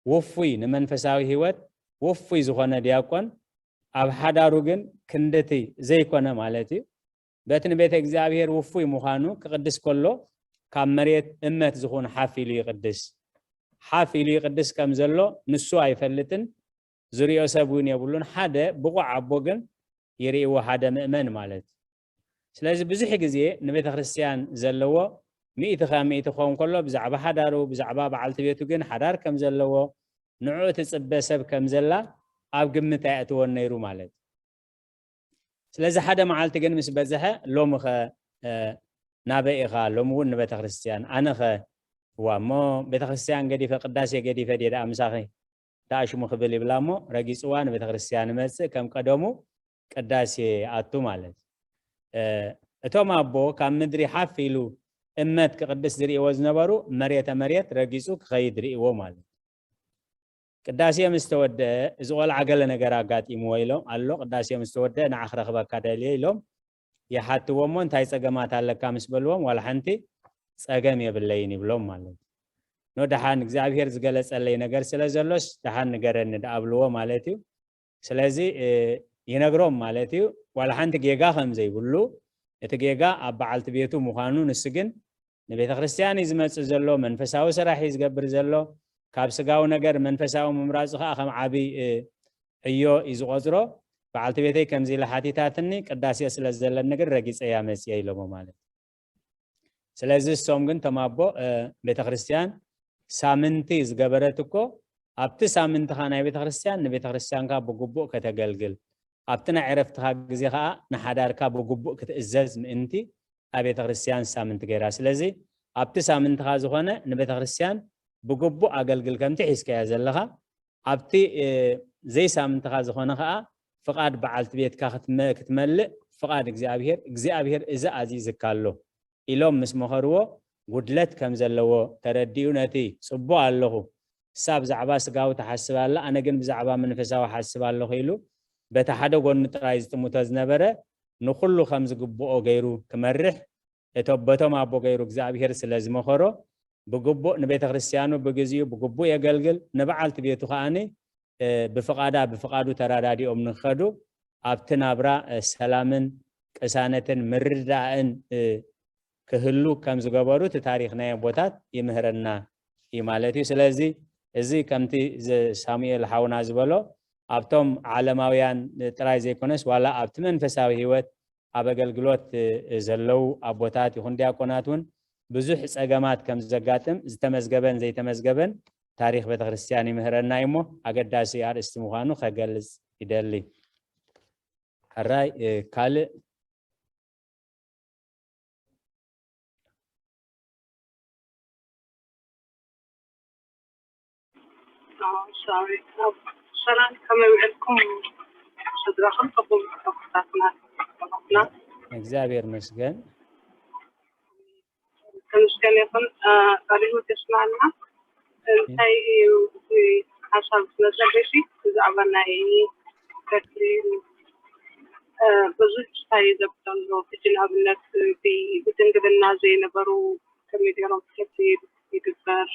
ውፉይ ንመንፈሳዊ ህይወት ውፉይ ዝኾነ ዲያቆን ኣብ ሓዳሩ ግን ክንድቲ ዘይኮነ ማለት እዩ። በቲ ንቤተ እግዚኣብሔር ውፉይ ምዃኑ ክቕድስ ከሎ ካብ መሬት እመት ዝኾን ሓፍ ኢሉ ይቕድስ። ሓፍ ኢሉ ይቕድስ ከም ዘሎ ንሱ ኣይፈልጥን፣ ዝሪኦ ሰብ እውን የብሉን። ሓደ ብቑዕ ኣቦ ግን ይርእይዎ፣ ሓደ ምእመን ማለት። ስለዚ ብዙሕ ግዜ ንቤተ ክርስቲያን ዘለዎ ሚእቲ ካብ ሚእቲ ክኸውን ከሎ ብዛዕባ ሓዳሩ ብዛዕባ በዓልቲ ቤቱ ግን ሓዳር ከም ዘለዎ ንዕኡ ትጽበ ሰብ ከም ዘላ ኣብ ግምት ኣየእትዎን ነይሩ ማለት። ስለዚ ሓደ መዓልቲ ግን ምስ በዝሐ ሎሚ ኸ ናበይ ኢኻ? ሎሚ እውን ንቤተ ክርስቲያን ኣነ ኸ ዋ እሞ ቤተ ክርስቲያን ገዲፈ ቅዳሴ ገዲፈ ድየ ደኣ ምሳኺ ደኣ ሽሙ ክብል ይብላ እሞ ረጊጽዋ ንቤተ ክርስቲያን ይመጽእ ከም ቀደሙ ቅዳሴ ኣቱ ማለት። እቶም ኣቦ ካብ ምድሪ ሓፍ ኢሉ እመት ክቕድስ ዝርእይዎ ዝነበሩ መሬተ መሬት ረጊጹ ክኸይድ ርእይዎ ማለት። ቅዳሴ ምስ ተወደአ እዚ ቆልዓ ገለ ነገር ኣጋጢምዎ ኢሎም ኣሎ። ቅዳሴ ምስ ተወደአ ንዓ ክረኽበካ ደልየ ኢሎም ይሓትዎ እሞ እንታይ ጸገማት ኣለካ ምስ በልዎም ዋላ ሓንቲ ጸገም የብለይን ይብሎም ማለት። ኖ ደሓን እግዚኣብሔር ዝገለጸለይ ነገር ስለ ዘሎስ ደሓን ንገረኒ ደኣ ብልዎ ማለት እዩ። ስለዚ ይነግሮም ማለት እዩ ዋላ ሓንቲ ጌጋ ከም ዘይብሉ፣ እቲ ጌጋ ኣብ በዓልቲ ቤቱ ምዃኑ፣ ንሱ ግን ንቤተ ክርስቲያን እዩ ዝመጽእ ዘሎ፣ መንፈሳዊ ስራሕ እዩ ዝገብር ዘሎ። ካብ ስጋዊ ነገር መንፈሳዊ ምምራፁ ከዓ ከም ዓብይ ዕዮ እዩ ዝቆፅሮ። በዓልቲ ቤተይ ከምዚ ኢላ ሓቲታትኒ፣ ቅዳሴ ስለ ዘለኒ ግን ረጊፀያ መፅየ ኢሎሞ ማለት። ስለዚ እሶም ግን ተማቦ ቤተክርስትያን ሳምንቲ ዝገበረት እኮ ኣብቲ ሳምንትኻ ናይ ቤተክርስትያን ንቤተክርስትያንካ ብግቡእ ከተገልግል፣ ኣብቲ ናይ ዕረፍትኻ ግዜ ከዓ ንሓዳርካ ብግቡእ ክትእዘዝ ምእንቲ ኣብ ቤተክርስትያን ሳምንቲ ገይራ። ስለዚ ኣብቲ ሳምንትኻ ዝኾነ ንቤተክርስትያን ብግቡእ ኣገልግል ከምቲ ሒዝካያ ዘለኻ ኣብቲ ዘይሳምንትኻ ዝኾነ ከዓ ፍቓድ በዓልቲ ቤትካ ክትመልእ ፍቓድ እግዚኣብሔር እግዚኣብሔር እዚ ኣዚዝካ ኣሎ ኢሎም ምስ መኸርዎ ጉድለት ከም ዘለዎ ተረዲኡ ነቲ ጽቡቕ ኣለኹ እሳ ብዛዕባ ስጋዊ ትሓስብ ኣላ ኣነ ግን ብዛዕባ መንፈሳዊ ሓስብ ኣለኹ ኢሉ በቲ ሓደ ጎኑ ጥራይ ዝጥምቶ ዝነበረ ንኹሉ ከም ዝግብኦ ገይሩ ክመርሕ እቶ በቶም ኣቦ ገይሩ እግዚኣብሔር ስለ ዝመኸሮ ብግቡእ ንቤተ ክርስቲያኑ ብግዚኡ ብግቡእ የገልግል ንበዓልቲ ቤቱ ከዓኒ ብፍቓዳ ብፍቓዱ ተራዳዲኦም ንኸዱ ኣብቲ ናብራ ሰላምን ቅሳነትን ምርዳእን ክህሉ ከም ዝገበሩ እቲ ታሪክ ናይ ኣቦታት ይምህረና እዩ ማለት እዩ ስለዚ እዚ ከምቲ ሳሙኤል ሓውና ዝበሎ ኣብቶም ዓለማውያን ጥራይ ዘይኮነስ ዋላ ኣብቲ መንፈሳዊ ህይወት ኣብ ኣገልግሎት ዘለዉ ኣቦታት ይኹን ዲያቆናት እውን ብዙሕ ጸገማት ከም ዘጋጥም ዝተመዝገበን ዘይተመዝገበን ታሪክ ቤተክርስትያን ይምህረና እዩ እሞ ኣገዳሲ ኣርእስቲ ምዃኑ ከገልጽ ይደሊ። ሕራይ ካልእ ሰላም ከመይ ውዕልኩም ስድራኹም ከቡም ተኽታትና ተኽትና እግዚኣብሔር መስገን ተመስገን ይኹን ቃል ህይወት የስማዕና እንታይ እዩ ሓሳብ ስለዘለሽ ብዛዕባ ናይ ተክሊል ብዙሕ እንታይ ዘብሎ ኣሎ ሕጂ ንኣብነት ብድንግልና ዘይነበሩ ከመይ ገይሮም ተክሊል ይግበር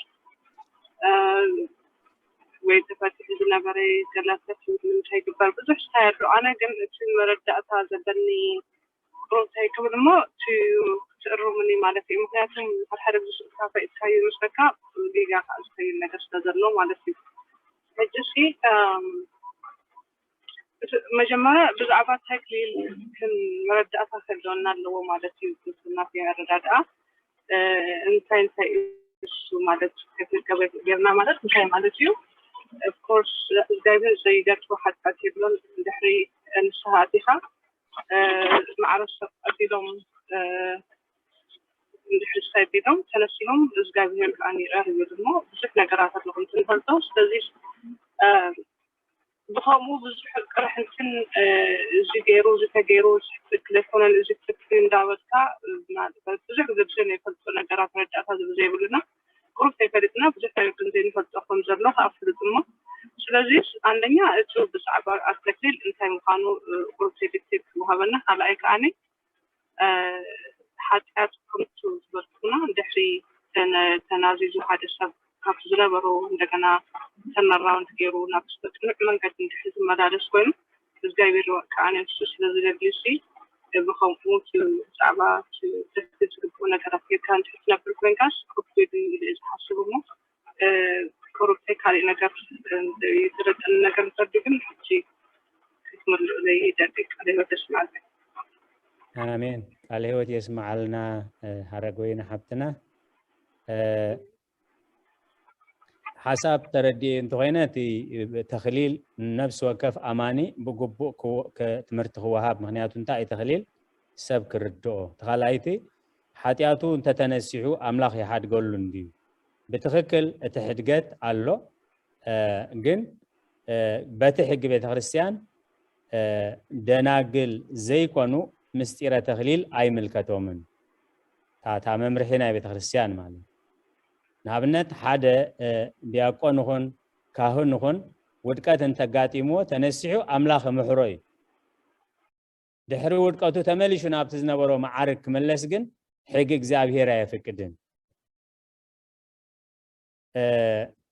ወይ ተፈቲሑ ዝነበረ ገለ ተክሊል ንምንታይ ይግበር ብዙሕ እንታይ ኣሎ ኣነ ግን እቲ መረዳእታ ዘለኒ ቁሩብ እንታይ ክብል እሞ እቲ ትእርሙኒ ማለት እዩ ምክንያቱ ሓድሓደ ብዙ ስእልካ ፈኢጥካዮ ይመስለካ ጌጋ ከዓ ዝኸይድ ነገር ስለ ዘሎ ማለት እዩ ሕጂ ሲ መጀመርያ ብዛዕባ ተክሊል ክን መረዳእታ ክህልወና ኣለዎ ማለት እዩ ናተይ ኣረዳድኣ እንታይ እንታይ እሱ ማለት ተክሊል ገበ ጌርና ማለት እንታይ ማለት እዩ ኦፍኮርስ እግዚኣብሔር ዘይገድፎ ሓጢኣት የብሎን እንድሕሪ ንስሓ ኣቲኻ ማዕረ ሰብ ቀቢሎም እንድሕሪ ሰብ ቢሎም ተነሲሎም እግዚኣብሔር ከዓ ይቕር ይብል እሞ ብዙሕ ነገራት ኣለኹም ትንፈልጦ ስለዚ ብኸምኡ ብዙሕ ቅርሕንትን እዚ ገይሩ እዚ ተገይሩ እዚ ትክክል ኣይኮነን እዚ ትክክል እንዳበልካ ብዙሕ ግዜ ብዘይ ናይ ፈልጦ ነገራት መረዳእታ ዝብል ዘይብሉና ቁሩብ ተይፈሊጥና ብዙሕ ነገር ግን ዘይንፈልጦ ከም ዘሎ ከኣፍልጥ እሞ ስለዚ ኣንደኛ እቲ ብዛዕባ ኣተክሊል እንታይ ምዃኑ ቁሩብ ተይግትግ ክወሃበና ካልኣይ ከዓኒ ሓጢኣት ከምቱ ዝበልኩና ድሕሪ ተናዚዙ ሓደ ሰብ ካብቲ ዝነበሮ እንደገና ተመራውንት ገይሩ ናብ ጥኑዕ መንገዲ እንድሕሪ ዝመላለስ ኮይኑ እግዚኣብሔር ከዓ ንሱ ስለ ዝደሊ ሲ ብከምኡ ብዛዕባ ትሕቲ ዝግብኡ ነገራት ጌርካ እንድሕሪ ትነብር ኮይንካስ ክብዱ ኢሉ ዝሓስብ እሞ ቁሩብተይ ካሊእ ነገር ዝረጠኒ ነገር እንተዱ ግን ሕጂ ክትምልኡለይ ይደሊ ቃለ ህይወት የስማዓልከ ኣሜን ቃለ ህይወት የስማዓልና ሃረጎይና ሓብትና ሓሳብ ተረዲኤ እንተኾይነ እቲ ተኽሊል ነብሲ ወከፍ ኣማኒ ብግቡእ ትምህርቲ ክወሃብ ምክንያቱ እንታይ እዩ ተኽሊል ሰብ ክርድኦ ተኻላይቲ ሓጢኣቱ እንተተነሲሑ ኣምላኽ ይሓድገሉ እንድዩ ብትኽክል እቲ ሕድገት ኣሎ ግን በቲ ሕጊ ቤተክርስትያን ደናግል ዘይኮኑ ምስጢረ ተኽሊል ኣይምልከቶምን ታታ መምርሒ ናይ ቤተክርስትያን ማለት ንኣብነት ሓደ ዲያቆን ይኹን ካህን ይኹን ውድቀት እንተጋጢምዎ ተነሲሑ ኣምላኽ ምሕሮ እዩ ድሕሪ ውድቀቱ ተመሊሹ ናብቲ ዝነበሮ መዓርግ ክምለስ ግን ሕጊ እግዚኣብሔር ኣየፍቅድን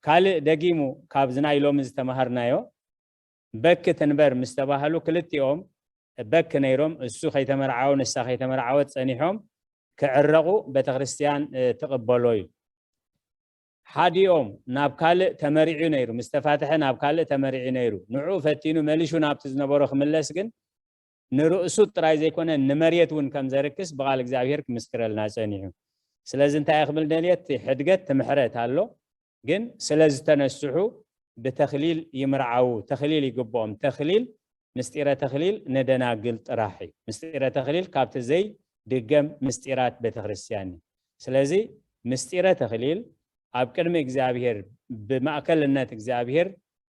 ካልእ ደጊሙ ካብዚ ናይ ሎሚ ዝተማሃርናዮ በክ ትንበር ምስ ተባህሉ ክልቲኦም በክ ነይሮም እሱ ከይተመርዓወ ንሳ ከይተመርዓወት ጸኒሖም ክዕረቑ ቤተክርስትያን ትቕበሎ እዩ ሓዲኦም ናብ ካልእ ተመሪዑ ነይሩ፣ ምስ ተፋትሐ ናብ ካልእ ተመሪዑ ነይሩ። ንዕኡ ፈቲኑ መሊሹ ናብቲ ዝነበሮ ክምለስ ግን ንርእሱ ጥራይ ዘይኮነ ንመሬት እውን ከም ዘርክስ ብቓል እግዚኣብሔር ክምስክረልና ጸኒሑ። ስለዚ እንታይ ክብል ደልየ፣ እቲ ሕድገት ትምሕረት ኣሎ፣ ግን ስለ ዝተነስሑ ብተኽሊል ይምርዓዉ፣ ተኽሊል ይግብኦም። ተኽሊል፣ ምስጢረ ተኽሊል ንደናግል ጥራሕ እዩ። ምስጢረ ተኽሊል ካብቲ ዘይድገም ምስጢራት ቤተክርስትያን እዩ። ስለዚ ምስጢረ ተኽሊል ኣብ ቅድሚ እግዚኣብሔር ብማእከልነት እግዚኣብሔር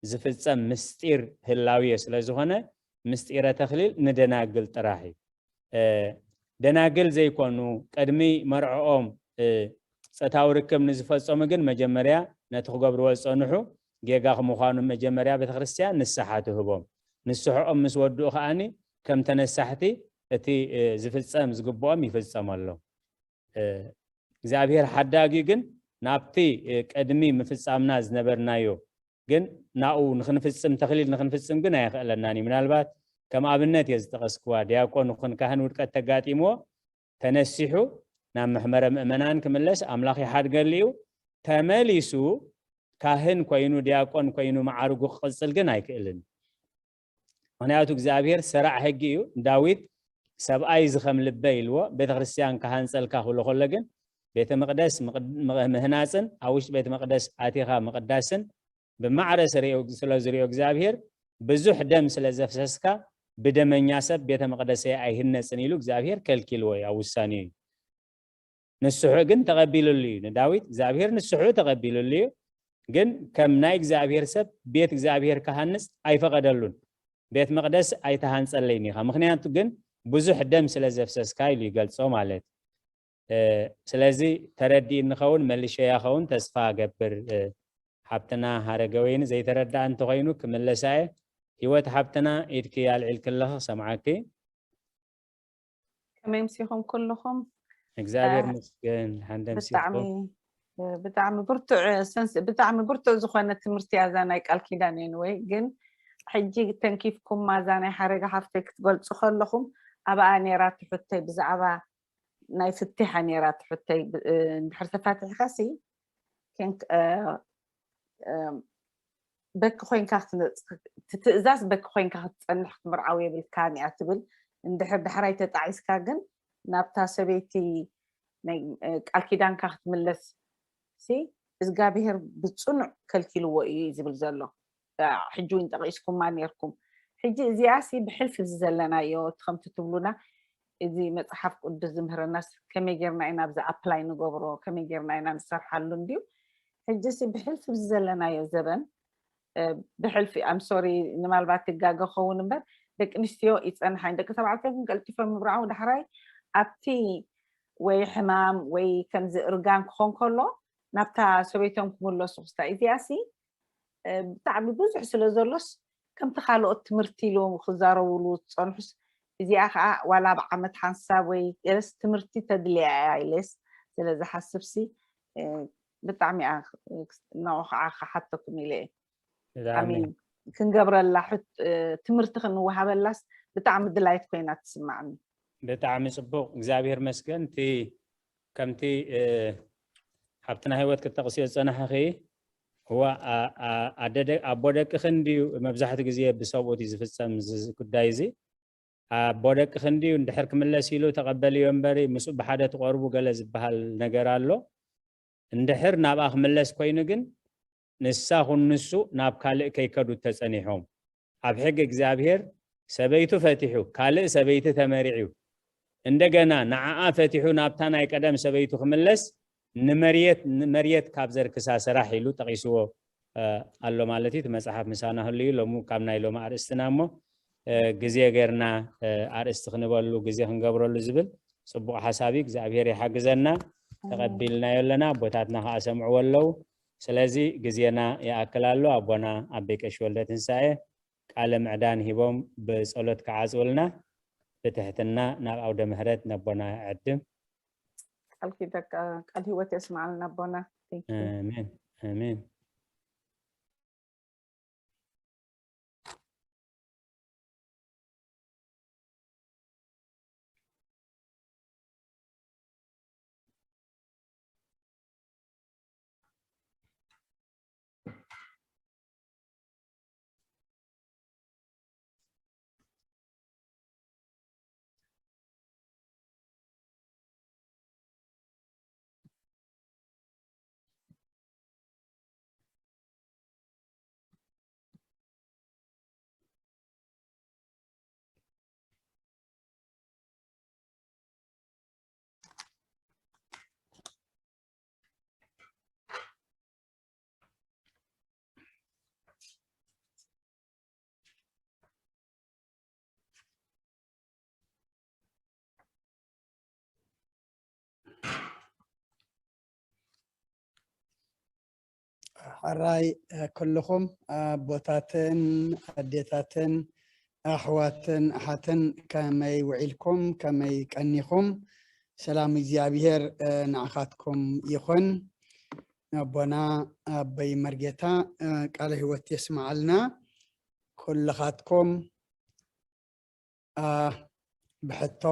ዝፍጸም ምስጢር ህላውየ ስለ ዝኾነ ምስጢረ ተኽሊል ንደናግል ጥራሕ እዩ። ደናግል ዘይኮኑ ቅድሚ መርዕኦም ጾታዊ ርክብ ንዝፈጸሙ ግን መጀመርያ ነቲ ክገብርዎ ዝጸንሑ ጌጋ ምዃኑ መጀመርያ ቤተክርስትያን ንስሓ ትህቦም። ንስሕኦም ምስ ወድኡ ከኣኒ ከም ተነሳሕቲ እቲ ዝፍጸም ዝግብኦም ይፍጸመሎም። እግዚኣብሔር ሓዳጊ ግን ናብቲ ቅድሚ ምፍጻምና ዝነበርናዮ ግን ናኡ ንክንፍጽም ተኽሊል ንክንፍጽም ግን ኣየኽእለናን እዩ። ምናልባት ከም ኣብነት እየ ዝጠቐስክዋ፣ ዲያቆን ይኹን ካህን ውድቀት ተጋጢምዎ ተነሲሑ ናብ መሕመረ ምእመናን ክምለስ ኣምላኽ ይሓድገሉ እዩ። ተመሊሱ ካህን ኮይኑ ዲያቆን ኮይኑ መዓርጉ ክቕጽል ግን ኣይክእልን። ምኽንያቱ እግዚኣብሔር ሰራዕ ሕጊ እዩ። ዳዊት ሰብኣይ እዚ ከም ልበይ ኢልዎ ቤተ ክርስቲያን ክሃንጸልካ ክብሎ ከሎ ግን ቤተ መቅደስ ምቕ- ምቕ- ምህናጽን ኣብ ውሽጢ ቤተ መቅደስ ኣቲኻ ምቕዳስን ብማዕረ ስለ ዝሪኦ እግዚኣብሔር ብዙሕ ደም ስለ ዘፍሰስካ ብደመኛ ሰብ ቤተ መቅደሰይ ኣይህነጽን ኢሉ እግዚኣብሔር ከልኪልዎ እዩ ኣብ ውሳኔኡ እዩ። ንስሑ ግን ተቐቢልሉ እዩ። ንዳዊት እግዚኣብሔር ንስሑ ተቐቢልሉ እዩ። ግን ከም ናይ እግዚኣብሔር ሰብ ቤት እግዚኣብሔር ክሃንጽ ኣይፈቐደሉን። ቤት መቅደስ ኣይተሃንጸለይን ኢኻ፣ ምኽንያቱ ግን ብዙሕ ደም ስለ ዘፍሰስካ ኢሉ ይገልጾ ማለት። ስለዚ ተረዲእ ንኸውን መልሸያ ኸውን ተስፋ ገብር። ሓብትና ሃረገወይኒ ዘይተረዳእ እንተኾይኑ ክምለሳ እየ። ህይወት ሓብትና ኢድኪ ኣልዒልክለኺ ክሰምዓኪ። ከመይ ምሲኹም ኩልኹም? እግዚኣብሔር ምስገን ሓንደ ብጣዕሚ ብጣዕሚ ብርቱዕ ሰንስ ብጣዕሚ ብርቱዕ ዝኾነ ትምህርቲ እያ እዛ ናይ ቃል ኪዳን። Anyway ግን ሕጂ ተንኪፍኩማ እዛ ናይ ሓረገ ሓፍተይ ክትገልጹ ከለኹም ኣብኣ ነይራ ትሕተይ ብዛዕባ ናይ ፍትሓ ነይራ ትሕተይ። እንድሕር ተፋትሕካሲ በኪ ኮይንካ ትእዛዝ በኪ ኮይንካ ክትፀንሕ ክትምርዓው የብልካን እያ ትብል። እንድሕር ዳሕራይ ተጣዒስካ ግን ናብታ ሰበይቲ ቃል ኪዳንካ ክትምለስ እግዚኣብሄር ብፅኑዕ ከልኪልዎ እዩ ዝብል ዘሎ። ሕጂ እውን ጠቂስኩማ ነርኩም። ሕጂ እዚኣ ሲ ብሕልፊ እዚ ዘለናዮ እቲ ከምቲ ትብሉና እዚ መፅሓፍ ቅዱስ ዝምህረናስ ከመይ ጌርና ኢና ኣብዚ ኣፕላይ ንገብሮ፣ ከመይ ጌርና ኢና ንሰርሓሉ እንድዩ። ሕጂ ሲ ብሕልፊ እዚ ዘለናዮ ዘበን ብሕልፊ ኣም ሶሪ ንማልባት ትጋገ ኸውን እምበር ደቂ ኣንስትዮ ይፀንሓ ደቂ ተባዕትዮ ግን ቀልጢፎም ምብርዓው ዳሕራይ ኣብቲ ወይ ሕማም ወይ ከምዚ እርጋን ክኾን ከሎ ናብታ ሰበይቶም ክምለሱ ክስታ እዚኣ ሲ ብጣዕሚ ብዙሕ ስለ ዘሎስ ከምቲ ካልኦት ትምህርቲ ኢሉ ክዛረብሉ ዝፀንሑስ እዚኣ ከዓ ዋላ ብዓመት ሓንሳብ ወይ ገለስ ትምህርቲ ተድልያ እያ ኢለስ ስለ ዝሓስብሲ ብጣዕሚ እያ ንዑ ከዓ ክሓተኩም ኢለ እየ። ብጣዕሚ ኣሜን። ክንገብረላ ሕት- ትምህርቲ ክንወሃበላስ ብጣዕሚ ድላይት ኮይና ትስማዕኒ። ብጣዕሚ ፅቡቅ እግዚኣብሔር መስገን እቲ ከምቲ እ፣ ሓብትና ህይወት ክጠቅስዮ ዝፀናሕኺ እዋ ኣ- ኣ- ኣደ ደ- ኣቦ ደቅኺ እንድዩ መብዛሕትኡ ግዜ ብሰብኡት እዩ ዝፍፀም እዚ ጉዳይ እዚ ኣቦ ደቅኺ እንድዩ እንድሕር ክምለስ ኢሉ ተቐበልዮ እምበሪ ምስኡ ብሓደ ትቐርቡ ገለ ዝበሃል ነገር ኣሎ። እንድሕር ናብኣ ክምለስ ኮይኑ ግን ንሳ ኹን ንሱ ናብ ካልእ ከይከዱ ተጸኒሖም። ኣብ ሕጊ እግዚኣብሔር ሰበይቱ ፈቲሑ ካልእ ሰበይቲ ተመሪዑ እንደገና ንዓኣ ፈቲሑ ናብታ ናይ ቀደም ሰበይቱ ክምለስ ንመርየት ንመርየት ካብ ዘርክሳ ስራሕ ኢሉ ጠቒስዎ ኣሎ ማለት እዩ። እቲ መጽሓፍ ምሳና ህሉ እዩ። ሎሚ ካብ ናይ ሎሚ ኣርእስትና እሞ ግዜ ጌርና ኣርእስቲ ክንበሉ ግዜ ክንገብረሉ ዝብል ጽቡቕ ሓሳብ እዩ። እግዚኣብሔር ይሓግዘና። ተቐቢልናዮ ኣለና። ኣቦታትና ከዓ ሰምዕዎ ኣለዉ። ስለዚ ግዜና ይኣክል ኣሎ። ኣቦና ኣበይ ቀሺ ወልደ ትንሳኤ ቃለ ምዕዳን ሂቦም ብጸሎት ክዓጽውልና ብትሕትና ናብ ኣውደ ምሕረት ነቦና ዕድም። ቃል ኪዳን ቃል ህይወት የስምዓልና ኣቦና። Thank you። ኣሜን ኣሜን። ሕራይ ኩልኹም ኣቦታትን ኣዴታትን ኣሕዋትን ኣሓትን ከመይ ውዒልኩም? ከመይ ቀኒኹም? ሰላም እግዚኣብሔር ንዓኻትኩም ይኹን። ኣቦና ኣቦይ መርጌታ ቃለ ህይወት የስምዓልና። ኩልኻትኩም ብሕቶ፣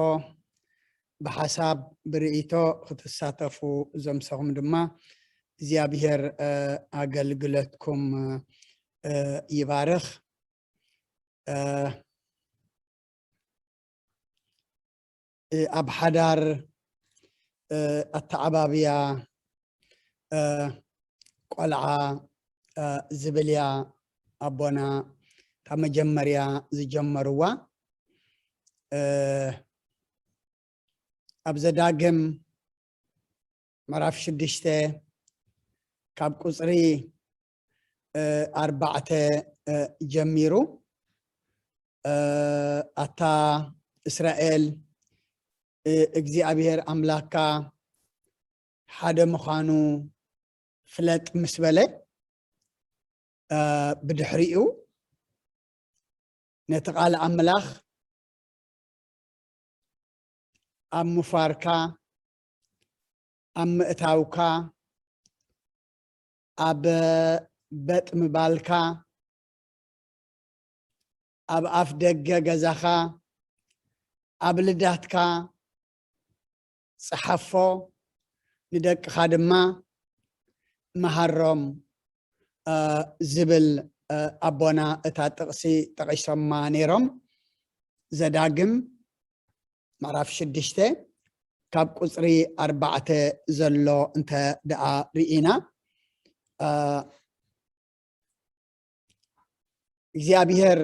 ብሓሳብ፣ ብርእይቶ ክትሳተፉ ዘምሰኹም ድማ እግዚኣብሔር ኣገልግሎትኩም ይባርኽ። ኣብ ሓዳር ኣተዓባብያ ቆልዓ ዝብል እያ ኣቦና ካብ መጀመርያ ዝጀመርዋ። ኣብ ዘዳግም ምዕራፍ ሽዱሽተ ካብ ቁፅሪ ኣርባዕተ ጀሚሩ፣ ኣታ እስራኤል እግዚኣብሔር ኣምላኽካ ሓደ ምዃኑ ፍለጥ ምስ በለ፣ ብድሕሪኡ ነቲ ቃል ኣምላኽ ኣብ ምፋርካ፣ ኣብ ምእታውካ፣ ኣብ በጥ ምባልካ፣ ኣብ ኣፍ ደገ ገዛኻ፣ ኣብ ልዳትካ ጸሓፎ፣ ንደቅኻ ድማ መሃሮም ዝብል ኣቦና እታ ጥቕሲ ጠቒሶማ ነይሮም። ዘዳግም ምዕራፍ ሽዱሽተ ካብ ቁፅሪ ኣርባዕተ ዘሎ እንተ ደኣ ርኢና፣ እግዚኣብሔር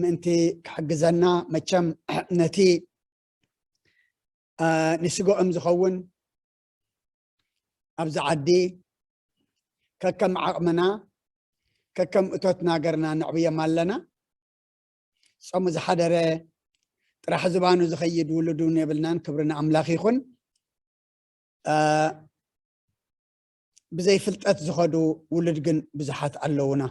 ምእንቲ ክሕግዘና፣ መቸም ነቲ ንስግኦም ዝኸውን ኣብዚ ዓዲ ከከም ዓቕምና ከከም እቶትና ገርና ነዕብዮም ኣለና። ጾሙ ዝሓደረ ጥራሕ ዝባኑ ዝኸይድ ውሉድ እውን የብልናን። ክብሪ ንኣምላኽ ይኹን። ብዘይ ፍልጠት ዝኸዱ ውሉድ ግን ብዙሓት ኣለውና።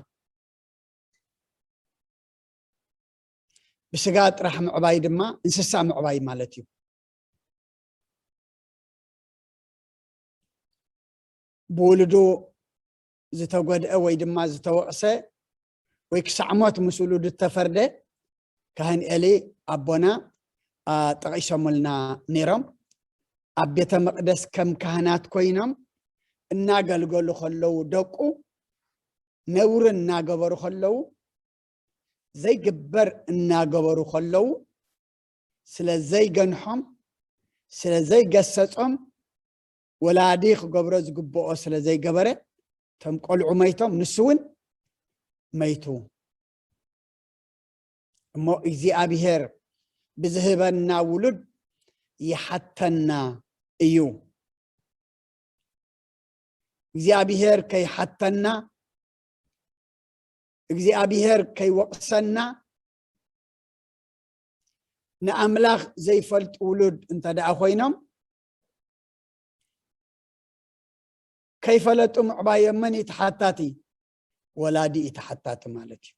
ብስጋ ጥራሕ ምዕባይ ድማ እንስሳ ምዕባይ ማለት እዩ። ብውሉዱ ዝተጎድአ ወይ ድማ ዝተወቕሰ ወይ ክሳዕ ሞት ምስ ውሉዱ እተፈርደ ካህን ኤሊ ኣቦና ጠቒሶምልና ነይሮም። ኣብ ቤተ መቕደስ ከም ካህናት ኮይኖም እናገልገሉ ከለዉ ደቁ ነውሪ እናገበሩ ከለዉ ዘይግበር እናገበሩ ከለዉ ስለ ዘይገንሖም ስለ ዘይገሰጾም ወላዲ ክገብሮ ዝግብኦ ስለ ዘይገበረ እቶም ቆልዑ መይቶም ንሱ እውን መይቱ። እሞ እግዚኣብሔር ብዝህበና ውሉድ ይሓተና እዩ። እግዚኣብሔር ከይሓተና እግዚኣብሔር ከይወቕሰና ንኣምላኽ ዘይፈልጡ ውሉድ እንተ ደኣ ኮይኖም ከይፈለጡ ምዕባዮም መን እዩ ተሓታቲ? ወላዲ እዩ ተሓታቲ ማለት እዩ።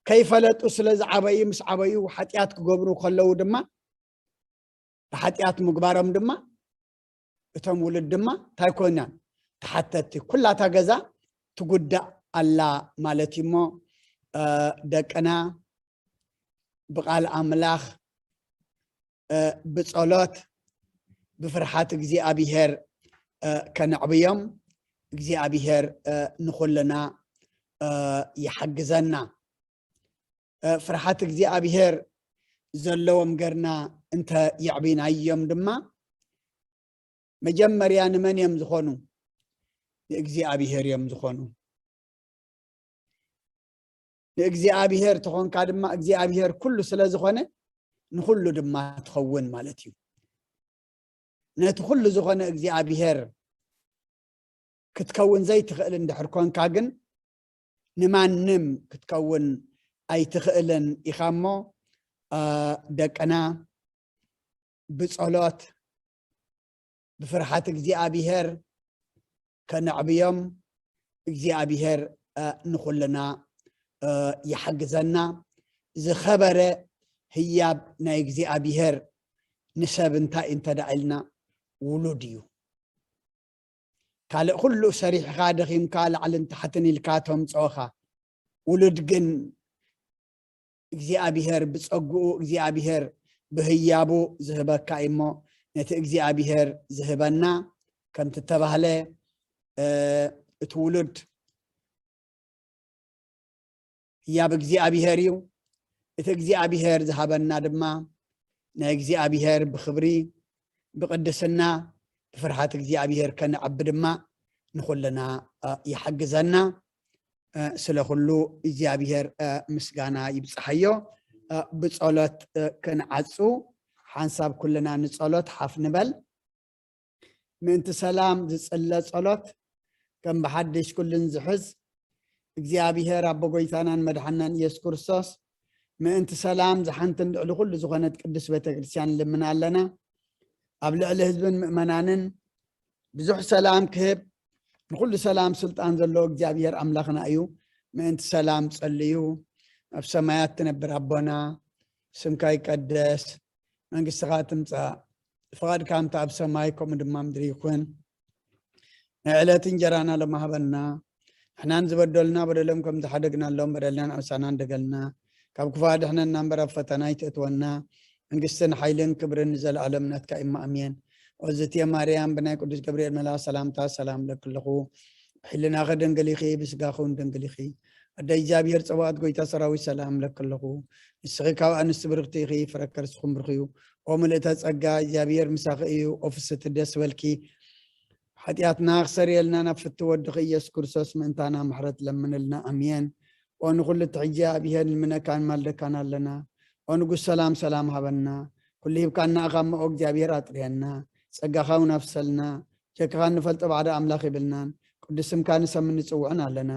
ከይፈለጡ ስለ ዝዓበዩ ምስ ዓበዩ ሓጢኣት ክገብሩ ከለዉ ድማ ብሓጢኣት ምግባሮም ድማ እቶም ውሉድ ድማ እንታይ ኮይኖም ተሓተቲ። ኩላታ ገዛ ትጉዳእ ኣላ ማለት እዩ። እሞ ደቅና ብቓል ኣምላኽ ብጸሎት ብፍርሓት እግዚኣብሔር ከነዕብዮም እግዚኣብሔር ንኹልና ይሓግዘና። ፍርሓት እግዚኣብሔር ዘለዎም ገርና እንተ የዕቢናዮም ድማ መጀመርያ ንመን እዮም ዝኾኑ? ንእግዚኣብሔር እዮም ዝኾኑ። ንእግዚኣብሔር ተኾንካ ድማ እግዚኣብሔር ኩሉ ስለ ዝኾነ ንኹሉ ድማ ትኸውን ማለት እዩ። ነቲ ኩሉ ዝኾነ እግዚኣብሔር ክትከውን ዘይትኽእል እንድሕር ኮንካ ግን ንማንም ክትከውን ኣይትኽእልን ኢኻ። እሞ ደቅና ብጸሎት ብፍርሓት እግዚኣብሔር ከነዕብዮም እግዚኣብሔር፣ እ፣ ንኹልና፣ እ፣ ይሓግዘና። ዝኸበረ ህያብ ናይ እግዚኣብሔር ንሰብ እንታይ እንተ ደኣ ኢልና ውሉድ እዩ። ካልእ ኩሉ ሰሪሕኻ ደኺምካ ላዕልን ታሕትን ኢልካ ተምጽኦኻ። ውሉድ ግን እግዚኣብሔር ብጸግኡ፣ እግዚኣብሔር ብህያቡ ዝህበካ እዩ እሞ፣ ነቲ እግዚኣብሔር ዝህበና ከምቲ ተባህለ፣ እ፣ እቲ ውሉድ ህያብ እግዚኣብሔር እዩ። እቲ እግዚኣብሔር ዝሃበና ድማ ናይ እግዚኣብሔር ብኽብሪ፣ ብቕድስና፣ ብፍርሃት እግዚኣብሔር ከነዕቢ ድማ ንኹልና፣ እ፣ ይሓግዘና። እ፣ ስለ ኩሉ እግዚኣብሔር፣ እ፣ ምስጋና ይብጽሓዮ። እ፣ ብጸሎት፣ እ፣ ክንዓጹ ሓንሳብ ኩልና ንጸሎት ሓፍ ንበል። ምእንቲ ሰላም ዝጽለ ጸሎት ከም ብሓድሽ ኩልን ዝሕዝ እግዚኣብሔር ኣቦ ጎይታናን መድሓናን ኢየሱስ ክርስቶስ ምእንቲ ሰላም ዝሓንትን ልዕሊ ኩሉ ዝኾነት ቅድስት ቤተ ክርስቲያን ንልምን ኣለና። ኣብ ልዕሊ ህዝብን ምእመናንን ብዙሕ ሰላም ክህብ ንኩሉ ሰላም ስልጣን ዘለዎ እግዚኣብሔር ኣምላኽና እዩ። ምእንቲ ሰላም ጸልዩ። ኣብ ሰማያት ትነብር ኣቦና፣ ስምካ ይቀደስ፣ መንግስትኻ ትምጻእ፣ ፍቓድካ ከምቲ ኣብ ሰማይ ከምኡ ድማ ምድሪ ይኹን። ናይ ዕለት እንጀራና ሎሚ ሃበና። ንሕናን ዝበደሉና በደሎም ከም ዝሓደግናሎም በደልናን ኣበሳናን ደገልና። ካብ ክፉእ ኣድሕነና እምበር ኣብ ፈተና ኣይትእትወና። መንግስትን ሓይልን ክብርን ንዘለኣለም ናትካ እዩ፣ ኣሜን። ኦዝትየ ማርያም፣ ብናይ ቅዱስ ገብርኤል መልኣኽ ሰላምታ ሰላም እለኪ ኣለኹ። ብሕልናኺ ድንግል ኢኺ፣ ብስጋኺ እውን ድንግል ኢኺ። ኣደ እግዚኣብሔር ጸባኦት፣ ጎይታ ሰራዊት፣ ሰላም እለኪ ኣለኹ። ንስኺ ካብ ኣንስቲ ብርኽቲ ኢኺ፣ ፍረ ከርስኹም ብሩኽ እዩ። ኦ ምልእተ ጸጋ፣ እግዚኣብሔር ምሳኺ እዩ። ኦ ፍስቲ ደስ በልኪ። ሓጢኣትና ክሰርየልና ናብ ፍቲ ወድኺ ኢየሱስ ክርስቶስ ምእንታና ምሕረት ለምንልና። ኣሜን። ኦ ንኹሉ እትሕጂ ኣብሔር ንልምነካን ማልደካን ኣለና። ኦ ንጉስ ሰላም ሰላም ሃበና። ኩሉ ሂብካና ኢኻ እሞ ኦ እግዚኣብሔር ኣጥርየና። ጸጋኻ እውን ኣፍሰልና። ጀክኻ እንፈልጦ ባዕዳ ኣምላኽ የብልናን። ቅዱስ ስምካ ንሰምን ንጽውዕን ኣለና።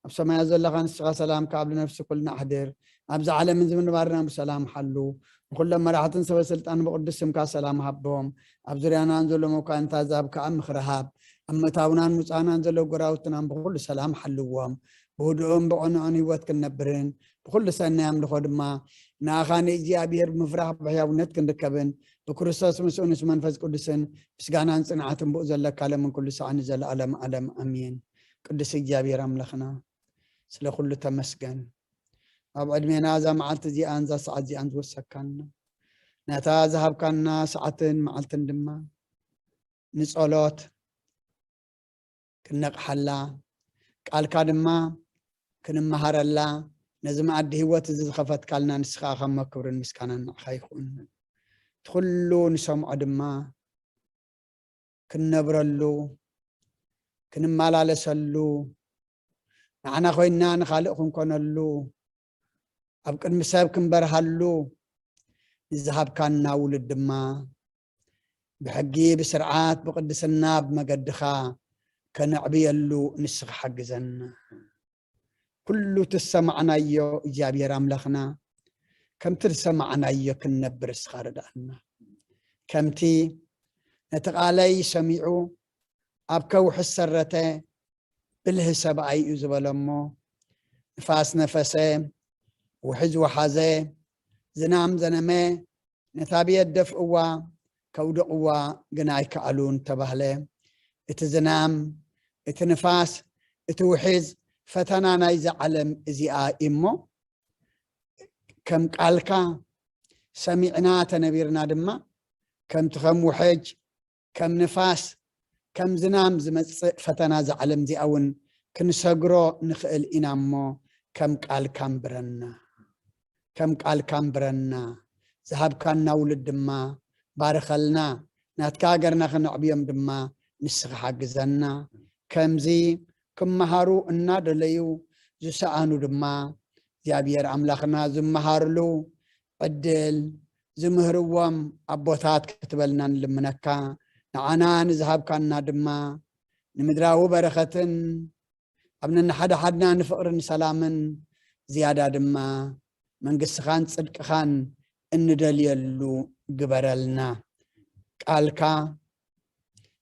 ኣብ ሰማያት ዘለኻ ንስኻ ሰላምካ ኣብ ነፍሲ ኩልና ኣሕድር። ኣብዚ ዓለምን ዝምንባርና ብሰላም ሓሉ። ንኹሎም መራሕትን ሰበ ስልጣን ብቅዱስ ስምካ ሰላም ሃቦም። ኣብ ዙርያና ንዘሎ መኳንንታት ዛብ ከኣ ምኽሪ ሃብ። ኣብ ምእታውናን ምውጻእናን ዘሎ ጎራውትናን ብኹሉ ሰላም ሓልዎም። ብህዱእን ብቕኑዕን ህይወት ክንነብርን ብኹሉ ሰናይ ኣምልኾ ድማ ንኣኻ ንእግዚኣብሔር ብምፍራሕ ብሕያውነት ክንርከብን ብክርስቶስ ምስኡ ምስ መንፈስ ቅዱስን ምስጋናን ጽንዓትን ብኡ ዘለካ ለምን ኩሉ ሰዓት ንዘለኣለም ዓለም ኣሜን። ቅዱስ እግዚኣብሔር ኣምላኽና ስለ ኩሉ ተመስገን። ኣብ ዕድሜና እዛ መዓልቲ እዚኣን እዛ ሰዓት እዚኣን ዝወሰካና ነታ ዝሃብካና ሰዓትን መዓልትን ድማ ንጸሎት ክንነቕሓላ፣ ቃልካ ድማ ክንመሃረላ፣ ነዚ መኣዲ ህይወት እዚ ዝኸፈትካልና ንስኻ ኢኻ እሞ ክብርን ምስጋናን ንዓኻ ይኹን። እቲ ኩሉ ንሰምዖ ድማ ክንነብረሉ፣ ክንመላለሰሉ፣ ንዓና ኮይንና ንኻልእ ክንኮነሉ፣ ኣብ ቅድሚ ሰብ ክንበርሃሉ ንዝሃብካና ውሉድ ድማ ብሕጊ፣ ብስርዓት፣ ብቅድስና፣ ብመገድኻ ከነዕብየሉ ንስኻ ሓግዘና። ኩሉ ትሰማዕናዮ እግዚኣብሔር ኣምላኽና፣ ከምቲ ዝሰማዕናዮ ክንነብር እስኻ ርድኣና። ከምቲ ነቲ ቃለይ ሰሚዑ ኣብ ከውሒ ዝሰረተ ብልህ ሰብኣይ እዩ ዝበሎ እሞ፣ ንፋስ ነፈሰ፣ ውሕጅ ወሓዘ፣ ዝናም ዘነመ፣ ነታ ብየት ደፍእዋ፣ ከውድቕዋ ግና ኣይከኣሉን ተባህለ። እቲ ዝናም፣ እቲ ንፋስ፣ እቲ ውሕጅ ፈተና ናይዛ ዓለም እዚኣ እዩ እሞ፣ ከም ቃልካ ሰሚዕና ተነቢርና ድማ፣ ከምቲ ከም ውሕጅ፣ ከም ንፋስ፣ ከም ዝናም ዝመጽእ ፈተና እዛ ዓለም እዚኣ እውን ክንሰግሮ ንኽእል ኢና እሞ፣ ከም ቃልካ ኣንብረና። ከም ቃልካ ኣንብረና። ዝሃብካና ውሉድ ድማ ባርኸልና። ናትካ ሃገርና ከነዕብዮም ድማ ንስኻ ሓግዘና። ከምዚ ክመሃሩ እናደለዩ ዝሰኣኑ ድማ እግዚኣብሔር ኣምላኽና ዝመሃርሉ ዕድል ዝምህርዎም ኣቦታት ክትበልና ንልምነካ። ንዓና ንዝሃብካና ድማ ንምድራዊ በረኸትን ኣብ ነንሓድሓድና ንፍቕርን ሰላምን ዝያዳ ድማ መንግስትኻን ጽድቅኻን እንደልየሉ ግበረልና። ቃልካ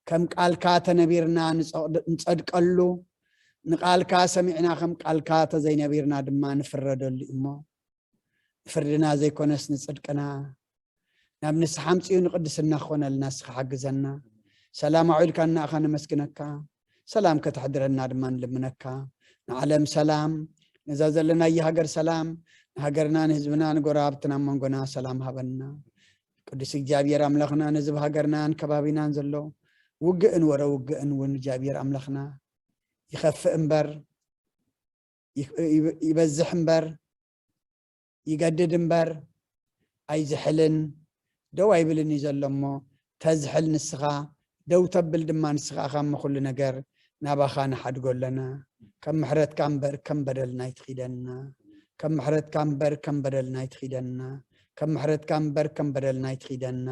ከም ቃልካ ተነቢርና ንጸቕድ- ንጸድቀሉ፣ ንቃልካ ሰሚዕና ከም ቃልካ ተዘይነቢርና ድማ ንፍረደሉ እዩ እሞ፣ ንፍርድና ዘይኮነስ ንጽድቅና ናብ ንስሓ ኣምጽኡ ንቅድስና ክኾነልና ንስኻ ሓግዘና። ሰላም ኣውዒልካና ኢኻ ነመስግነካ። ሰላም ከተሕድረና ድማ ንልምነካ። ንዓለም ሰላም፣ ነዛ ዘለናያ ሃገር ሰላም፣ ንሃገርና ንህዝብና ንጎረባብትና ኣብ መንጎና ሰላም ሃበና። ቅዱስ እግዚኣብሔር ኣምላኽና ነዚ ብሃገርናን ከባቢናን ዘሎ ውግእን ወረ ውግእን እውን እግዚኣብሔር ኣምላኽና ይኸፍእ እምበር ይበዝሕ እምበር ይገድድ እምበር ኣይዝሕልን ደው ኣይብልን እዩ ዘሎ እሞ ተዝሕል ንስኻ ደው ተብል ድማ ንስኻ ኢኻ እሞ ኩሉ ነገር ናባኻ ንሓድጎ ኣለና። ከም ምሕረትካ እምበር ከም በደልና ኣይትኺደና። ከም ምሕረትካ እምበር ከም በደልና ኣይትኺደና። ከም ምሕረትካ እምበር ከም በደልና ኣይትኺደና።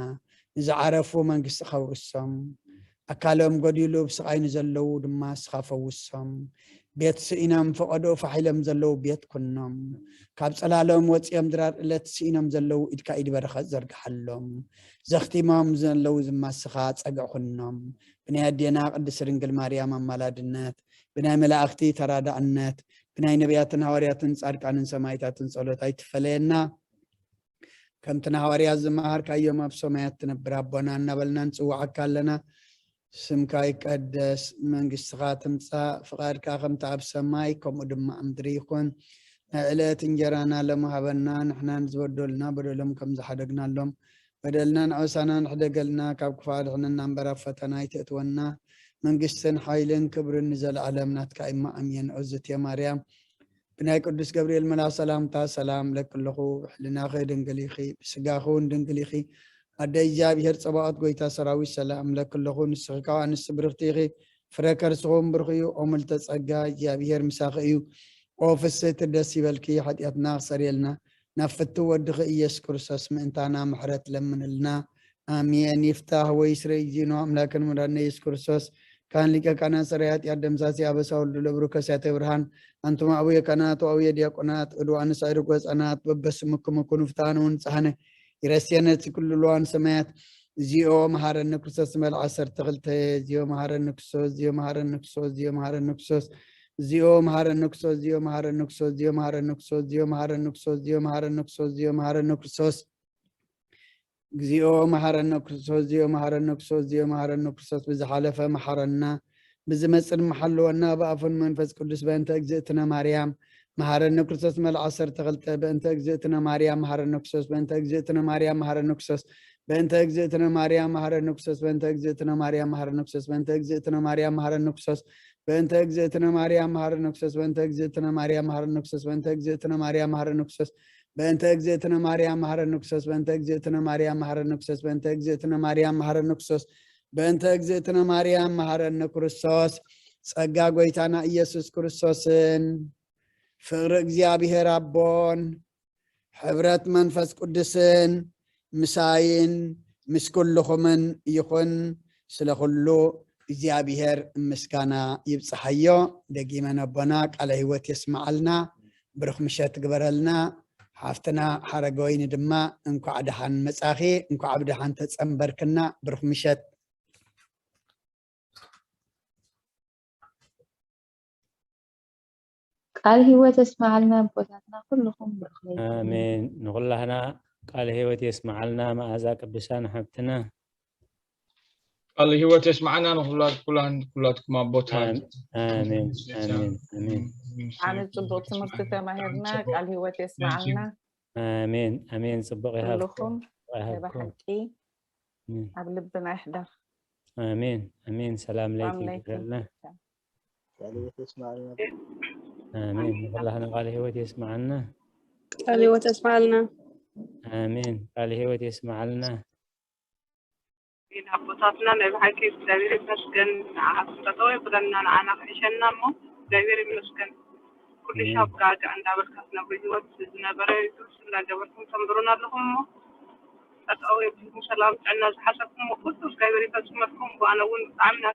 ንዝዓረፉ መንግስቲ ከውርሶም፣ ኣካሎም ጎዲሉ ብስቓይ ንዘለዉ ድማ እስኻ ፈውሶም። ቤት ስኢኖም ፈቐዶ ፋሕ ኢሎም ዘለዉ ቤት ኩኖም። ካብ ጸላሎም ወጺኦም ድራር እለት ስኢኖም ዘለዉ ኢድካ ኢድ በረኸት ዘርግሓሎም። ዘኽቲሞም ዘለዉ ድማ እስኻ ጸግዕ ኩኖም። ብናይ ኣዴና ቅድስት ድንግል ማርያም ኣማላድነት፣ ብናይ መላእኽቲ ተራዳእነት፣ ብናይ ነቢያትን ሃዋርያትን ጻድቃንን ሰማይታትን ጸሎት ኣይትፈለየና። ከምቲ ንሃዋርያት ዝመሃርካዮም ኣብ ሰማያት ትነብር ኣቦና እናበልና ንጽውዓካ ኣለና። ስምካ ይቀደስ፣ መንግስትኻ ትምጻእ፣ ፍቓድካ ከምቲ ኣብ ሰማይ ከምኡ ድማ ኣብ ምድሪ ይኹን። ናይ ዕለት እንጀራና ሎሚ ሃበና፣ ንሕና ንዝበደሉና በደሎም ከም ዝሓደግናሎም በደልናን ዓበሳናን ሕደገልና፣ ካብ ክፉእ ኣድሕነና እምበር ኣብ ፈተና ኣይተእትወና። መንግስትን ሓይልን ክብርን ንዘለዓለም ናትካ እማ ኣሜን። ኦዝትየ ማርያም ብናይ ቅዱስ ገብርኤል መልኣኽ ሰላምታ ሰላም እለኪ ኣለኹ። ብሕልናኺ ድንግል ኢኺ፣ ብስጋኺ እውን ድንግል ኢኺ። ኣደ እግዚኣብሔር ጸባኦት ጐይታ ሰራዊት ሰላም እለኪ ኣለኹ። ንስኺ ካብ ኣንስቲ ብርኽቲ ኢኺ፣ ፍረ ከርስኺ እውን ብሩኽ እዩ። ኦ ምልዕተ ጸጋ እግዚኣብሔር ምሳኺ እዩ። ኦ ፍስሕቲ ደስ ይበልኪ፣ ሓጢኣትና ክሰርየልና ናብ ፍትው ወድኺ ኢየሱስ ክርስቶስ ምእንታና ምሕረት ለምንልና። ኣሜን። ይፍታህ ወይ ስረይ ዚኖ ኣምላክን መድኃኒነ ኢየሱስ ክርስቶስ ካህን ሊቀ ካህናት ጸራይ ኃጢአት ደምሳሲ ኣበሳ ወልዱ ለብሩ ከሲያተ ብርሃን ኣንቱም ኣቡየ ካህናት ወኣቡየ ዲያቆናት እዱ ኣንሳይ ርጎ ህፃናት በበስምኩም ኩኑ ፍትሐነ ወንጽሐነ ይረስየነ እቲ ኩሉ ልዋን ሰማያት። እግዚኦ መሐረነ ክርስቶስ ንበል ዓሰርተ ክልተ። እግዚኦ መሐረነ ክርስቶስ፣ እግዚኦ መሐረነ ክርስቶስ፣ እግዚኦ መሐረነ ክርስቶስ፣ እግዚኦ መሐረነ ክርስቶስ፣ እግዚኦ መሐረነ ክርስቶስ፣ እግዚኦ መሐረነ ክርስቶስ፣ እግዚኦ መሐረነ ክርስቶስ፣ እግዚኦ መሐረነ ክርስቶስ፣ እግዚኦ መሐረነ ክርስቶስ። እግዚኦ መሐረነ ክርስቶስ፣ እግዚኦ መሐረነ ክርስቶስ፣ እግዚኦ መሐረነ ክርስቶስ። ብዝሓለፈ መሐረና፣ ብዝመጽእ ድማ ሓልወና፣ ብኣፉን መንፈስ ቅዱስ በእንተ እግዝእትነ ማርያም መሐረነ ክርስቶስ። መልዓ ዓሰርተ ክልተ። በእንተ እግዝእትነ ማርያም መሐረነ ክርስቶስ፣ በእንተ እግዝእትነ ማርያም መሐረነ ክርስቶስ፣ በእንተ እግዝእትነ ማርያም መሐረነ ክርስቶስ፣ በእንተ እግዝእትነ ማርያም መሐረነ ክርስቶስ፣ በእንተ እግዝእትነ ማርያም መሐረነ ክርስቶስ፣ በእንተ እግዝእትነ ማርያም መሐረነ ክርስቶስ፣ በእንተ እግዝእትነ ማርያም መሐረነ ክርስቶስ፣ በእንተ እግዝእትነ ማርያም መሐረነ ክርስቶስ፣ በእንተ እግዝእትነ ማርያም መሐረነ ክርስቶስ፣ በእንተ እግዝእትነ ማርያም መሐረነ ክርስቶስ፣ በእንተ እግዝእትነ ማርያም መሐረነ ክርስቶስ፣ በእንተ እግዝእትነ ማርያም መሐረነ ክርስቶስ። ጸጋ ጐይታና ኢየሱስ ክርስቶስን ፍቕሪ እግዚኣብሔር ኣቦን ሕብረት መንፈስ ቅዱስን ምሳይን ምስ ኩልኹምን ይኹን። ስለ ኩሉ እግዚኣብሔር ምስጋና ይብጽሓዮ። ደጊመ ነቦና ቃለ ሕይወት የስምዓልና፣ ብሩኽ ምሸት ግበረልና። ሓፍትና ሓረገወይኒ ድማ እንኳዕ ደሓን መጻኺ፣ እንኳዕ ብደሓን ተጸንበርክና። ብሩኽ ምሸት። ቃል ህይወት የስምዓልና ኣቦታትና ኩልኹም ብሩኽ ለይቲ። ኣሜን። ንኹላህና ቃል ህይወት የስምዓልና መኣዛ ቅዱሳን ሓብትና። ቃል ህይወት የስምዓና ንኹላትኩላን ኩላትኩም ኣቦታት። ኣሜን ኣሜን ኣሜን። ዓመት ጽቡቕ ትምህርቲ ተማሂርና ቃል ህይወት የስምዓልና። ኣሜን ኣሜን። ጽቡቕ ይሃብኩም ኩልኹም ናይ ይሃብኩም። ብሓቂ ኣብ ልብና ይሕደር። ኣሜን ኣሜን። ሰላም ለይቲ ሰላም ለይቲ ይግበረልና። ቃል ህይወት የስምዓልና። ኣሜን። ንኹላህና ቃል ህይወት የስምዓልና። ቃል ህይወት የስምዓልና። ኣሜን። ቃል ህይወት የስምዓልና። ኣቦታትና ናይ ብሓቂ እግዚኣብሔር ይመስገን። ንዓኻ ክንጠጠው የብለና ንዓና ክሕሸና እሞ እግዚኣብሔር ይመስገን። ኩሉ ሻብ ጋጋ እንዳበልካ ትነብሩ ህይወት ዝነበረ ይትርሱ እንዳገበርኩም ተንብሩና ኣለኹም እሞ ጠጠው የብልኩም። ሰላም ጥዕና ዝሓሰብኩም ኩሉ እግዚኣብሔር ይፈጽመልኩም። ብኣነ እውን ብጣዕሚ